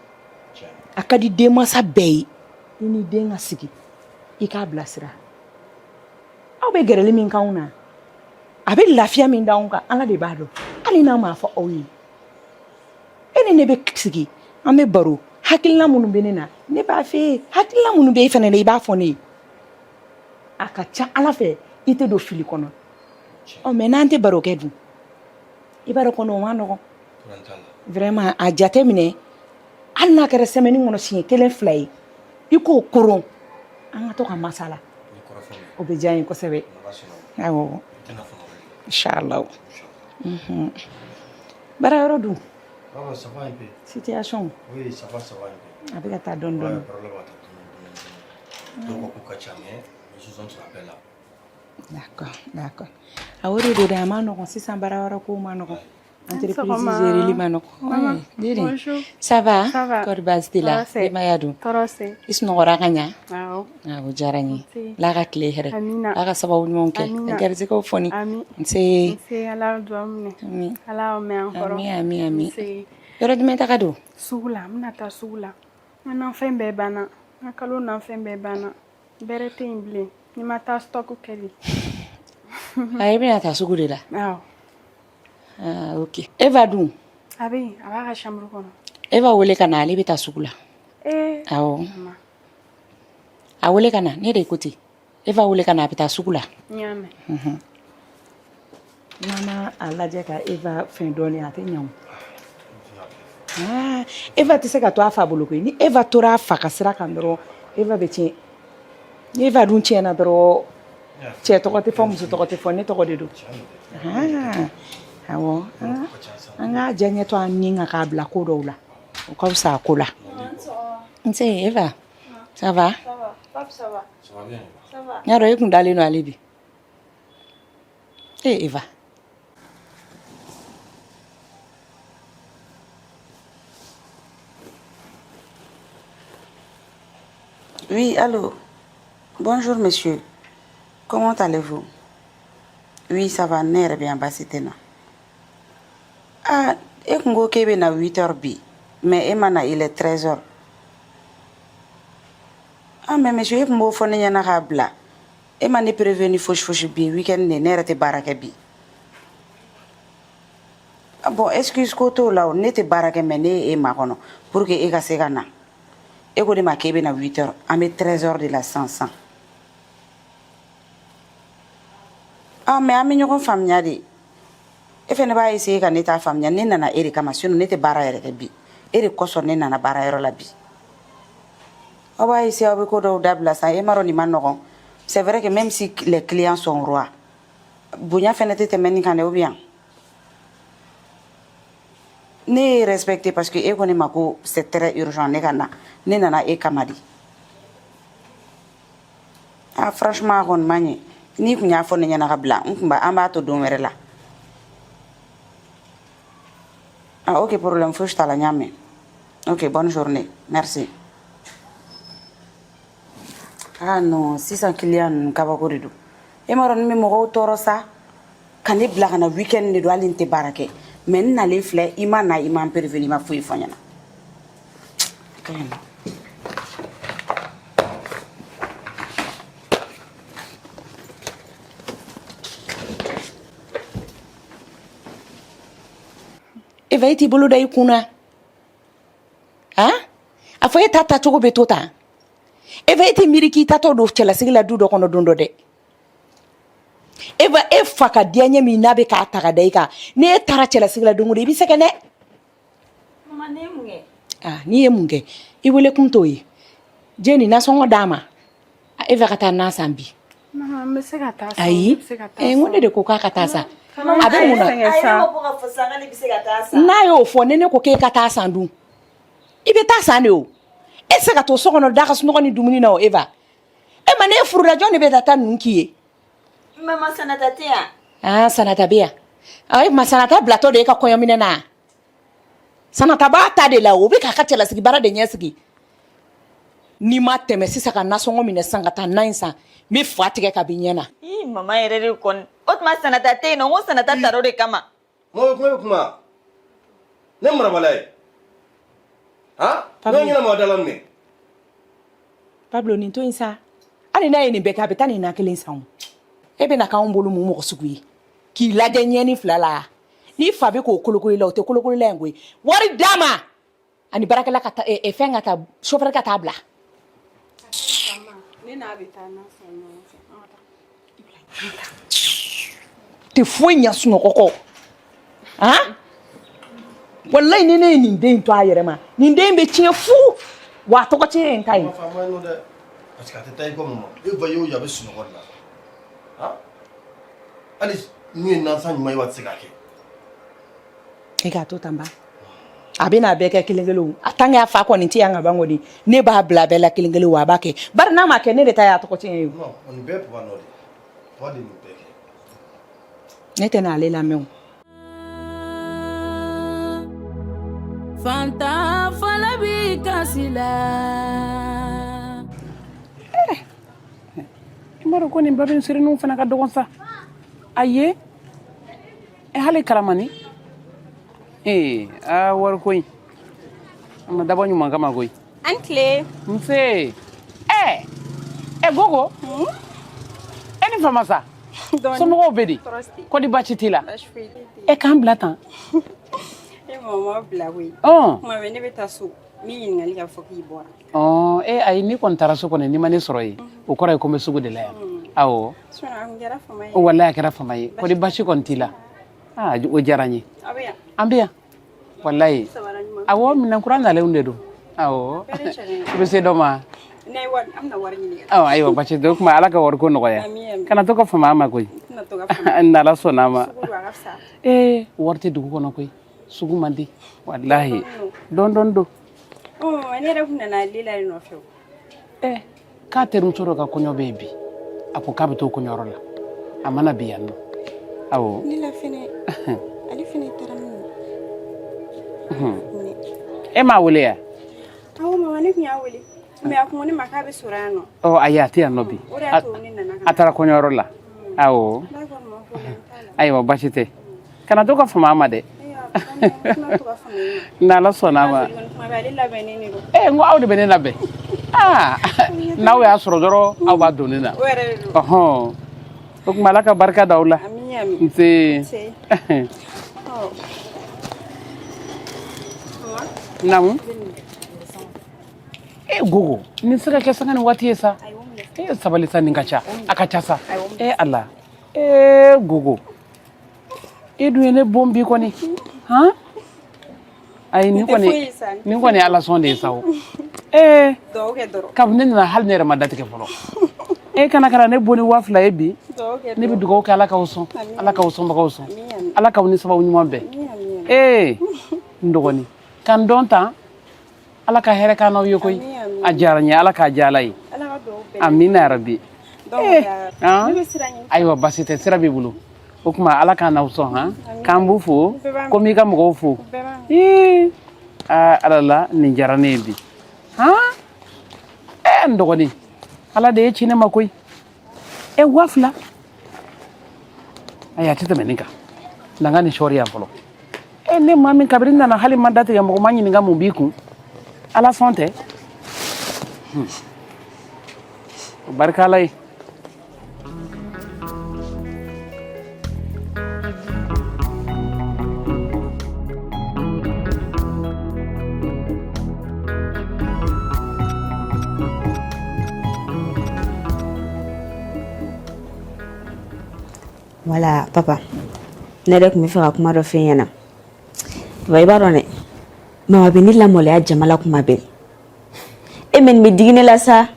A ka di denmansa bɛɛ ye i ni den ka sigi, i k'a bilasira. Aw bɛ gɛrɛli min k'anw na, a bɛ lafiya min d'anw kan, Ala de b'a dɔn. Hali n'a m'a fɔ aw ye, e ni ne bɛ sigi, an bɛ baro. Hakilina minnu bɛ ne na, ne b'a f'e ye. Hakilina minnu bɛ e fana na, i b'a fɔ ne ye. A ka ca Ala fɛ, i tɛ don fili kɔnɔ. Ɔ, mais n'an tɛ baro kɛ dun, i b'a dɔn kɔni, o ma nɔgɔn. Vraiment a jate minɛ hali n'a kɛra semaine kɔnɔ siɲɛ kelen fila ye i k'o koron an ka to ka masala o bɛ diya n ye kosɛbɛ awɔ inchallah mhm baara yɔrɔ dun ça va un peu. Situation. Oui, ça va, ça va un peu. A bɛ ka taa dɔɔni dɔɔni. Ouais, problème b'a ta dɔɔni dɔɔni. Dɔw ko k'u ka ca mais les choses sera bɛɛ la. D'accord, d'accord. A o de don dɛ a ma nɔgɔn sisan baara yɔrɔ kow ma nɔgɔn. Entreprise géreli ma nɔgɔn. Didi. Bonjour. Ça va? Ça va. Kɔri baasi t'i la? Tɔɔrɔ tɛ. Denbaya dun? Tɔɔrɔ tɛ. I sunɔgɔra ka ɲa? Awɔ. Awɔ, o diyara n ye. Nse. Ala ka tile hɛrɛ. Amina. Ala ka sababu ɲumanw kɛ. Amina. Ka garijɛgɛw foni. Ami. Nse. Nse, Ala ka duwawu minɛ. Ami. Ala y'aw mɛn an kɔrɔ. Ami, ami, ami. Nse. Yɔrɔ jumɛn taga don? Sugu la, n bɛna taa sugu la. N ka nafɛn bɛɛ banna. N ka kalo nafɛn bɛɛ banna. Bɛrɛ tɛ yen bilen. Ni ma taa stock kɛ de. A i bɛna taa sugu de la? Awɔ. Ah, ok. Eva dun? A bɛ yen, a b'a ka chambre kɔnɔ. Eva wele ka na, ale bɛ taa sugu la. Ee. Awɔ. Mama. A wele ka na, ne de ko ten. Eva wele ka na, a bɛ taa sugu la. N y'a mɛn. Mhm. N'an ma a lajɛ ka Eva fɛn dɔɔnin a tɛ ɲɛ o. Ah, Eva tɛ se ka to a fa bolo koyi. Ni Eva tora a fa ka sira kan dɔrɔn, Eva bɛ tiɲɛ. Ni Eva dun tiɲɛna dɔrɔn, cɛ tɔgɔ tɛ fɔ, muso tɔgɔ tɛ fɔ, ne tɔgɔ de don. Ah, awɔ. An k'a diyaɲɛ to an ni kan k'a bila ko dɔw la. O ka fisa a ko la. Nse Eva, ça va? Ça va. Pape, ça va? Ça va bien. Ça va. N y'a dɔn e kun dalen don hali bi. Eh Eva. Oui, allô. Bonjour, monsieur. Comment allez-vous? Oui, ça va. Ne yɛrɛ bɛ yan baasi tɛ n na. Ah, e kun ko k'e bɛ na 8 heures bi, mais e ma na, il est 13 heures. Ah, mais monsieur, e kun b'o fɔ ne ɲɛna k'a bila. E ma ne prévenu fosi fosi bi week-end de ne yɛrɛ tɛ baara kɛ bi. Ah, bon, excuse ko t'o la o, ne tɛ baara kɛ mais ne ye e makɔnɔ pour que e ka se ka na. E ko ne ma k'e bɛ na 8 heures, an bɛ 13 heures de la sisan sisan. Ah, mais an bɛ ɲɔgɔn faamuya de. E fɛnɛ b'a essayer ka ne ta faamuya, ne nana e de kama sinon ne tɛ baara yɛrɛ kɛ bi. E de kosɔn ne nana baarayɔrɔ la bi. Aw b'a essayer aw bɛ ko dɔw dabila sa, e m'a dɔn nin ma nɔgɔn. C'est vrai que même si les clients sont rois, bonya fɛnɛ tɛ tɛmɛ nin kan dɛ ou bien? Ne ye respecté parce que e ko ne ma ko c'est très urgent ne ka na. Ne nana e kama de. Ah, franchement a kɔni ma ɲɛ. N'i kun y'a fɔ ne ɲɛna ka bila, n kun b'a an b'a to don wɛrɛ la. Ah, ok, problème fosi t'a la, n y'a mɛn. Ok, bonne journée. Merci. Ah non, sisan client ninnu kabako de don. E m'a dɔn ne bɛ mɔgɔw tɔɔrɔ sa. Ka ne bila ka na week-end de don hali n tɛ baara kɛ. Mais n nalen filɛ, i ma na, i ma n prévenu, i ma foyi fɔ n ɲɛna. Ka ɲi nɔ. Eva e t'i bolo da i kun na. Han? A fɔ e ta tacogo bɛ to tan. Eva e tɛ miiri k'i tatɔ don cɛlasigi la du dɔ kɔnɔ don dɔ dɛ. Eva e fa ka diyaɲɛ min n'a bɛ k'a ta ka da i kan, n'e taara cɛlasigi la don o don i bɛ sɛgɛn dɛ. Maman, ne ye mun kɛ? Ah, n'i ye mun kɛ i wele kun t'o ye. Jeni nasɔngɔ d'a ma. Eva ka taa na san bi. Maman, n bɛ se ka taa san. Ayi. Ne bɛ se ka taa Eh, n ko ne de ko k'a ka taa san. A bɛ mun na? A yɛrɛ ma bɔ k'a fɔ sisan k'ale bɛ se ka taa san. N'a y'o fɔ ni ne ko k'e ka taa san dun, i bɛ taa san de o. E tɛ se ka to so kɔnɔ da ka sunɔgɔ ni dumuni na o Eva. E ma n'e furula jɔn de bɛ taa ninnu k'i ye? Maman, Sanata tɛ yan. Ah, Sanata bɛ yan. Ah, e ma Sanata bilatɔ de e ka kɔɲɔminɛ na. Sanata b'a ta de la o bɛ k'a ka cɛlasigi baara de ɲɛsigi. N'i ma tɛmɛ sisan ka nasɔngɔ minɛ sisan ka taa na in san, n bɛ fa tigɛ ka b'i ɲɛ na. Ii, maman yɛrɛ de kɔni. O tuma Sanata tɛ yen nɔ, n ko Sanata taara o de kama. Kuma bɛ kuma bɛ kuma. Ne marabala ye. Han? Ne ɲɛna maa da la minɛ. Pablo nin to yen sa. Hali n'a ye nin bɛɛ kɛ a bɛ taa nin na kelen san o. E bɛna k'anw bolo mun mɔgɔ sugu ye? K'i lajɛ ɲɛni fila la. N'i fa bɛ k'o kolokolo i la o tɛ kolokolo la yan koyi. Wari d'a ma. Ani baarakɛla ka taa fɛn ka taa chauffeur ka taa bila. Ne n'a bɛ taa na san ɲɔgɔn fɛ. An ka taa. Tɛ foyi ɲɛ sunɔgɔ kɔ. Han? Walayi, ni ne ye nin den in to a yɛrɛ ma, nin den bɛ tiɲɛ fu wa, a tɔgɔ tiɲɛ ye n ta ye. Faama ye nɔ dɛ, parce que a tɛ taa i kɔ mama. E va ye o ye, a bɛ sunɔgɔ de la. Han, hali n'u ye nansan ɲuman ye, wa a tɛ se k'a kɛ. E k'a to tan ba, a bɛ n'a bɛɛ kɛ kelen kelen o. A tant que a fa kɔni tɛ yan ka ban kɔni, ne b'a bila a bɛɛ la kelen kelen wa, a b'a kɛ. Bari n'a ma kɛ, ne de ta y'a tɔgɔ tiɲɛ ye o. Non, nin bɛɛ ye papa nɔ de ye. Papa de ye nin bɛɛ kɛ. Ne tɛ n'ale lamɛn o. Fantan fana b'i kasi la. I b'a dɔn ko nin babin sirininw fana ka dɔgɔn sa. A ye e hali karamani ee, aa, wariko in a ma dabɔ ɲuman kama koyi. An tile. Nse. Ɛ ɛ, Gogo, e ni fama sa. Somɔgɔw bɛ di? Kɔdi baasi t'i la? E k'an bila tan. E mama bila koyi. Ɔn. Tuma bɛɛ ne bɛ taa so, n b'i ɲininkali k'a fɔ k'i bɔra. Ɔn, e ayi, n'i kɔni taara so kɔni, n'i ma ne sɔrɔ yen, o kɔrɔ ye ko n bɛ sugu de la yan. Awɔ. Sinon a kun kɛra fama ye. Walayi, a kɛra fama ye. Kɔdi baasi kɔni t'i la? Aa, o diyara n ye. Aw bɛ yan? An bɛ yan walayi. Sabara ɲuman. Awɔ, minɛn kura nalenw de don. Awɔ. Bɛɛ de cɛlen ye. I bɛ se dɔ ma? Ne ye wari, an bɛna wari ɲini. Ɔ ayiwa, basi tɛ. O tuma Ala ka wariko nɔgɔya. Ami, ami. Kana to ka fama a ma koyi. N tɛna to ka fama. N'Ala sɔnna a ma. Sugu don, a ka fisa. Ee, wari tɛ dugu kɔnɔ koyi. Sugu man di walahi, dɔɔni dɔɔni don. Ɔ mama, ne yɛrɛ kun nana Lela de nɔfɛ o. Ɛ, k'a terimuso dɔ ka kɔɲɔ bɛ yen bi, a ko k'a bɛ t'o kɔɲɔyɔrɔ la, a mana bi yan nɔ. Awɔ. Lela fɛnɛ, ale fɛnɛ taara min? E m'a wele yan? Awɔ mama, ne kun y'a wele. Mais a kun ko ne ma k'a bɛ sɔrɔ yan nɔ. Ɔ ayi, a tɛ yan nɔ bi. O de y'a to ne nana ka A taara kɔɲɔyɔrɔ la. Awɔ. D'accord mama, problème t'a la. Ayiwa, basi tɛ. Kana to ka fama a ma dɛ. N'Ala sɔnna a ma. Tuma bɛɛ ale labɛnnen de don. Ee, n ko aw de bɛ ne labɛn. Aa, n'aw y'a sɔrɔ dɔrɔn, aw b'a don ne na. O yɛrɛ de don. Ɔhɔn, o tuma Ala ka barika da aw la. Ami, ami. Nse. Nse. Ɔ. Mama. Naamu. E Gogo, nin se ka kɛ sanga ni waati ye sa. E sabali sa, nin ka ca, a ka ca sa. E Ala, e Gogo, e dun ye ne bon bi kɔni. Han, ayi, nin kɔni, nin kɔni ye Ala sɔn de ye sa o. Ee, Dugawu kɛ dɔrɔn. Kabini ne nana, hali ne yɛrɛ ma datigɛ fɔlɔ. E kana ne bon ni 2000 ye bi. Dugawu kɛ. Ne bɛ dugawu kɛ, Ala k'aw sɔn, Ala k'aw sɔnbagaw sɔn, Ala k'aw ni sababu ɲuman bɛn. Ee, n dɔgɔnin ka n dɔn tan, Ala ka hɛrɛ k'an n'aw ye koyi. A diyara n ye, Ala k'a diya Ala ye. Ala ka dugawu bɛɛ. Amina yarabi. Donc, Han? ne bɛ sira ɲini. Ayiwa, basi tɛ, sira b'i bolo. O tuma Ala k'an n'aw sɔn. Han, k'an b'u fo. Bɛɛ b'a ko n b'i ka mɔgɔw fo. Bɛɛ b'a Ii, aa, Ala la, nin diyara ne ye bi. Han, ɛ, n dɔgɔnin, Ala de ye ci ne ma koyi. Ɛ, 2000, ayi, a tɛ tɛmɛ nin kan. Na n ka nin sɔɔri yan fɔlɔ. E ne maa min kabini nana, hali ma datigɛ, mɔgɔ ma ɲininka mun b'i kun, Ala sɔn tɛ. O barika Ala ye. Wala papa, ne yɛrɛ tun bɛ fɛ ka kuma dɔ f'e ɲɛna. Papa, i b'a dɔn dɛ, mama bɛ ne lamaloya jama la kuma bɛɛ. E mɛ nin bɛ digi ne la sa.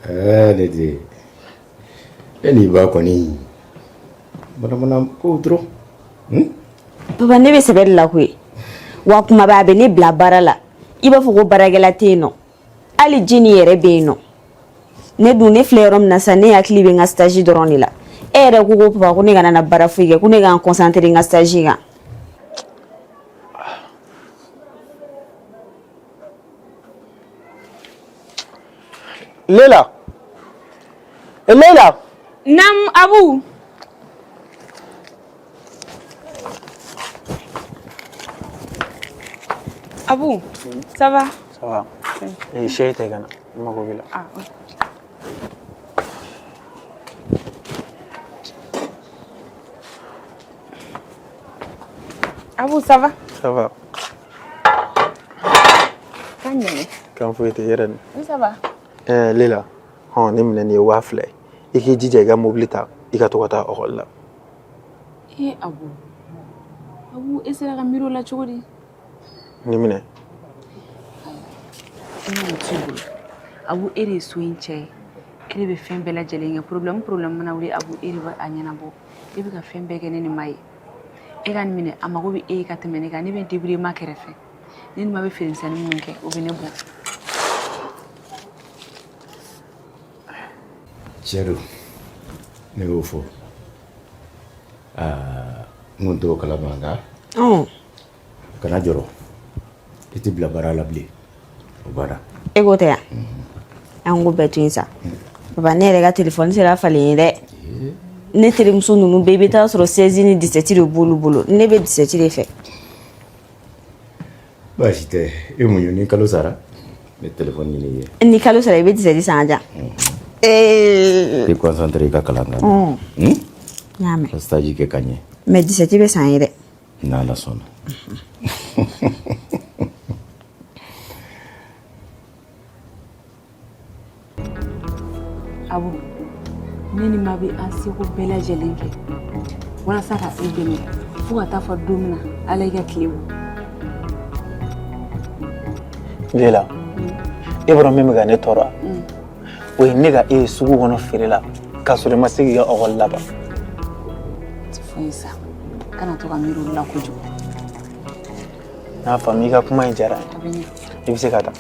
Ɛɛ, ne den, e n'i ba kɔni, manamana kow dɔrɔn. Papa, ne bɛ sɛbɛ de la koyi. Wa kuma bɛɛ a bɛ ne bila baara la, i b'a fɔ ko baarakɛla tɛ yen nɔ. Hali jini yɛrɛ bɛ yen nɔ. Ne dun, ne filɛ yɔrɔ min na sisan, ne hakili bɛ n ka stage dɔrɔn de la. E yɛrɛ ko ko papa, ko ne kana na baara foyi kɛ, ko ne ka n concentrer n ka stage kan. Lela. Lela. Nam Abu. Abu, ça va? Ça va. Eh, chérie, tɛ ka na. N mago b'i la. Ah, oui. Abu, ça va? Ça va. Kan jumɛn? Kan foyi tɛ, i yɛrɛ dun? Oui, ça va. Eh, Lela. Hɔn, ne minɛ nin ye 2000 ye. I k'i jija i ka mobili ta, i ka to ka taa ekɔli la. Eh Abu, Abu, e sera ka miiri o la cogo di? Nin minɛ. E ma t'i bolo. Abu, e de ye so in cɛ ye. E de bɛ fɛn bɛɛ lajɛlen kɛ. Problème problème mana wuli, Abu, e de bɛ a ɲɛnabɔ. E bɛ ka fɛn bɛɛ kɛ ne ni ma ye. E ka nin minɛ, a mago bɛ e ye ka tɛmɛ ne kan. Ne bɛ n débrouiller ma kɛrɛfɛ. Ne ni ma bɛ feere misɛnnin minnu kɛ, o bɛ ne bɔ. Tiɲɛ don, ne y'o fɔ. Aa, n kun t'o kalama nka kana jɔrɔ, i tɛ bila baara la bilen, o banna. E ko tɛ yan, an k'o bɛɛ to yen sa. Papa, ne yɛrɛ ka telefɔni sera falen ye dɛ. Ne terimuso ninnu bɛɛ, i bɛ taa sɔrɔ 16 ni 17 de b'olu bolo. Ne bɛ 17 de fɛ. Baasi tɛ, e muɲu, ni kalo sara n bɛ telefɔni ɲini i ye. Ni kalo sara, i bɛ 17 san ka di yan. I concentré i ka kalan kan. N y'a mɛn. Ka stage kɛ ka ɲɛ. Mais 17 bɛ san ye dɛ. N'Ala sɔnna. Abu, ne ni ma bɛ an seko bɛɛ lajɛlen kɛ walasa ka e dɛmɛ fo ka taa fɔ don min na Ala y'i ka tile bɔ. Lela, e b'a dɔn min bɛ ka ne tɔɔrɔ, o ye ne ka e ye sugu kɔnɔ feere la k'a sɔrɔ i ma se k'i ka ekɔli laban. Tɛ foyi sa, kana to ka miiri olu la kojugu. N y'a faamu, i ka kuma in diyara n A bɛ ɲɛ. ye. I bɛ se ka taa.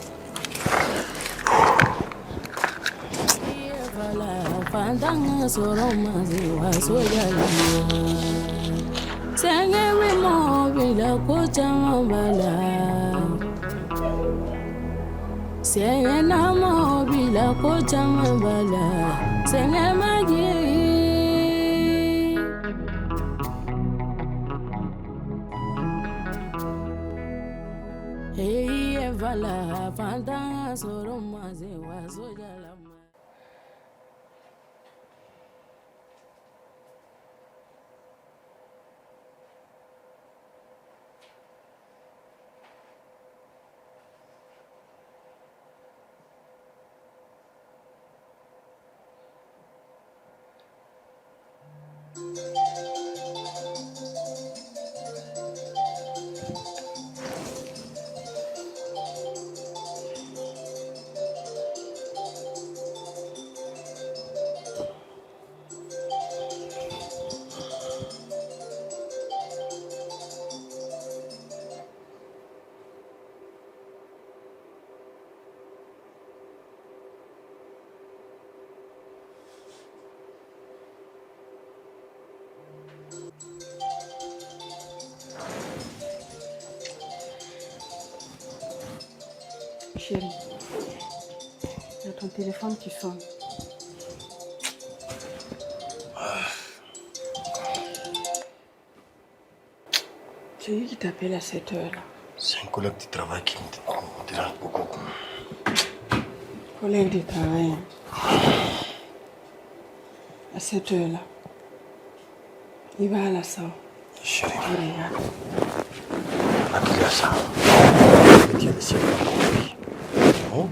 Fantan ka sɔrɔ ma se waso la. Sɛgɛn bɛ mɔgɔ bi la, ko caman b'a la. Sɛgɛn na mɔgɔ bi la, ko caman b'a la. Sɛgɛn ma jigin. Hey, vala, fantan ka sɔrɔ ma se waso la. Chérie, il y a ton téléphone qui sonne. C'est lui qui t'appelle à cette heure-là. C'est un collègue de travail qui me dérange beaucoup. Collègue de travail, hein. À cette heure-là. Il va à la salle. Chérie, Regarde. hakili sa. Tu as laissé me tromper. Hein?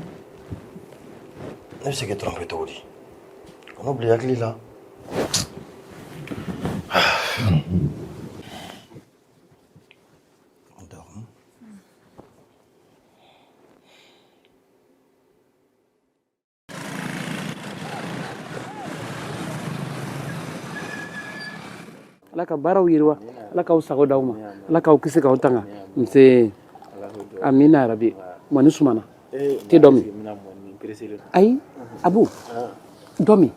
Ne bɛ se k'e tromper cogo di? Kana bila i hakili la. On dort, hein? Ala ka baaraw yiriwa, Ala k'aw sago d'aw ma, Ala k'aw kisi k'aw tanga. Nse, amina yarabi. Mɔni sumana te dɔ min. Ayi Abu, dɔ min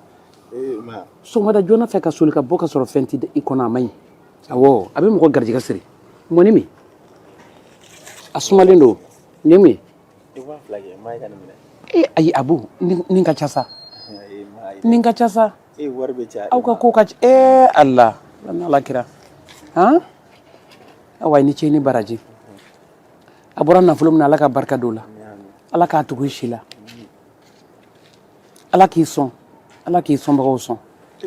sɔgɔmada joona fɛ ka soli ka bɔ ka sɔrɔ fɛn tɛ i kɔnɔ, a man ɲi. Awɔ, a bɛ mɔgɔ garijɛgɛ siri. Mɔni min, a sumalen don. Nin ye mun ye? E ayi Abu, nin ka ca sa, nin ka ca sa. Aw ka ko ka ca. Ee Ala, Ala kira, han, awa i ni ce ni baraji. A bɔra nafolo min na, Ala ka barika don o la, Ala k'a tugu i si la, Ala k'i sɔn, Ala k'i sɔnbagaw sɔn,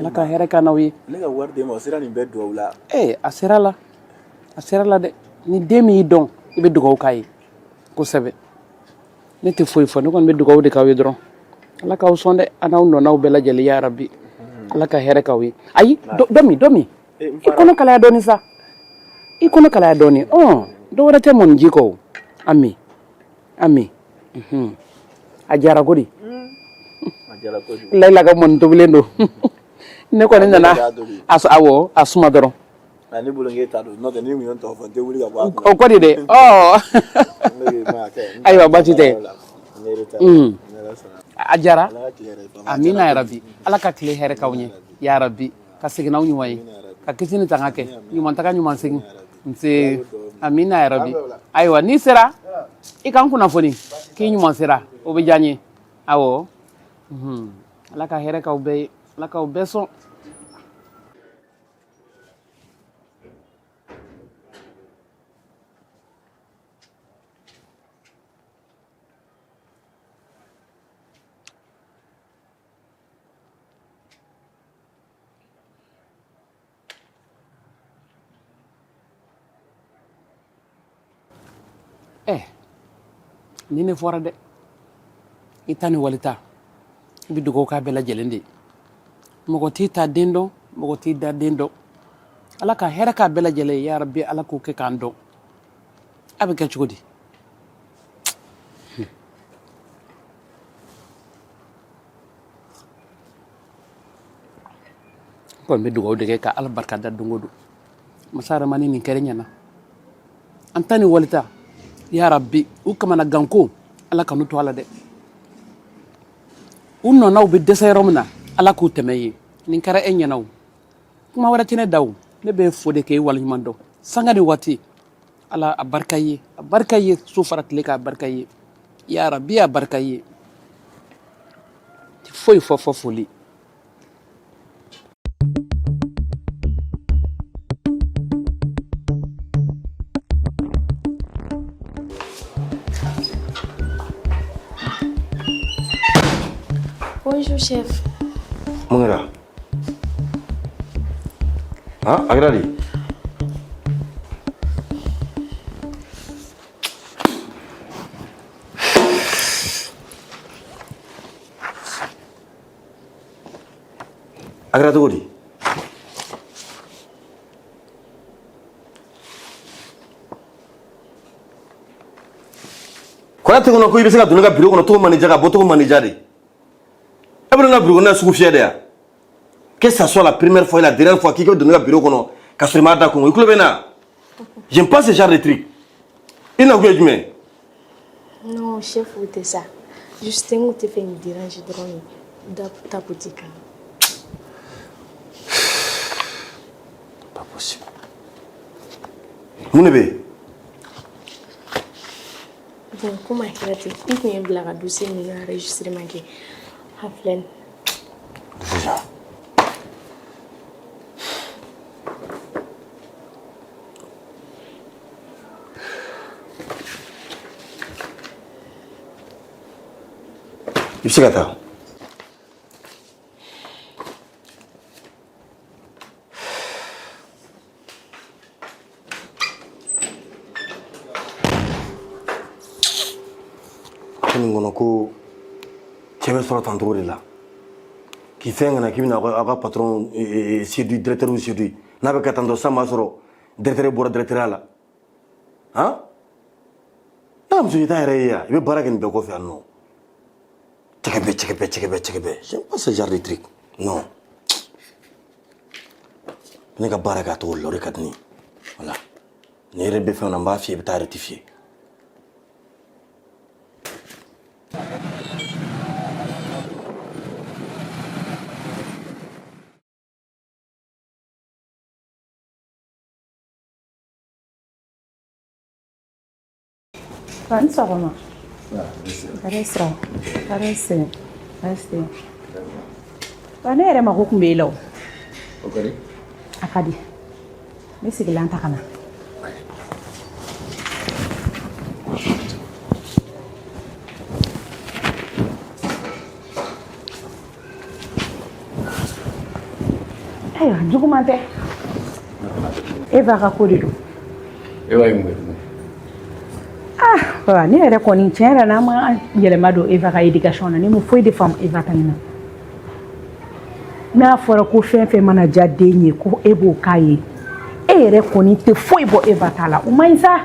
Ala ka hɛrɛ k'an n'aw ye. Ne ka wari d'e ma, o sera nin bɛɛ duwawu la. Ee, a sera la, a sera la dɛ. Ni den min y'i dɔn, i bɛ dugawu k'a ye kosɛbɛ. Ne tɛ foyi fɔ, ne kɔni bɛ dugawu de k'aw ye dɔrɔn. Ala k'aw sɔn dɛ, an n'aw nɔnaw bɛɛ lajɛlen, ya rabi. Ala ka hɛrɛ k'aw ye. Ayi, dɔ min, dɔ min, i kɔnɔ kalaya dɔɔni sa. I kɔnɔ kalaya dɔɔnin. Ɔ, dɔ wɛrɛ tɛ mɔni ji kɔ o. Ami, Ami. A diyara ko di? A diyara kojugu. Layila ka mɔni tobilen don. Ne kɔni nana a awɔ, a suma dɔrɔn. Ne bolo k'e ta don, n'o tɛ n'i tun ye n tɔ fɔ n tɛ wuli ka bɔ a kunna. O kɔni dɛ, ɔ. Ayiwa, baasi tɛ. A diyara. Amina yarabi. Ala ka tile hɛrɛ k'aw ɲɛ. Yarabi. Ka segin n'aw ɲuman ye. Ka kisi ni tanga kɛ. Ɲuman taga ɲuman segin. Nse. Amina yarabi. Ayiwa, n'i sera, i ka n kunnafoni k'i ɲuman sera. O bɛ diya n ye. Awɔ. Ala ka hɛrɛ k'aw bɛɛ ye. Ala k'aw bɛɛ sɔn. Ni ne fɔra dɛ, i ta ni wali ta, i bɛ dugawu k'a bɛɛ lajɛlen de ye. Mɔgɔ t'i ta den dɔn, mɔgɔ t'i da den dɔn. Ala ka hɛrɛ k'a bɛɛ lajɛlen ye, yarabi. Ala k'o kɛ k'an dɔn. A bɛ kɛ cogo di? N kɔni bɛ dugawu de kɛ ka Ala barika da don o don. Masa Ramani, nin kɛra ɲɛna, an ta ni wali ta, yarabi. U kamana ganko, Ala kan'u to a la dɛ. U nɔnaw bɛ dɛsɛ yɔrɔ min na, Ala k'u tɛmɛ yen. Nin kɛra e ɲɛna o, kuma wɛrɛ tɛ ne da o. Ne bɛ fo de k'e waleɲuman dɔn sanga ni waati. Ala a barika ye, a barika ye su fara tile kan, a barika ye, yarabi, a barika ye. Foyi fɔ fɔ foli. Bonjour, chef. Mun kɛra? Han, a kɛra di? A kɛra cogo di? Kɔrɔ tɛ kɔnɔ ko i bɛ se ka don ne ka bureau kɔnɔ cogo man di ja, ka bɔ cogo man di ja de. E bɛ ne ka bureau kɔnɔ sugu fiyɛ de ya? Que ça soit la première fois et la dernière fois k'i ka don ne ka bureau kɔnɔ ka sɔrɔ i m'a da kɔngɔ. I tulo bɛ n na? J'aime pas ce genre de truc. I nakun ye jumɛn ye? Non, chef, o tɛ sa. Juste n kun tɛ fɛ k'i déranger dɔrɔn de. Da ta boutique kan. Pas possible. Mun de bɛ yen? Bon, komi a kɛra ten, i kun ye n bila ka dossier ninnu enregistrement kɛ. A filɛ nin. Sisan. I bɛ se ka taa. Ko nin kɔnɔ ko cɛ bɛ sɔrɔ tan cogo de la k'i fɛn kana k'i bɛna aw ka patron séduit, directeur séduit. N'a bɛ kɛ tan tɔ sisan, b'a sɔrɔ directeur bɔra directeur la. Han, n'a muso i t'a yɛrɛ ye yan, i bɛ baara kɛ nin bɛɛ kɔfɛ yan nɔ. Cɛkɛbɛ, cɛkɛbɛ, cɛkɛbɛ, cɛkɛbɛ. J'aime pas ce genre de truc, non. Ne ka baara kɛ a cogo la, o de ka di ne ye. Voilà, ni yɛrɛ bɛ fɛn na, n b'a f'i ye, i bɛ taa rectifier. Fa ni sɔgɔma. Hɛrɛ sira. Hɛrɛ sen. Hɛrɛ sen. Fa, ne yɛrɛ mako tun bɛ e la o. O ka di. A ka di. Ne sigilan ta ka na. Ayiwa, juguman tɛ. Eva ka ko de don. Eva ye mun kɛ tuguni? Ah, baba, ne yɛrɛ kɔni, tiɲɛ yɛrɛ, n'an ma yɛlɛma don Eva ka éducation na, ne ma foyi de faamu Eva ta in na. N'a fɔra ko fɛn fɛn mana diya den ye, ko e b'o k'a ye, e E yɛrɛ kɔni tɛ foyi bɔ Eva ta la, o man ɲi sa.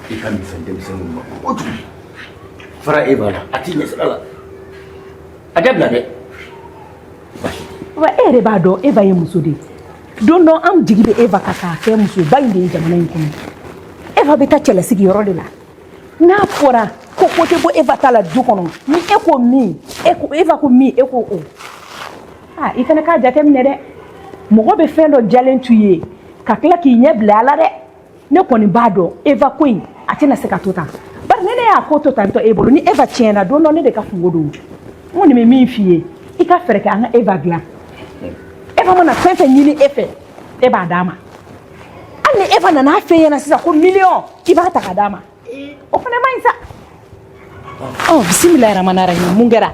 I ka misɛn denmisɛnninw ma kojugu. Fara Eva la, a t'i ɲɛsira la. A dabila dɛ. Wa e yɛrɛ b'a dɔn Eva ye muso de ye. Don dɔ an jigi bɛ Eva kan k'a kɛ musoba in de ye jamana in kɔnɔ. Eva bɛ taa cɛlasigi yɔrɔ de la. N'a fɔra ko ko tɛ bɔ Eva ta la du kɔnɔ, ni e ko min, e ko Eva ko min, e ko o. Aa i fana k'a jateminɛ dɛ. Mɔgɔ bɛ fɛn dɔ jalen t'u ye ka tila k'i ɲɛ bila a la dɛ. Ne kɔni b'a dɔn Eva ko in a tɛna se ka to tan. Bari ni ne y'a ko to tantɔ e bolo ni Eva tiɲɛna don dɔ ne de ka kunko don. N kɔni bɛ min f'i ye i ka fɛɛrɛ kɛ an ka Eva dilan. Eva mana fɛn fɛn ɲini e fɛ e b'a d'a ma. Hali ni Eva nana f'e ɲɛna sisan ko miliyɔn k'i b'a ta k'a d'a ma. O fana man ɲi sa. Ɔ bisimilahi ramani rahim mun kɛra?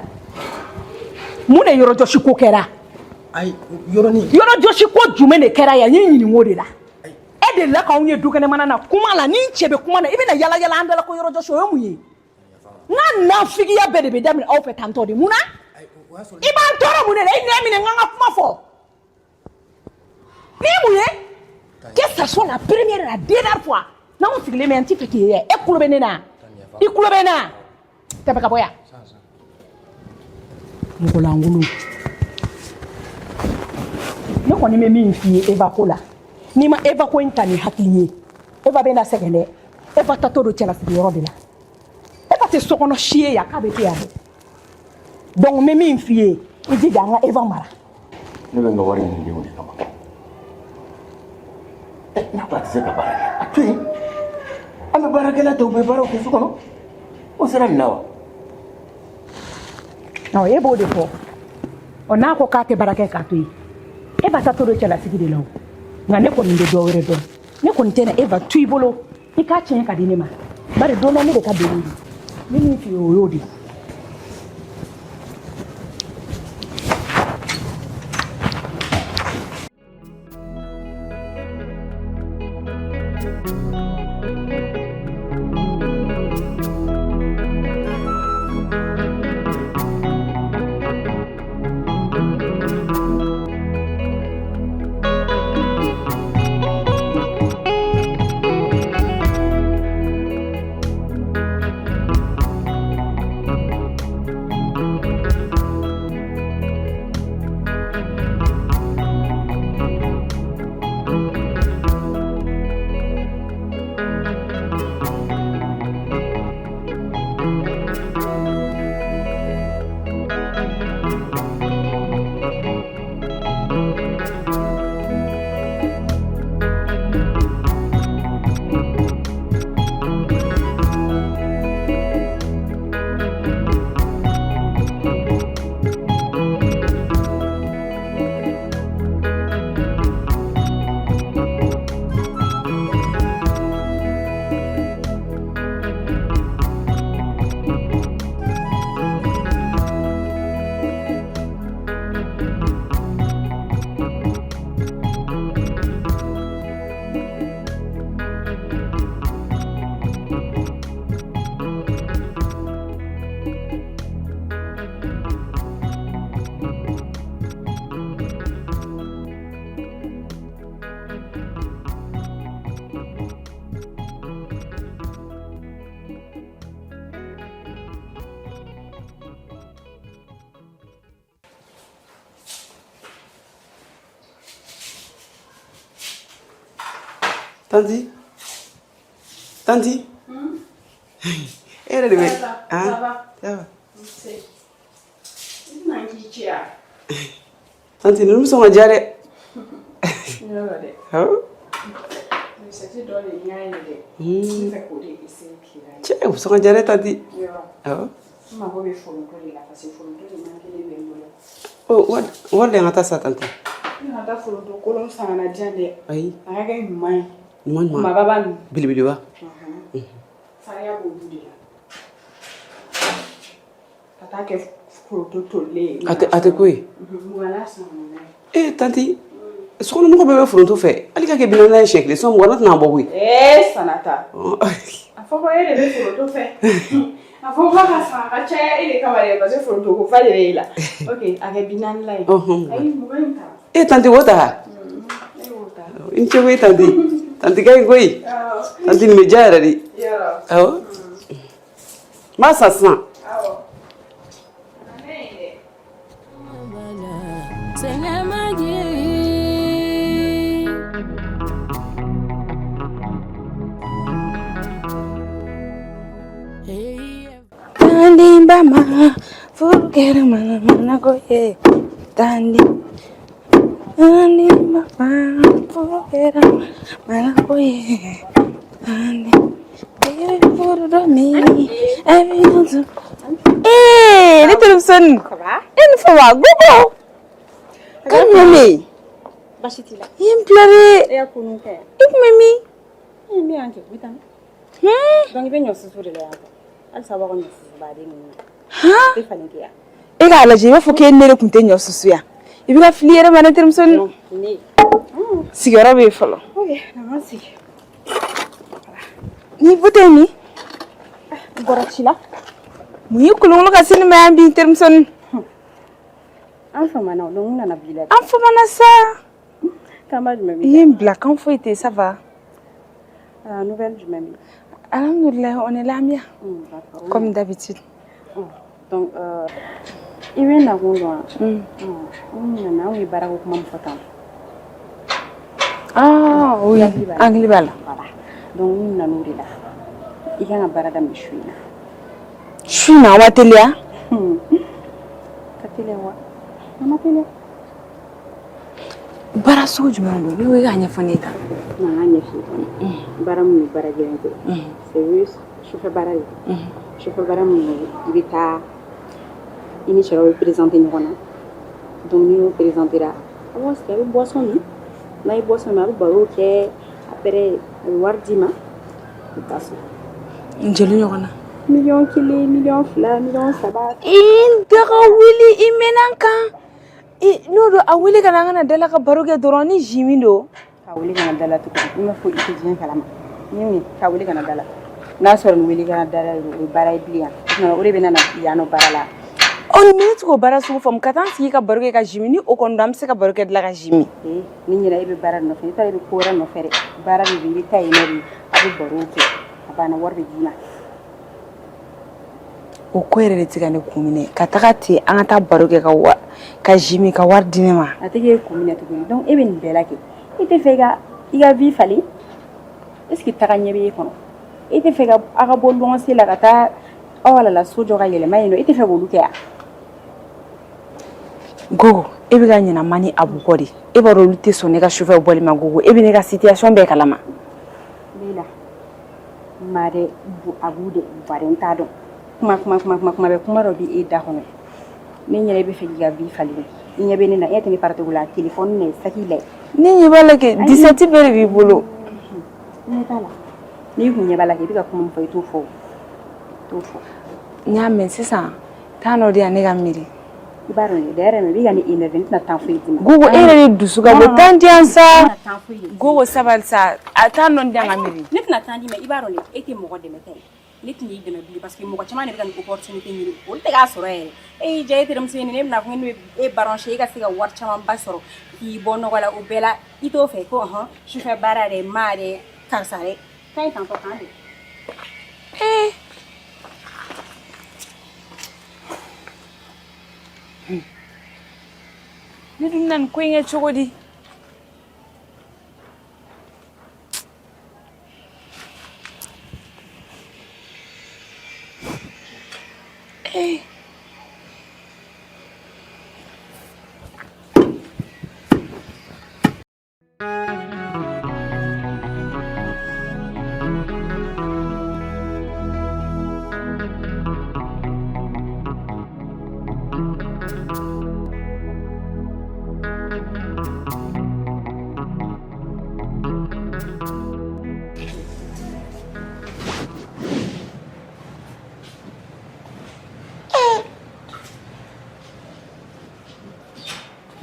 Mun de yɔrɔjɔsi ko kɛra? Ayi yɔrɔnin. Yɔrɔjɔsi ko jumɛn de kɛra yan n y'i ɲininka o de la. E delila k'anw ye dukɛnɛmana na kuma la ni n cɛ bɛ kuma na i bɛna yala yala an da la ko yɔrɔjɔsi o ye mun ye? N ka nafigiya bɛɛ de bɛ daminɛ aw fɛ tantɔ de mun na? I b'an tɔɔrɔ mun de la i nɛn minɛ n ka n ka kuma fɔ. Ni ye mun ye? Que ça soit la première et la dernière fois n'anw sigilen bɛ yan n t'i fɛ k'i ye e kulo bɛ ne na i kulo bɛ n na tɛmɛ ka bɔ yan mɔgɔ lankolon ne kɔni bɛ min f'i ye Eva ko la n'i ma Eva ko in ta ni hakili ye Eva bɛ na sɛgɛn dɛ Eva tatɔ don cɛlasigiyɔrɔ de la Eva tɛ sokɔnɔ si ye yan k'a bɛ to yan dɛ donc n bɛ min f'i ye i jija an ka Eva mara. Ne bɛ n ka wari ɲini denw de kama. N'a ko a tɛ se ka baara kɛ, a to yen. An bɛ baarakɛla tɔw bɛ baaraw kɛ so kɔnɔ. O sera nin na wa? Ɔ e b'o de fɔ. Ɔ n'a ko k'a tɛ baara kɛ k'a to yen. Eva tatɔ don cɛlasigi de la o. Nka ne kɔni bɛ dɔ wɛrɛ dɔn. Ne kɔni tɛna Eva to i bolo. I k'a tiɲɛ ka di ne ma. Bari don dɔ ne de ka degun don. N bɛ min f'i ye o y'o de ye. Tanti Tanti e yɛrɛ de bɛ Ça va. Ça va. Nse. I bɛna k'i ci wa? Tanti ninnu bɛ sɔn ka diya dɛ. Yɔrɔ dɛ. Awɔ. Recette dɔ de y'a ye dɛ. N bɛ fɛ k'o de essayer tile la. Cɛ u bɛ sɔn ka diya dɛ tanti. Yɔrɔ. Awɔ. N mago bɛ foronto de la parce que foronto de man kelen bɛ n bolo. Ɔ wari di an ka taa sa tanti. I kana taa foronto kolon san ka na di yan dɛ. Ayi. A ka kɛ ɲuman ye. Ɲuman ɲuman. Kumaba ninnu. Belebeleba. Farinya b'olu de la. Ka taa kɛ foronto tolilen ye. A tɛ ko ye. Mugan na san ka na n'a ye. Ee tanti sokɔnɔmɔgɔ bɛɛ bɛ foronto fɛ hali ka kɛ bi naani ye siɲɛ kelen sinon mugan na tɛna bɔ koyi. Ee Sanata. A fɔ ko e de bɛ foronto fɛ. A fɔ ko ka san a ka caya e de kama dɛ parce que foronto ko fa de bɛ e la. Ok a kɛ bi naani la ye. Ayi 20 in ta. E tanti o ta. I ni ce koyi tanti. Tanti ka ɲi koyi. Tanti nin bɛ diya yɛrɛ de. Awɔ. N b'a san sisan. Tandi ma furu kɛra manamana ko ye tandi tandi ma furu kɛra manamana ko ye tandi e bɛ furu don min e bɛ ɲɔgɔn Ee ne terimusonin e ni fama Gogo kan jumɛn bɛ yen Baasi t'i la. I ye n bila dɛ E y'a ko ninnu kɛ. I tun bɛ min? N bɛ yan kɛ, n bɛ taa. Donc i bɛ ɲɔ susu de la yan fɛ. Halisa b'a ka ɲɔ susu baden ninnu na. Han? Tɛ falen kɛ yan. E k'a lajɛ i b'a fɔ k'e ni ne de tun tɛ ɲɔ susu yan i bɛ ka fili i yɛrɛ ma ne terimusonin Ne. sigiyɔrɔ bɛ yen fɔlɔ Ok, na an sigi. Ni butɛ min N bɔra ci la. Mun y'i kolonkolon ka se ne ma yan bi n terimusonin An famana o, donc n nana b'i la. An famana sa. Kanba jumɛn b'i I ye n bila kan foyi tɛ yen ça va. Ah, nouvelle jumɛn bɛ yen? Alhamdoulilah, on est là bien. D'accord. Comme d'habitude. Donc, i bɛ nakun dɔn wa? N nana anw ye baarako kuma min fɔ tan. Ah oui, hakili b'a la. Voilà. Donc n nana o de la. I kan ka baara daminɛ su in na. Su in na aw ma teliya? Ka teliya wa? A ma teliya. Baara sugu jumɛn don? Ne ko i k'a ɲɛfɔ ne ye tan. Na n k'a ɲɛf'i ye. Baara min don baara gɛlɛn tɛ. C'est juste sufɛ baara de don. Sufɛ baara min don i bɛ taa i ni cɛ dɔ bɛ présenter ɲɔgɔn na. Donc n'i y'o présenter la a b'aw sigi a bɛ boisson min. N'a ye boisson min a bɛ baro kɛ après a bɛ wari d'i ma i bɛ taa so. Joli ɲɔgɔn na? 1 miliyɔn, 2 miliyɔn, 3 miliyɔn. I n daga wuli i mɛnna n kan. N'o don a wele ka na an ka na da la ka baro kɛ dɔrɔn ni jus min don. Ka wele ka na da la tuguni i m'a fɔ i tɛ diɲɛ kalama ni mun ye ka wele ka na da la n'a sɔrɔ ni wele ka na da la o ye baara ye bilen yan o de bɛ na yan nɔ baara la. Ɔ ni ne tɛ k'o baara sugu faamu ka taa n sigi ka baro kɛ ka jus min ni o kɔni don an bɛ se ka baro kɛ dilan ka jus min. Ee ni ɲɛna e bɛ baara nɔfɛ i taara i bɛ ko wɛrɛ nɔfɛ dɛ baara de don i bɛ taa yen nɔ de a bɛ baro kɛ a banna wari bɛ d'i ma. O ko yɛrɛ de tɛ ka ne kun minɛ ka taga ten an ka taa baro kɛ ka wa ka jus min ka wari di ne ma. A tɛ k'e kun minɛ tuguni donc e bɛ nin bɛɛ la kɛ e tɛ fɛ i ka vie falen est ce que taga ɲɛ bɛ e kɔnɔ e tɛ fɛ ka aw ka bɔ luwanse la ka taa aw halala so jɔ ka yɛlɛma yen nɔ e tɛ fɛ k'olu kɛ yan. Gogo e bɛ ka ɲinɛ ma ni Abu kɔ de e b'a dɔn olu tɛ sɔn ne ka sufɛ bɔli ma Gogo e bɛ ne ka situation bɛɛ kalama. Leila ma dɛ Abu de bari n t'a dɔn kuma kuma kuma kuma kuma bɛ kuma dɔ bɛ e da kɔnɔ ne ɲɛna e bɛ fɛ k'i ka vie falen i ɲɛ bɛ ne na e tɛ ne faricogo la téléphone na saki la Ne ɲɛ b'a la kɛ 17 bɛɛ de b'i bolo. ɲɛ t'a la n'i kun ɲɛ b'a la kɛ i bɛ ka kuma min fɔ i t'o fɔ o i t'o fɔ. N y'a mɛn sisan taa nɔ di yan ne ka miiri. I b'a dɔn dɛ d'ailleurs i bɛ ka ne énerver ne tɛna temps foyi d'i ma. Gogo e yɛrɛ de dusu ka bon temps di yan sa. Gogo sabali sa a taa nɔ di yan ka miiri. Ne tɛna temps d'i ma i b'a dɔn dɛ e tɛ mɔgɔ dɛmɛ ta ye ne tɛna i dɛmɛ bilen parce que mɔgɔ caman de bɛ ka nin opportunité ɲini olu tɛ k'a sɔrɔ yɛrɛ e y'i diya e terimuso ye ne bɛna fɔ ne bɛ e brancher e ka se ka wari camanba sɔrɔ k'i bɔ nɔgɔ la o bɛɛ la i t'o fɛ ko ɔhɔn sufɛ baara dɛ ma dɛ karisa dɛ taa yen tantɔ k'an bɛn. Ee. Ne dun bɛna nin ko in kɛ cogo di? Ee.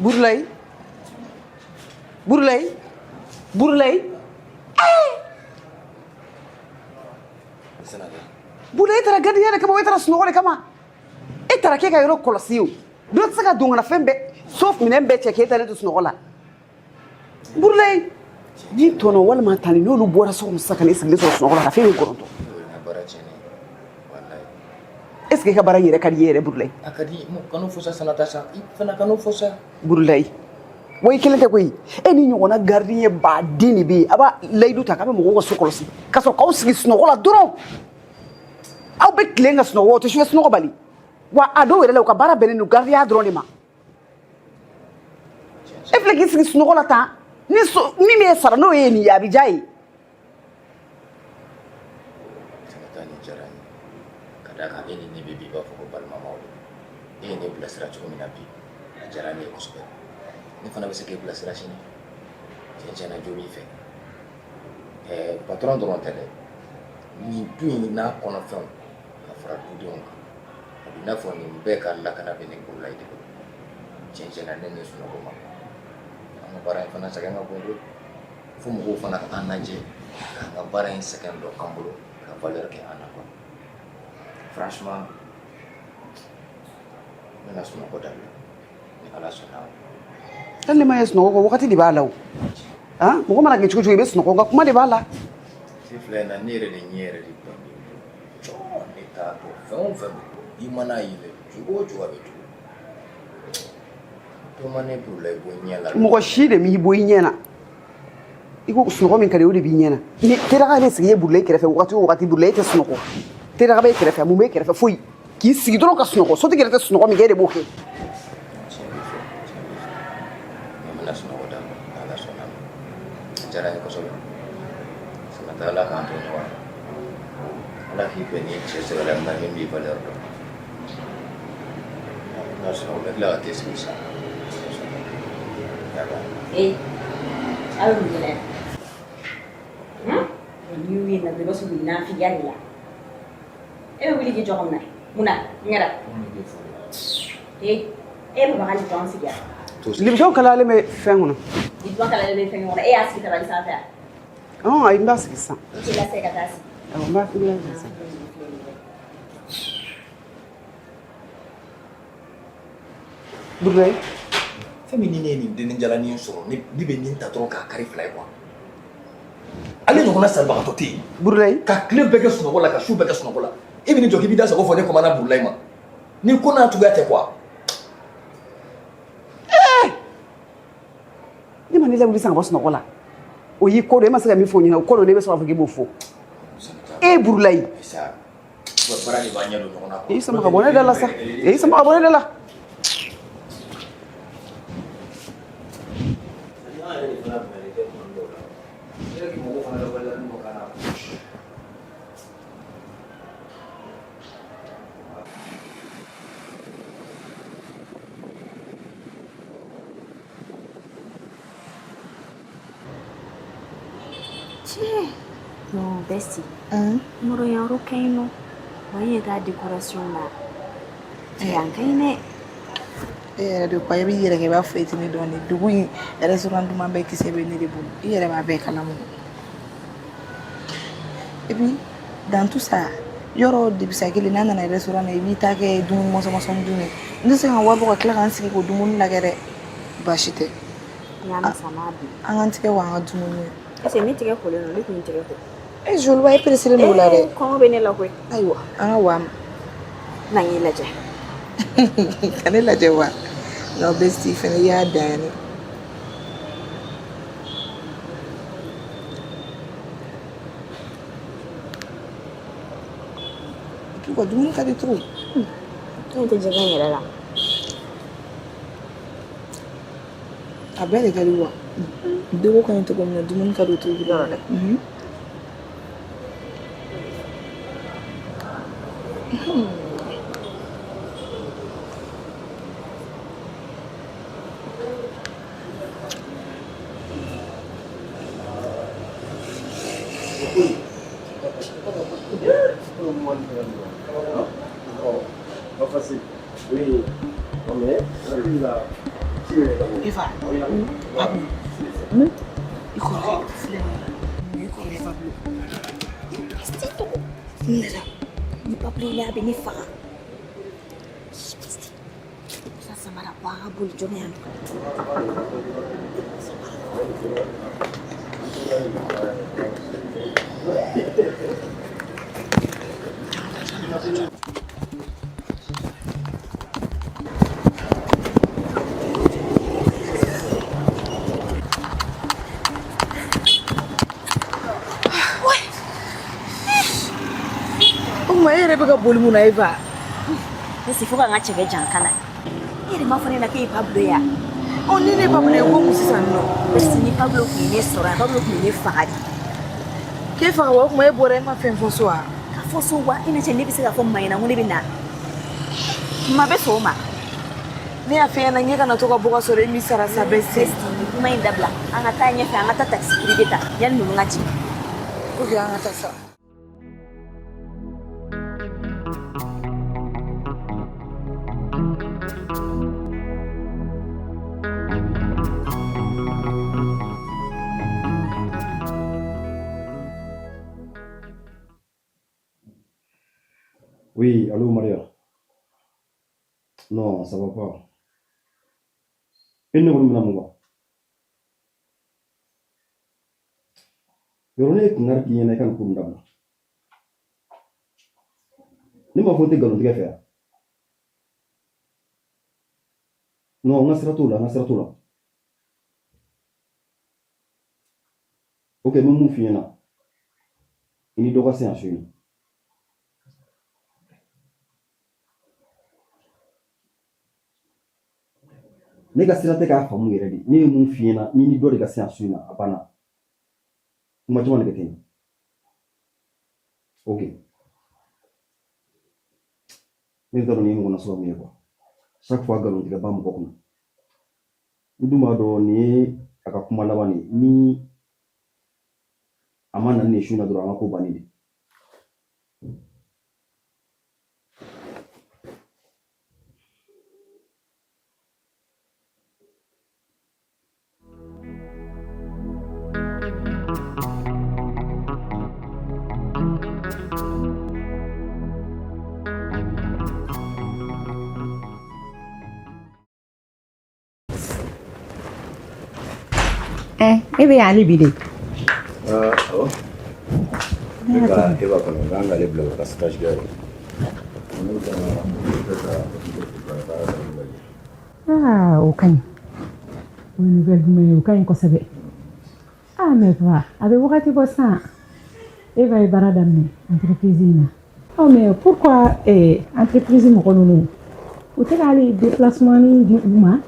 Burulayi Burulayi Burulayi Burulayi e taara gardien de kama o e taara sunɔgɔ de kama e taara k'e ka yɔrɔ kɔlɔsi o dɔ tɛ se ka don ka na fɛn bɛɛ sauf minɛn bɛɛ cɛ k'e ta ne to sunɔgɔ la Burulayi Ni tɔnɔ walima tani n'olu bɔra so kɔnɔ sisan ka n'e sigilen sɔrɔ sunɔgɔ la ka fɛn bɛ gɔrɔntɔ. O ye n ka baara tiɲɛnen ye walayi. Est ce que e ka baara in yɛrɛ ka di i ye yɛrɛ, Burulayi? A ka di. Kan'o fɔ sa, Sanata, sa i fana kan'o fɔ sa. Burulayi, wa i kelen tɛ koyi. E ni ɲɔgɔnna gardien baden de bɛ yen. A b'a layidu ta k'a bɛ mɔgɔw ka so kɔlɔsi ka sɔrɔ k'aw sigi sunɔgɔ la dɔrɔn. Aw bɛ tilen ka sunɔgɔ, o tɛ sufɛ sunɔgɔ bali wa. A dɔw yɛrɛ la, u ka baara bɛnnen don gardien dɔrɔn de ma. E filɛ k'i sigi sunɔgɔ la tan ni so min b'e sara, n'o ye nin ye, a bɛ diya ye. Sanata, nin diyara n ye ka d'a kan e ni ne bɛ bi i b'a fɔ ko balimamaw de. E ye ne bilasira cogo min na bi, a diyara ne ye kosɛbɛ. Ne fana bɛ se k'e bilasira sini. Tiɲɛ tiɲɛ na, jo b'i fɛ. Ɛɛ, patron dɔrɔn tɛ dɛ, nin du in n'a kɔnɔfɛnw ka fara dudenw kan, a bɛ i n'a fɔ nin bɛɛ ka lakana bɛ ne Burulayi de bolo. Tiɲɛ tiɲɛ na, ne ni sunɔgɔ ma. An ka baara in fana sɛgɛn ka bon koyi, fo mɔgɔw fana ka an lajɛ k'an ka baara in sɛgɛn dɔn an bolo, ka valeur kɛ an na quoi. Franchement, n bɛna sunɔgɔ dabila ni Ala sɔnna ma. Hali ni ma ye sunɔgɔ kɔ, wagati de b'a la o. Han, mɔgɔ mana kɛ cogo cogo, i bɛ sunɔgɔ, nka kuma de b'a la. Se filɛ in na, ne yɛrɛ de ɲɛ yɛrɛ de bannen don cɔ. Ne t'a dɔn, fɛn o fɛn don, i mana yɛlɛ cogo o cogo, a bɛ tugu. To ma ne Burulayi bɔ ɲɛ la. Mɔgɔ si de m'i bɔ i ɲɛ na. I ko sunɔgɔ min ka di, o de b'i ɲɛ na. Ni teraga bɛ sigi e Burulayi kɛrɛfɛ wagati o wagati, Burulayi tɛ sunɔgɔ. Teraga b'e kɛrɛfɛ, mun b'e kɛrɛfɛ? Foyi. K'i sigi dɔrɔn ka sunɔgɔ, sotigi yɛrɛ tɛ sunɔgɔ min kɛ, e de b'o kɛ. Tiɲɛ b'i fɛ, tiɲɛ b'i fɛ. N bɛna sunɔgɔ dabila ni Ala sɔnna ma. A diyara n ye kosɛbɛ, Sanata. Ala k'an to ɲɔgɔn na. Ala k'i bɛn ni cɛ sɛbɛla ma min b'i valeur dɔn. N'a sɔnna, n bɛ tila ka te sigi sisan. Ee, aw bɛ mun kɛ yan? N'i y'u ye na dɔrɔn, i b'a sɔrɔ u bɛ nafigiya de la. E bɛ wuli k'i jɔ ka mun na? Mun na? N ɲɛda. Ee, e bɛ baga lipton sigi yan. Lipton kalayalen bɛ fɛn kɔnɔ. Lipton kalayalen bɛ fɛn kɔnɔ. E y'a sigi tabali sanfɛ yan. Ɔn, ayi, n b'a sigi sisan. I t'i lase ka taa sigi. Awɔ, n b'a sigi sisan. Burulayi. Fɛn min, ni ne ye nin dennin jalanin sɔrɔ, ne bɛ nin ta dɔrɔn k'a kari fila ye quoi. Ale ɲɔgɔnna salibagatɔ tɛ yen. Burulayi. Ka tile bɛɛ kɛ sunɔgɔ la, ka su bɛɛ kɛ sunɔgɔ la. E bɛ n'i jɔ k'i b'i da sago fɔ ne commandant Burulayi ma. Ni ko n'a cogoya tɛ quoi. Ne ma ne lawuli sisan ka bɔ sunɔgɔ la. O y'i ko dɔn, e ma se ka min fɔ o ɲɛna, o ko dɔn, ne bɛ sɔrɔ k'a fɔ k'i b'o fɔ. E Burulayi. Sa, baara de b'a ɲɛ don ɲɔgɔn na quoi. I sama ka bɔ ne da la sa. I sama ka bɔ ne da la. An yɛrɛ de fana bonyalen tɛ tuma dɔw la. Ne yɛrɛ mɔgɔw fana ka valeur dɔ k'an na. Tiɲɛ. Non, bestie. Mɔrɔ yan yɔrɔ ka ɲi nɔ. Wa n ɲɛ t'a décoration na. Cɛ, yan ka ɲi dɛ. E yɛrɛ de ko i b'i yɛrɛ kɛ i b'a fɔ e tɛ ne dɔn ne. Dugu in restaurant duman bɛɛ kisɛ bɛ ne de bolo. I yɛrɛ b'a bɛɛ kalama. Et puis dans tout ça, yɔrɔ debisa kelen n'a nana restaurant na, i b'i ta kɛ dumuni mɔsɔn mɔsɔn dun ye. N tɛ se ka wari bɔ ka tila ka n sigi k'o dumuni lajɛ dɛ. Baasi tɛ. N y'a mɛn sa, n'a bi. An k'an tigɛ ko an ka dumuni ye. Est-ce que ne tigɛ kolen don? Ne tun tigɛ ko. E Joliba, e pressé don o la dɛ. Eh, kɔngɔ bɛ ne la koyi. Ayiwa, an ka wa ma. Na n k'i lajɛ. Ka ne lajɛ wa? Non, bestie fɛnɛ, i y'a dan ye dɛ. Et puis quoi, dumuni ka di trop. Ne tɛ jɛgɛ in yɛrɛ la. A bɛɛ de ka di wa. Deko ka ɲi cogo min na, dumuni ka di o cogo la dɛ. Pas facile. Oui. Non mais, Eva, Pablo, i kɔrɔkɛ filɛ nin ye, i kɔrɔkɛ Pablo. N nana. Ni Pablo ye a bɛ ne faga. Sa samara bɔ, an ka boli joona yan. O tuma e yɛrɛ bɛ ka boli mun na Eva? Ne si fo ka n ka cɛkɛ jan kan na. E yɛrɛ m'a fɔ ne na k'e ye Pablo ye wa? Ɔ ni ne Pablo ye ko mun sisan nɔ? Basi ni Pablo tun ye ne sɔrɔ yan, Pablo tun bɛ ne faga de. K'e faga wa? O tuma e bɔra e ma fɛn fɔ so wa? Ka fɔ so wa? E na cɛ ne bɛ se k'a fɔ ma ɲɛna ko ne bɛ na. Ma bɛ sɔn o ma. Ne y'a f'e ɲɛna n k'e kana to ka bɔ ka sɔrɔ e m'i sara sa bɛɛ se. Nin kuma in dabila. An ka taa ɲɛfɛ, an ka taa taxi privé ta yanni ninnu ka jigin. Ok, an ka taa sa. Oui, allô Maria. Non, ça va pas. E ne kɔni bɛna mun kan? Yɔrɔ ne ye kangari k'i ɲɛna i ka nin ko ninnu dabila. Ne m'a fɔ n tɛ nkalontigɛ fɛ yan. Non, n ka sira t'o la, n ka sira t'o la. Ok, n bɛ mun f'i ɲɛna. I ni dɔ ka se yan su in na. Ne ka sira tɛ k'a faamu yɛrɛ de. Ne ye mun f'i ɲɛna, n'i ni dɔ de ka se yan su in na, a banna. Kuma caman de kɛ ten. Ok. Ne t'a dɔn nin ye mɔgɔ nasuguya mun ye quoi. Chaque fois nkalon tigɛ ba mɔgɔ kunna. N dun b'a dɔn nin ye a ka kuma laban de ye. Ni a ma na ni nin su in na dɔrɔn an ka ko bannen de. E bɛ yan hali bi de? Awɔ. Ne ka Eva kɔnɔ n kan k'ale bila u ka stage kɛ yɔrɔ. Ne bɛ ka baara daminɛ. Ah, o ka ɲi. O ye nouvelle duman ye, o ka ɲi kosɛbɛ. Ah, mais va, a bɛ wagati bɔ sisan. Eva ye baara daminɛ entreprise in na. Oh, mais pourquoi entreprise mɔgɔ ninnu u tɛ ka hali déplacement ni di u ma?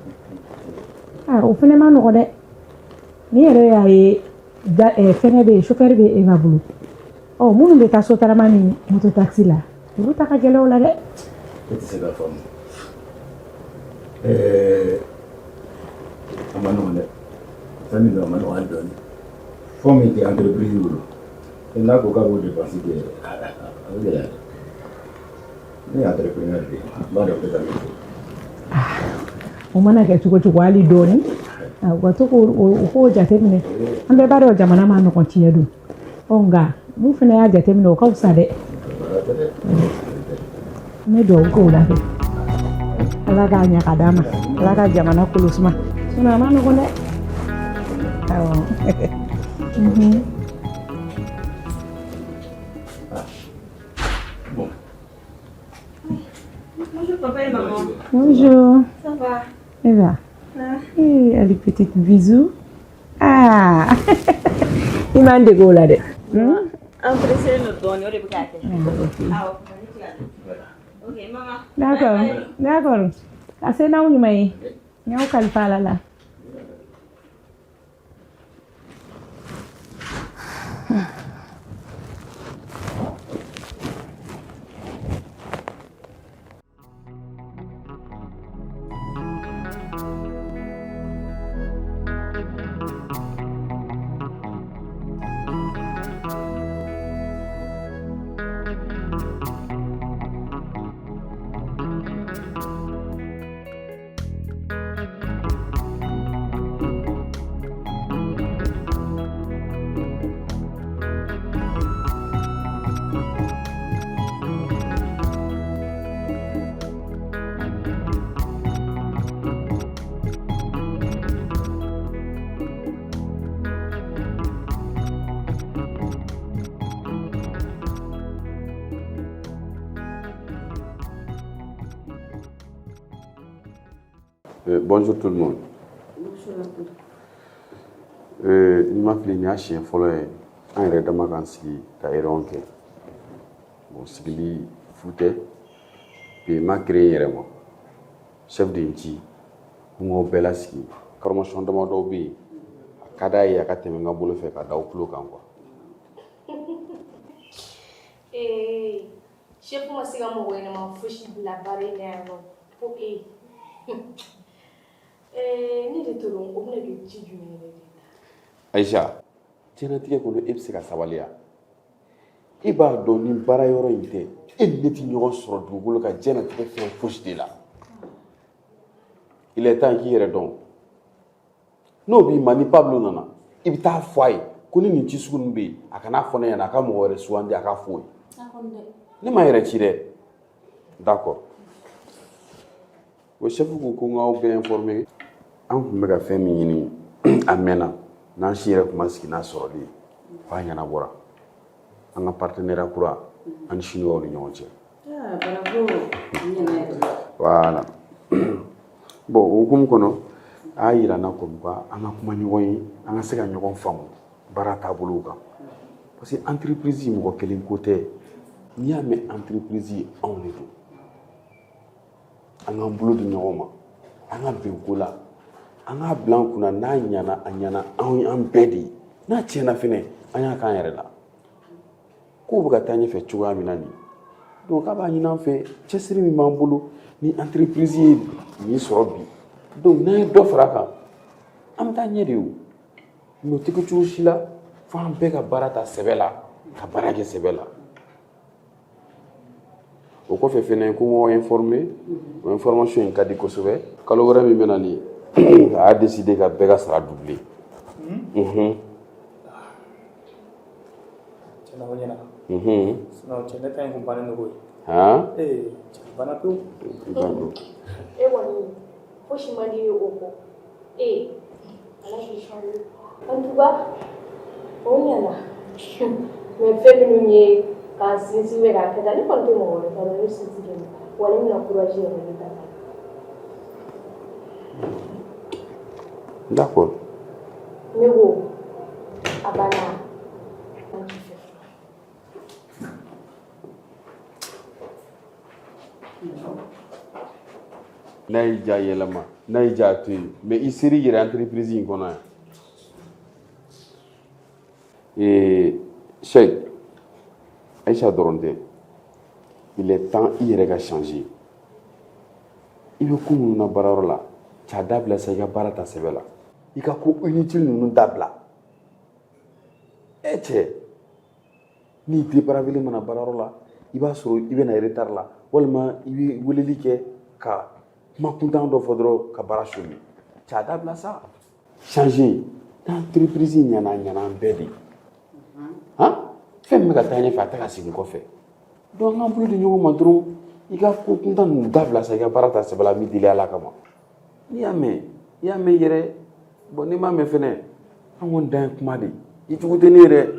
Ah, o fana ma nɔgɔ dɛ. Ni yɛrɛ y'a ye da, fɛngɛ bɛ yen, chauffeur bɛ Eva bolo. Ɔ minnu bɛ taa sotarama ni moto taxi la, olu ta ka gɛlɛn o la dɛ. E tɛ se k'a faamu. A ma nɔgɔn dɛ. Fɛn min don a ma nɔgɔn hali dɔɔni. Fɛn min tɛ entreprise bolo, n'a ko k'a b'o dépense kɛ, a bɛ gɛlɛya dɛ. Ne ye entrepreneur de ye, n b'a dɔn n bɛ ka min fɔ. O mana kɛ cogo cogo hali dɔɔni, u ka to k'o o k'o jateminɛ. An bɛɛ b'a dɔn jamana ma nɔgɔn tiɲɛ don. Ɔ nka n'u fana y'a jateminɛ o ka fisa dɛ. N bɛ dugawu k'o la kɛ. Ala k'a ɲɛ ka d'an ma. Ala ka jamana kolo suma. Sinon a ma nɔgɔn dɛ. Awɔ. Bon. Bonjour papa et maman. Bonjour. Ça va? Eva. Ah. Eh, allez, petit bisou. Ah. I m'an dege o la dɛ. An pressé don dɔɔni o de bɛ k'a kɛ. Awɔ. Ok maman. D'accord. D'accord. Ka se n'aw ɲuman ye. N y'aw kalifa Ala la. Bonjour tout le monde. Ni ma fili, nin y'a siɲɛ fɔlɔ ye an yɛrɛ dama k'an sigi ka réunion kɛ. Bon, sigili fu tɛ bi, n ma créé n yɛrɛ ma. Chef de n ci ko n k'aw bɛɛ lasigi. Formation damadɔ bɛ yen, a ka d'a ye a ka tɛmɛ n ka bolo fɛ ka da aw tulo kan quoi. Ee, chef ma se ka mɔgɔ ɲɛnama fosi bila baara in na yan nɔ fo e. Ee, ne de t'o dɔn, o bɛna kɛ ci jumɛn yɛrɛ de ye? Aïcha, diɲɛlatigɛ kɔnɔ, e bɛ se ka sabali ya? E b'a dɔn ni baara yɔrɔ in tɛ, e ni ne tɛ ɲɔgɔn sɔrɔ dugukolo kan diɲɛlatigɛ fɛn fosi de la. Il est temps k'i yɛrɛ dɔn. N'o b'i ma, ni Pablo nana, i bɛ taa fɔ a ye ko ni nin ci sugu ninnu bɛ yen, a kana fɔ ne ɲɛna, a ka mɔgɔ wɛrɛ sugandi a ka f'o ye. Ne ma yɛrɛ ci dɛ. D'accord. O chef ko ko n k'aw bɛɛ informer, an tun bɛ ka fɛn min ɲini a mɛnna, n'an si yɛrɛ tun ma sigi n'a sɔrɔli ye, k'a ɲɛnabɔra, an ka partenariat kura an ni chinois ni ɲɔgɔn cɛ. Voilà. Bon, o hukumu kɔnɔ, a y'a yira n na comme quoi an ka kuma ɲɔgɔn ye, an ka se ka ɲɔgɔn faamu baara taabolow kan, parce que entreprise, mɔgɔ kelen ko tɛ. N'i y'a mɛn entreprise, anw de don. An k'an bolo di ɲɔgɔn ma, an ka bɛn ko la, an k'a bila an kunna, n'a ɲana, a ɲana anw an bɛɛ de ye, n'a tiɲɛna fɛnɛ, an y'a k'an yɛrɛ la. Kow bɛ ka taa ɲɛfɛ cogoya min na nin, donc k'a b'a ɲini an fɛ, cɛsiri min b'an bolo ni entreprise ye nin sɔrɔ bi, donc n'an ye dɔ fara a kan, an bɛ taa ɲɛ de. O mais o tɛ kɛ cogo si la fo an bɛɛ ka baara ta sɛbɛ la, ka baara kɛ sɛbɛ la. O kɔfɛ fɛnɛ, ko n k'aw informer, o information in ka di kosɛbɛ. Kalo wɛrɛ min bɛ na nin, a y'a décidé ka bɛɛ ka sara doubler. Tiɲɛna, o ɲɛna. Sinon cɛ, ne ta in kun bannen don koyi. Han? Ee cɛ, banna pewu. D'accord. E kɔni, fosi man di ye o kɔ. Ee, Ala k'i changer. En tout cas, o ɲɛna, mais fɛn minnu ye k'an sinsin bɛ k'a kɛ tan, ne kɔni tɛ mɔgɔ wɛrɛ ta dɔn, ne sinsin don wa, ne bɛna courage yɛrɛ de ta. D'accord. Ne ko a banna, an t'i fɛ. N'a y'i diya, yɛlɛma, n'a y'i diya, a to yen, mais i ser'i yɛrɛ entreprise in kɔnɔ yan. Ee Cheikh, Aïcha dɔrɔn tɛ, il est temps i yɛrɛ ka changer. I bɛ ko minnu na baarayɔrɔ la, cɛ, a dabila sa, i ka baara ta sɛbɛ la, i ka ko inutile ninnu dabila. E cɛ, n'i dépravé mana baarayɔrɔ la, i b'a sɔrɔ i bɛ na retard la, walima i bɛ weleli kɛ ka kuma kuntan dɔ fɔ dɔrɔn ka baara sauver. Cɛ, a dabila sa, changer. N'entreprise ɲɛna, a ɲɛna an bɛɛ de ye. Han, fɛn min bɛ ka taa ɲɛfɛ, a tɛ ka segin kɔfɛ. Donc an k'an bolo di ɲɔgɔn ma dɔrɔn, i ka ko kuntan ninnu dabila sa, i ka baara ta sɛbɛ la. N b'i deli Ala kama. N'i y'a mɛn, i y'a mɛn yɛrɛ. Bon, n'i m'a mɛn fɛnɛ, an kɔni dan ye kuma de ye. I jugu tɛ ne ye dɛ,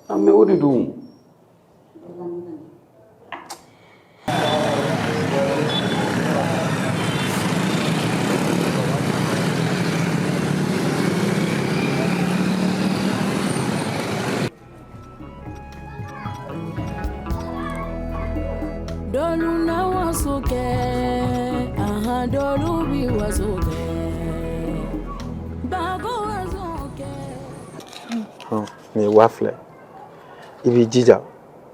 an mɛ o de don. Dɔlu na waso kɛ, ahan, dɔlu bi waso kɛ, bako waso kɛ. Nin ye 2000. I b'i jija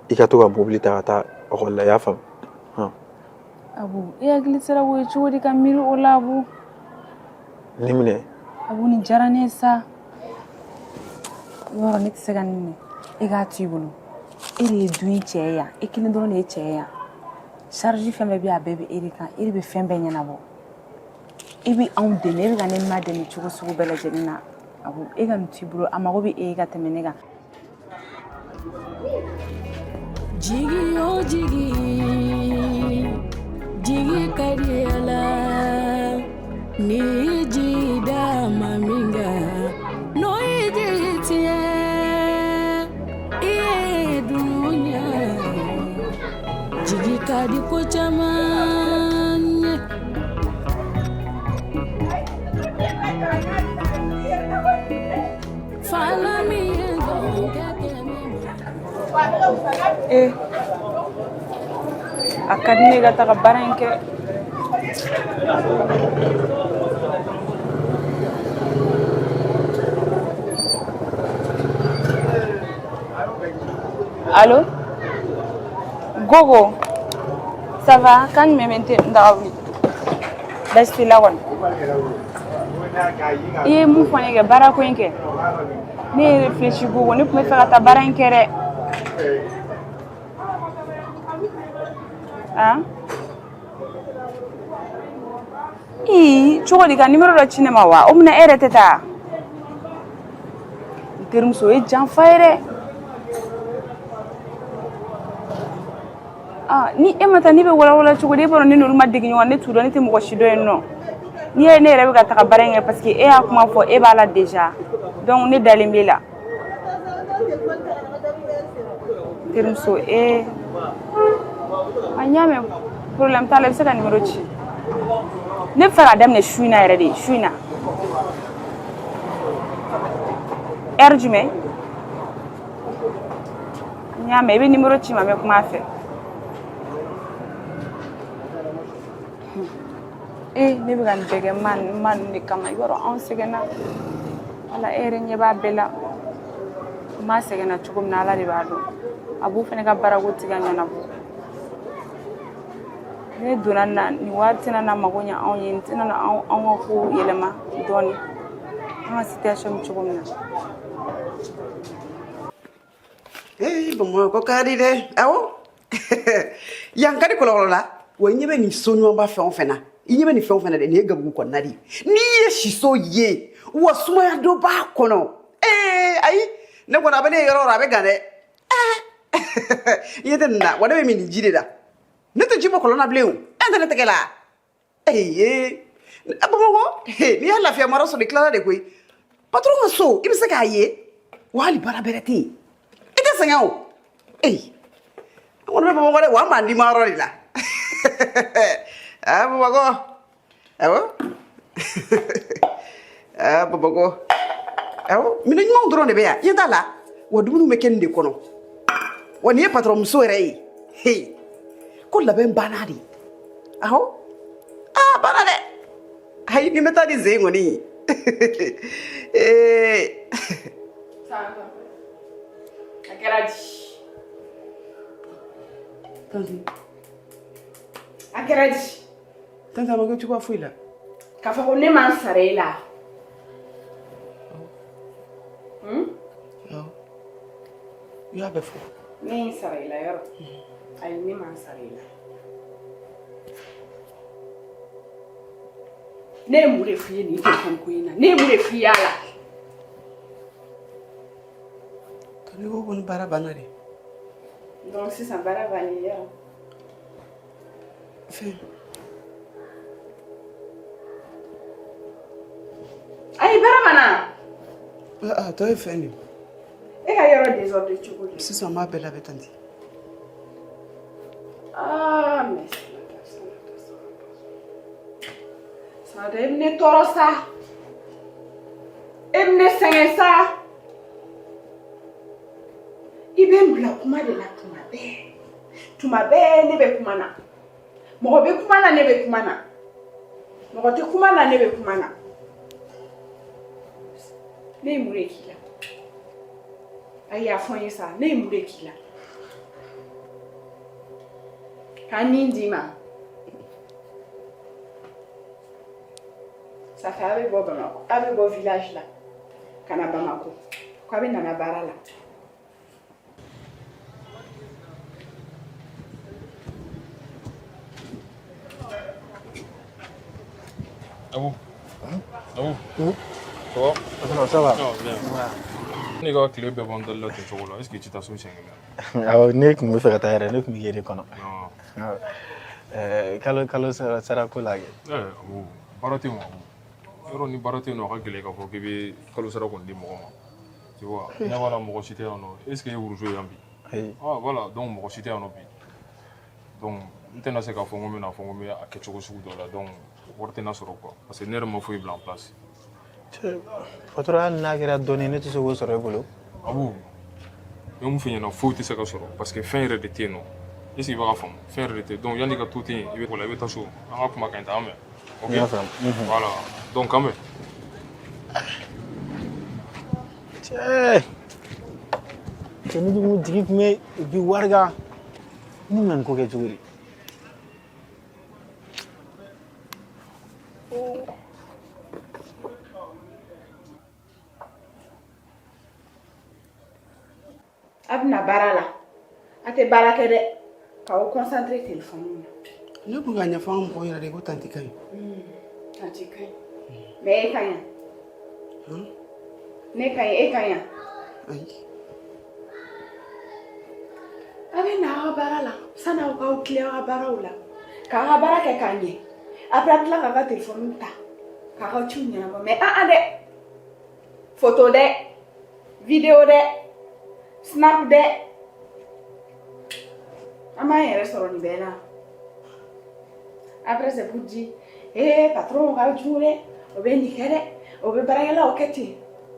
i ka to ka mobili ta ka taa ekɔli la, i y'a faamu? Abu, e hakili sera k'o ye cogo di ka miiri o la, Abu? Nin minɛ. Abu, nin diyara ne ye sa. Yɔrɔ ne tɛ se ka nin minɛ, e k'a to i bolo. E de ye du in cɛ ye yan, e kelen dɔrɔn de ye cɛ ye yan. Charge fɛn bɛɛ bɛ, a bɛɛ bɛ e de kan. E de bɛ fɛn bɛɛ ɲɛnabɔ, e bɛ anw dɛmɛ, e bɛ ka ne ma dɛmɛ cogo sugu bɛɛ lajɛlen na. Abu, e ka nin to i bolo, a mago bɛ e ye ka tɛmɛ ne kan. Jigi o jigi, jigi ka di Ala. Ni jigi da ma min kan, n'o ye jigi tiɲɛ i ye dunuya. Jigi ka di ko caman ye. Fala min ye dɔnkɛ kɛmɛ. Eh, a ka di ne ka taga baara in kɛ. Allo? Gogo, ça va? Kan jumɛn bɛ n daga wuli? Baasi t'i la kɔni? I ye mun fɔ ne kɛ baara ko in kɛ? Ne ye réfléchi Gogo, ne tun bɛ fɛ ka taa baara in kɛ dɛ. Ah? Ii, cogo di ka numéro dɔ ci ne ma wa? O munna e yɛrɛ tɛ taa? N terimuso o ye janfa ye dɛ. Ah, ni e ma taa ne bɛ walawala cogo di? E b'a dɔn ne n'olu ma dege ɲɔgɔn na, ne t'u dɔn, ne tɛ mɔgɔ si dɔn yen nɔ. N'i y'a ye ne yɛrɛ bɛ ka taga baara in kɛ parce que e y'a kuma fɔ, e b'a la déjà. Donc ne dalen b'e la. Terimuso ee a n y'a mɛn, problème t'a la, i bɛ se ka numéro ci. Ne bɛ fɛ k'a daminɛ su in na yɛrɛ de, su in na. Heure jumɛn? N y'a mɛn, i bɛ numéro ci n ma, n bɛ kuma a fɛ. Ee, ne bɛ ka nin bɛɛ kɛ ma ninnu de kama. I b'a dɔn anw sɛgɛnna wala, e yɛrɛ ɲɛ b'a bɛɛ la. N ma sɛgɛnna cogo min na, Ala de b'a dɔn. A b'u fana ka baarako ti ka ɲɛnabɔ. Ne donna nin na, nin wari tɛna na mago ɲɛ anw ye, nin tɛna na anw ka ko yɛlɛma dɔɔni, an ka situation bɛ cogo min na. Ee, Bamakɔ ka di dɛ. Awɔ, yan ka di kɔlɔkɔlɔ la wa. I ɲɛ bɛ nin so ɲumanba fɛn o fɛn na, i ɲɛ bɛ nin fɛn o fɛn na dɛ, nin ye Gabugu kɔnɔna de ye. N'i ye siso ye wa, sumaya dɔ b'a kɔnɔ. Ee ayi, ne kɔni, a bɛ ne ye yɔrɔ o yɔrɔ, a bɛ gan dɛ. I ɲɛ tɛ nin na wa, ne bɛ min nin ji de la. Ne tɛ ji bɔ kɔlɔn na bilen o. E tɛ ne tɛgɛ la. Ee, Bamakɔ, n'i y'a lafiya mara sɔrɔ, i tilala de koyi. Patron ka so, i bɛ se k'a ye wa, hali baara bɛrɛ tɛ yen, i tɛ sɛgɛn o. Ee, an kɔni bɛ Bamakɔ dɛ wa, an b'an dima yɔrɔ de la. Aa Bamakɔ, awɔ, aa Bamakɔ, awɔ, minɛn ɲumanw dɔrɔn de bɛ yan. I ɲɛ t'a la wa, dumuniw bɛ kɛ nin de kɔnɔ wa. Nin ye patron muso yɛrɛ ye. He, ko labɛn banna de. Awɔ, aa banna dɛ. Ayi, ni bɛ taa ni sen kɔni ee. A kɛra di? Tanti. A kɛra di? Tanti, a ma kɛ cogoya foyi la. K'a fɔ ko ne ma n sara e la. Hmm? Awɔ, i y'a bɛɛ fɔ. Ne ye n sara i la yɔrɔ? Ayi, ne ma n sara i la. Ne ye mun de f'i ye nin telefɔni ko in na? Ne ye mun de f'i ye a la? Tanti ko ni baara banna de. Donc sisan baara bannen yɔrɔ? Fɛn. Ayi, baara banna. A tɔ ye fɛn de ye. E ka yɔrɔ désordre cogo di? Sisan n b'a bɛɛ labɛn, tanti. Ah, mais Sanata, Sanata, Sanata, Sanata, e bɛ ne tɔɔrɔ sa. E bɛ ne sɛgɛn sa. I bɛ n bila kuma de la tuma bɛɛ. Tuma bɛɛ ne bɛ kuma na. Mɔgɔ bɛ kuma na, ne bɛ kuma na. Mɔgɔ tɛ kuma na, ne bɛ kuma na. Ne ye mun de k'i la? Ayi, a fɔ n ye sa, ne ye mun de k'i la? K'a nin d'i ma. Ça fait a bɛ bɔ Bamakɔ, a bɛ bɔ village la ka na Bamakɔ, k'a bɛ nana baara la. Abou. Abou. Ça va? Ça va. Non, bien. Ne ka tile bɛɛ b'an dali la ten cogo la. Est-ce que i tɛ taa so siɲɛ kelen? Awɔ, ne tun bɛ fɛ ka taa yɛrɛ, ne tun bɛ k'e de kɔnɔ. Non. Kalo sara ko la kɛ. Abou, baara tɛ yen o, Abou. Yɔrɔ ni baara tɛ yen nɔ, a ka gɛlɛn k'a fɔ k'i bɛ kalo sara kɔni di mɔgɔ ma. Tu vois, ɲɛ b'a la, mɔgɔ si tɛ yan nɔ. Est-ce que e ye wuruzo ye yan bi? Ayi. Ah voilà, donc mɔgɔ si tɛ yan nɔ bi. Donc N tɛna se k'a fɔ ko n bɛna fɔ ko n bɛ a kɛ cogo sugu dɔ la, donc wari tɛna sɔrɔ quoi, parce que ne yɛrɛ ma foyi bila en place. Patron, hali n'a kɛra dɔɔnin, ne tɛ se k'o sɔrɔ e bolo. Abu, n ye mun f'i ɲɛna, foyi tɛ se ka sɔrɔ parce que fɛn yɛrɛ de tɛ yen nɔ. Est ce que i b'a faamu? Fɛn yɛrɛ de tɛ yen, donc yanni ka to ten, i bɛ i bɛ taa so, an ka kuma ka ɲi tan, an bɛn. Ok. N y'a faamu. Voilà, donc an bɛn. Cɛ cɛ, ne dun jigi tun bɛ bi wari kan, ne bɛna nin ko kɛ cogo di? A bɛna baara la, a tɛ baara kɛ dɛ, k'aw concentré téléphone na. Ne kun ka ɲɛfɔ an mɔgɔw yɛrɛ de ko tanti ka ɲi. Tanti ka ɲi, mais e ka ɲi? Ne ka ɲi, e ka ɲi? Ayi. A bɛ na aw ka baara la, sani aw k'aw tila aw ka baaraw la, k'aw ka baara kɛ k'a ɲɛ, après a bɛ tila k'aw ka téléphone ta k'aw ka ciw ɲɛnabɔ. Mais an an dɛ, photo dɛ, vidéo dɛ, snap dɛ, an b'an yɛrɛ sɔrɔ nin bɛɛ la. Après, c'est pour dire ee patron ka jugu dɛ, o bɛ nin kɛ dɛ, o bɛ baarakɛlaw kɛ ten,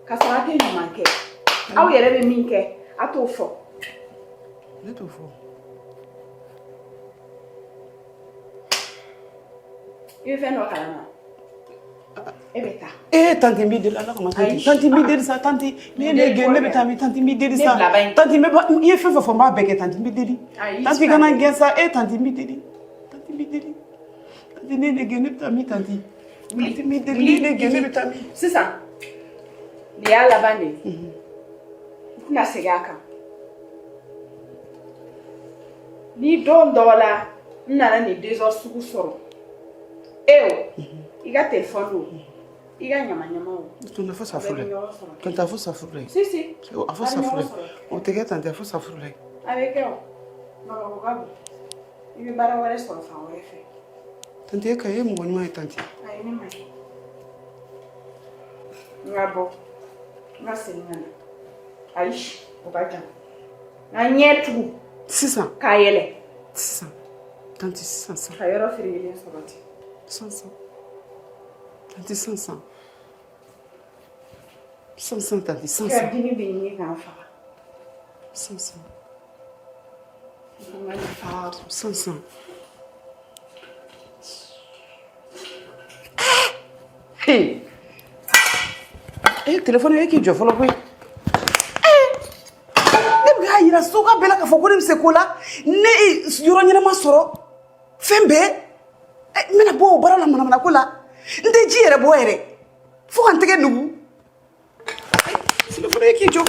k'a sɔrɔ a tɛ ɲuman kɛ. Aw yɛrɛ bɛ min kɛ, a t'o fɔ. Ne t'o fɔ. I bɛ fɛn dɔ kalama, e bɛ taa. Ee tanti, n b'i deli Ala kama, tanti. Ayi. Tanti, n b'i deli sa, tanti. N'i ye ne gɛn, ne bɛ taa min? Tanti, n b'i deli Ne sa. bila ba in. Tanti, n bɛ ba, i ye fɛn fɛn fɔ, n b'a bɛɛ kɛ. Tanti, n b'i deli. Ayi. Tanti, kana n gɛn sa. E tanti, n b'i deli. Tanti, n b'i deli. Tanti, n'i ye ne gɛn, ne bɛ taa min, tanti? Tanti, n b'i deli, n'i ye ne gɛn, ne bɛ taa min? Sisan nin y'a laban de ye, n tɛna segin a kan. Ni don dɔ la n nana nin désordre sugu sɔrɔ e o, i ka téléphone o, i ka ɲama ɲama o, Tanti, a fɔ safurulayi. bɛɛ bɛ ɲɔgɔn sɔrɔ. Tanti, a fɔ safurulayi. Si si. A fɔ A bɛ ɲɔgɔn safurulayi. sɔrɔ. O tɛ kɛ, tanti, a fɔ safurulayi. A bɛ kɛ o, Bamakɔ ka bon, i bɛ baara wɛrɛ sɔrɔ fan wɛrɛ fɛ. Tanti, e ka e ye mɔgɔ ɲuman ye, tanti. Ayi, ne ma ɲi. N ka bɔ, n ka segin ka na. Ayi, o ka jan. N ka ɲɛ tugu. Sisan. K'a yɛlɛ. Sisan tanti, sisan sisan. Ka yɔrɔ ferekelen sɔrɔ ten. Sisan sisan tanti, sisan sisan. Sisan sisan tanti, sisan Ka sisan. dimi bɛ ɲini k'an faga. Sisan sisan. N ka nin faga. Sisan sisan. Hey! E telefɔni, e k'i jɔ fɔlɔ koyi. Ne bɛ k'a yira soka bɛɛ la k'a fɔ ko ne bɛ se ko la. Ne ye yɔrɔ ɲɛnama sɔrɔ, fɛn bɛɛ. N bɛna bɔ o baara la manamana ko la. N tɛ ji yɛrɛ bɔ yɛrɛ fo ka n tɛgɛ nugu. Telefɔni, e k'i jɔ.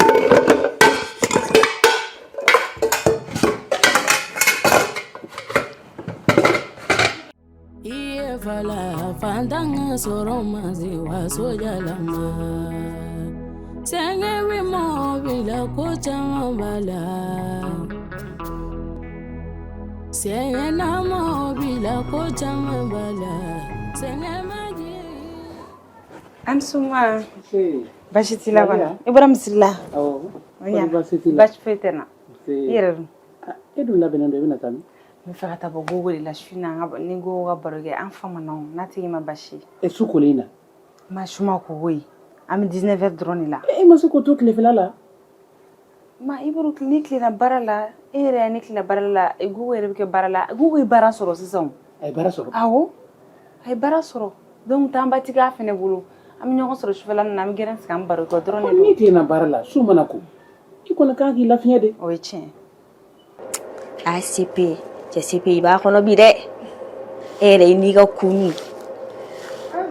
I ye fala fantan ka sɔrɔ ma se waso jalama, sɛgɛn bɛ mɔgɔ bila ko caman b'a la, sɛgɛn na mɔgɔ bila ko caman b'a la, sɛgɛn ma jigin. An suma. Baasi t'i la kɔni? I bɔra misiri la? Awɔ. O ɲɛna. Baasi t'i la? Baasi foyi tɛ n na. I yɛrɛ dun? E dun labɛnnen don, i bɛna taa min? N bɛ fɛ ka taa bɔ Gogo de la su in na, an ka ni Gogo ka baro kɛ, an famana o, n'a tigi ma baasi ye. E, su kolen in na? Ma su ma ko koyi. An bɛ 19 heures dɔrɔn de la. E ma se k'o to tilefɛla la? Ma i bolo, ni tilenna baara la, e yɛrɛ ye, ne tilenna baara la, Gogo yɛrɛ bɛ kɛ baara la. Gogo ye baara sɔrɔ sisan o. A ye baara sɔrɔ? Awɔ. A ye baara sɔrɔ. Donc temps ba ti k'a fɛnɛ bolo. An bɛ ɲɔgɔn sɔrɔ sufɛla nin na, an bɛ gɛrɛn sigi, an bɛ baro kɛ, o dɔrɔn de don. N'i tilenna baara la, su mana ko, i kɔni kan k'i lafiɲɛ de. O ye tiɲɛ ye. ACP cɛ, CP i b'a kɔnɔ bi dɛ, e yɛrɛ i n'i ka kunu.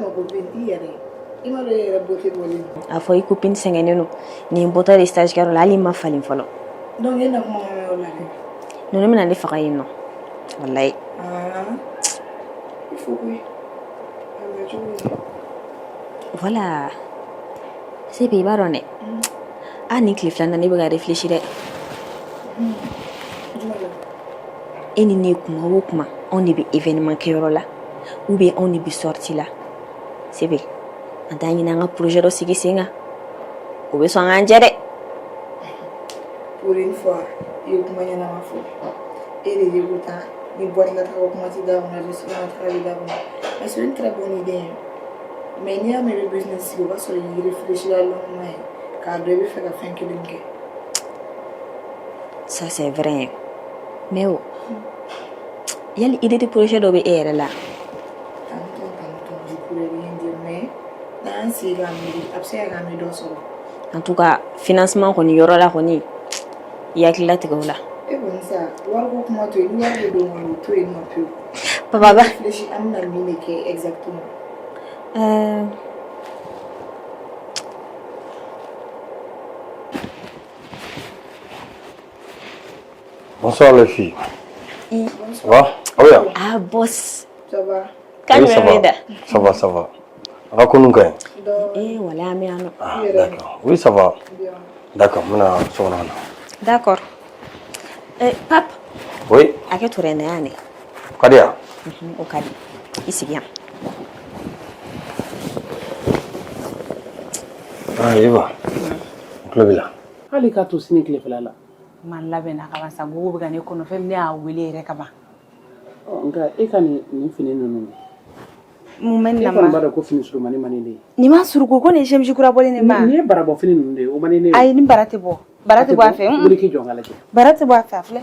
Mago bɛ i yɛrɛ, i ma dɔn e yɛrɛ beauté bɔlen don. A fɔ i copine sɛgɛnnen don, nin bɔtɔ de stage kɛyɔrɔ la, hali i ma falen fɔlɔ. Donc e na kuma ma mɛn o la dɛ. Ninnu bɛna ne faga yen nɔ, walayi. Ah, il faut koyi a bɛ cogo di? Voilà, CP, i b'a dɔn dɛ, a nin tile filanan ne bɛ ka réfléchir dɛ. Jumɛn la? E ni ne, kuma o kuma, anw de bɛ événement kɛyɔrɔ la ou bien anw de bɛ sortie la. CP, an t'a ɲini an ka projet dɔ sigi sen kan, o bɛ sɔn k'an jɛ dɛ. Pour une fois, i ye kuma ɲɛnama fɔ. E de ye ko tan. Ni boîte la taga ko kuma t'i da kɔnɔ, restaurant taga b'i da kɔnɔ. Mais c'est une très bonne idée hein. Mais n'i y'a mɛn i bɛ business sigi, o b'a sɔrɔ i réfléchi la longuement ye k'a dɔn i bɛ fɛ ka fɛn kelen kɛ. Ça c'est vrai, mais o yali idée de projet dɔ bɛ e yɛrɛ la? Tantôt, tantôt, je pourrais rien dire, mais n'an sigi k'a miiri, a bɛ se ka kɛ an bɛ dɔ sɔrɔ. En tout cas, financement kɔni yɔrɔ la kɔni, i hakili latigɛ o la. E kɔni sa, wariko kuma to yen, ni wari bɛ don kɔni, o to yen nɔ pewu. Papa ba. Réfléchi, an bɛna min de kɛ exactement? Bonsoir les filles. Ça va? Ah oui. Ah, boss. Ça va? Kan Oui, ça jumɛn va. bɛ da? Ça va, ça va. A ka ko ninnu ka ɲi? Eh, wala an bɛ yan nɔ. Ah, d'accord. Oui, ça va. D'accord, n bɛna so kɔnɔ ka na. D'accord. Eh, pap. Oui, A kɛ to dɛ, na yan dɛ. O ka di yan? Mhm, o ka di. I sigi yan. Ah, Eva. N tulo b'i la. Hali k'a to sini tilefɛla la. Ma labɛnna ka ban sa, Gogo bɛ ka ne kɔnɔ fɛn min, ne y'a wele yɛrɛ ka ban. Ɔ, nka e ka nin fini ninnu. Mun bɛ nin E na kɔni ma? b'a dɔn ko fini surumani man di ne ye. Nin ma suruku ko nin ye chemise kura bɔlen de ma. Nin ye barabɔ fini ninnu de ye, o man di ne ye. Ayi, ni bara tɛ bɔ. Bara tɛ bɔ a fɛ. Wuli k'i jɔ n ka lajɛ. Bara tɛ bɔ a fɛ, a filɛ.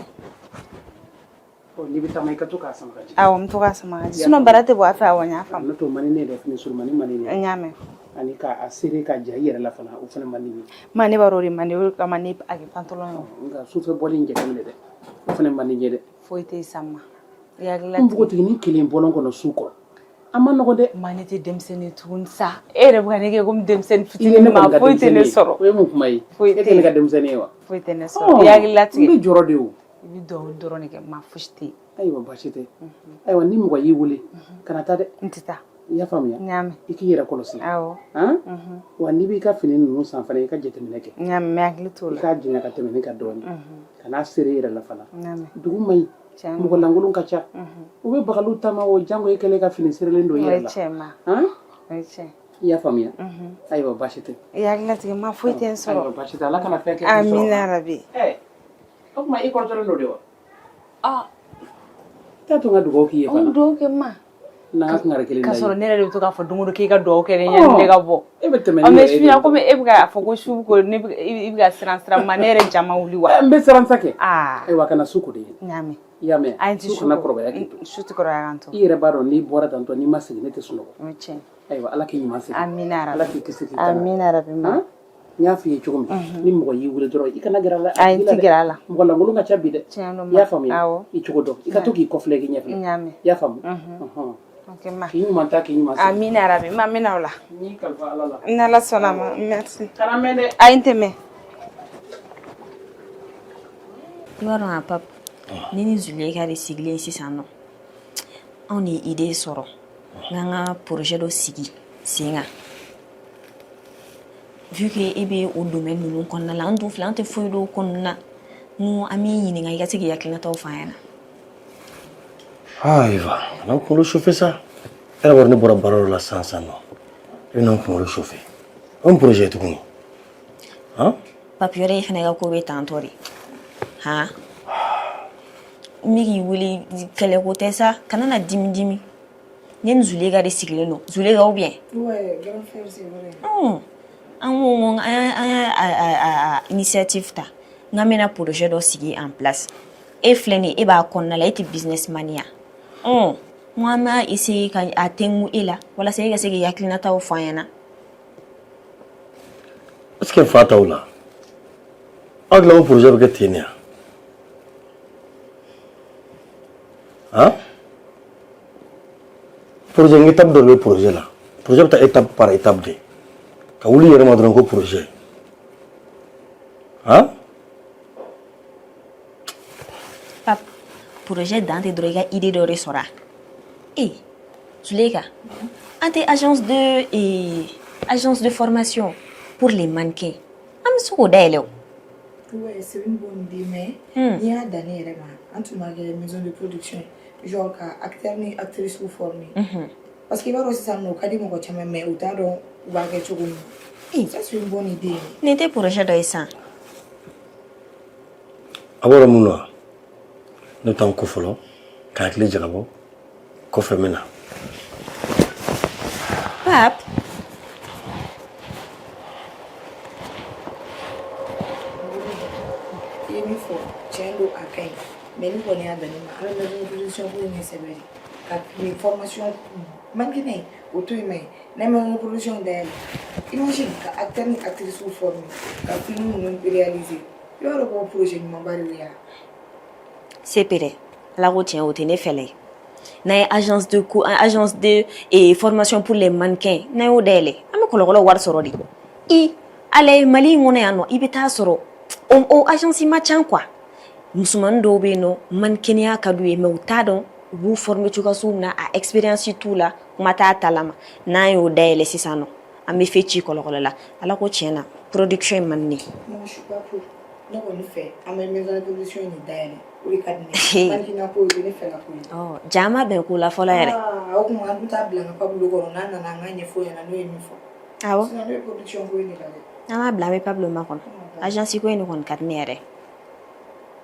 Ɔ, n'i bɛ taama, i ka to k'a sama ka jigin. Awɔ, n bɛ to k'a sama ka jigin. Sinon bara tɛ bɔ a fɛ, awɔ, n y'a faamu. N'o tɛ, o man di ne ye dɛ, fini surumani man di ne ye. N y'a mɛn. Ani k'a sere ka ja i yɛrɛ la fana, o fana man di ne ye. Ma, ne b'a dɔn o de man di, o de kama ne a kɛ pantalon ye. Nka sufɛ bɔli in jateminɛ dɛ, o fana man di n ye dɛ. Foyi tɛ sa ma. I hakili N latigɛ. npogotiginin kelen bɔlɔn kɔnɔ su kɔ, a ma nɔgɔ dɛ. Ma, ne tɛ denmisɛnnin tuguni sa. E yɛrɛ bɛ ka ne kɛ komi denmisɛnnin I ye fitinin ne ma, kɔni ka foyi tɛ ne denmisɛnnin ye. sɔrɔ. O ye mun kuma ye? Foyi E tɛ tɛ ne ka yen. denmisɛnnin ye wa? Foyi tɛ ne sɔrɔ. I hakili latigɛ. N bɛ jɔrɔ de o. I bɛ dugawu dɔrɔn de kɛ, ma fosi tɛ yen. Ayiwa, baasi tɛ. Ayiwa, ni mɔgɔ y'i wele, kana taa dɛ. N tɛ taa. I y'a faamuya? N y'a mɛn. I k'i yɛrɛ kɔlɔsi. Awɔ. Han? Wa n'i b'i ka fini ninnu san fana, i ka jateminɛ kɛ. N y'a mɛn, n bɛ hakili t'o I la. k'a janya ka tɛmɛ ne kan dɔɔnin. Kan'a sere i yɛrɛ la fana. N y'a mɛn. Dugu man ɲi. Tiɲɛ. Mɔgɔ lankolon ka ca. U bɛ bagaliw taama o jango e kɛlen ka fini serelen don i O yɛrɛ ye la. tiɲɛ ma. Han? O ye tiɲɛ. I y'a faamuya? Ayiwa, baasi tɛ. I hakili latigɛ, ma foyi tɛ n sɔrɔ. Ayiwa, baasi tɛ. Ala kana fɛn kɛ k'i sɔrɔ. Amina rabi. Ɛ, o tuma i kɔrɔtɔlen don de wa? Ah. T'a to n ka dugawu k'i ye N fana. dugawu kɛ ma. N'an ka kangari kelen K'a da i sɔrɔ ye. ne yɛrɛ de bɛ to k'a fɔ don o don k'i ka dugawu kɛ ne ɲɛ ne ka bɔ. E bɛ tɛmɛ Ɔ, ni mais yɛrɛ ye su in na de. komi e bɛ k'a fɔ ko su ko ne bɛ i bɛ ka siran siran ma, ne yɛrɛ ja ma wuli wa? N bɛ siran sa kɛ. Aa. Ayiwa, kana su ko de ye. N y'a mɛn. I y'a mɛn? Ayi, n tɛ Su su kana ko. kɔrɔbaya k'i to. Su tɛ kɔrɔbaya kan to. I yɛrɛ b'a dɔn n'i bɔra tantɔ, n'i ma segin, ne tɛ sunɔgɔ. O ye tiɲɛ. Ayiwa, Ala k'i ɲuman segin. Amina rabi. Ala k'i kisi k'i tanga. Amina rabi ma. Han? N y'a f'i ye cogo min, ni mɔgɔ y'i wele dɔrɔn, i kana gɛrɛ a la. Ayi, n tɛ gɛrɛ a la. Mɔgɔ lankolon ka ca bi dɛ. Tiɲɛ don I y'a faamuya? Awɔ. I cogo dɔn. I ka to k'i kɔfilɛ, k'i ɲɛfilɛ. N y'a mɛn. I y'a faamu? Ɔhɔn. Ok ma. K'i ɲuman ta, k'i ɲuman segin. Amina rabi ma, n bɛ na o la. N y'i kalifa Ala la. N'Ala sɔnna a ma, merci. Kana mɛn dɛ. Ayi, n tɛ mɛn. I b'a dɔn a pap, ne ni Zuleka de sigilen sisan nɔ, anw de ye idée sɔrɔ n k'an ka projet dɔ sigi sen kan, vu que e bɛ o domaine ninnu kɔnɔna la. An dun filɛ, an tɛ foyi dɔn o kɔnɔna na. N ko an b'i ɲininka, i ka se k'i hakilinataw fɔ an ɲɛna. Ah, Eva, kana n kunkolo chauffer sa. E yɛrɛ b'a dɔn ne bɔra baara dɔ la sisan sisan nɔ. I bɛna n kunkolo chauffer. O ye projet ye tuguni. Han? Papi, yɔrɔ e fana ka ko bɛ tantɔ de han. N bɛ k'i wele, kɛlɛko tɛ sa, kana na dimi dimi. Ne ni Zuleka de sigilen don. Zuleka, ou bien? Ouais, grand frère, c'est vrai. An ko an y'a a initiative ta n k'an bɛna projet dɔ sigi en place. E filɛ nin ye, e b'a kɔnɔna la, e tɛ businessman ye wa? N ko an b'a essayer ka a tɛnku e la walasa e ka se k'i hakilinataw fɔ an ɲɛna. Est-ce que fa t'aw la? Aw dilan ko projet bɛ kɛ ten de wa? Han? Projet n étape dɔ de bɛ projet la. Projet bɛ taa étape par étape de. Ka wuli i yɛrɛ ma dɔrɔn ko projet. Han? Pap, projet dan tɛ dɔrɔn i ka idée dɔ de sɔrɔ a. Eh, Zuleka, an tɛ agence de formation pour les mannequins, an bɛ se k'o dayɛlɛ o. Ouais, c'est une bonne idée, mais n'i y'a dan ne yɛrɛ ma, an tun b'a kɛ maison de production ye, genre ka acteur ni actrice former. Parce que i b'a dɔn sisan nɔ, o ka di mɔgɔ caman, mais u t'a dɔn u b'a kɛ cogo min. Ça, c'est une bonne idée. Nin tɛ projet dɔ ye sisan? A b'a dɔn mun na? Ne bɛ taa n ko fɔlɔ. Ka hakili jagabɔ kɔfɛ n bɛ na. Pape. I ye min fɔ tiɲɛ don, a ka ɲi, mais ni kɔni y'a dan ne ma, an bɛ maison de production ko in de sɛbɛn de ka nin formation mannequin ye, o to yen. Ma ye n'an maison de production dayɛlɛ, imagine ka acteur ni actrice former, ka film ninnu réaliser, i b'a dɔn ko projet ɲumanba de y'o ye wa? CP dɛ, ala ko tiɲɛ, o tɛ ne fɛla ye. N'a ye agence de co agence de et formation pour les mannequins, n'an y'o dayɛlɛ, an bɛ kɔlɔkɔlɔ wari sɔrɔ de. I ala ye, Mali in kɔnɔ yan nɔ, i bɛ taa sɔrɔ o agence ma ca quoi. Musomanin dɔw bɛ yen nɔ, mannequinat ka d'u ye, mais u t'a dɔn u b'u former cogoya sugu min na, a expérience t'u la, kuma t'a ta la ma. N'an y'o dayɛlɛ sisan nɔ, an bɛ fɛ ci kɔlɔkɔlɔ la. Ala ko tiɲɛ na, production in man di ne ye. Moi, je suis pas pour. Ne kɔni fɛ, an bɛ maison de production in de dayɛlɛ, o de ka di ne ye. Mannequinat ko, o tɛ ne fɛla ko ye. Ɔ, ja ma bɛn ko la fɔlɔ yɛrɛ. Ah, o tuma an dun t'a bila an ka Pablo kɔnɔ, n'a nana an k'a ɲɛfɔ o ɲɛna, n'o ye min fɔ. Awɔ. Sinon ne bɛ production ko in de la dɛ. An b'a bila, an bɛ Pablo makɔnɔ. Agence ko in de kɔni ka di ne yɛrɛ.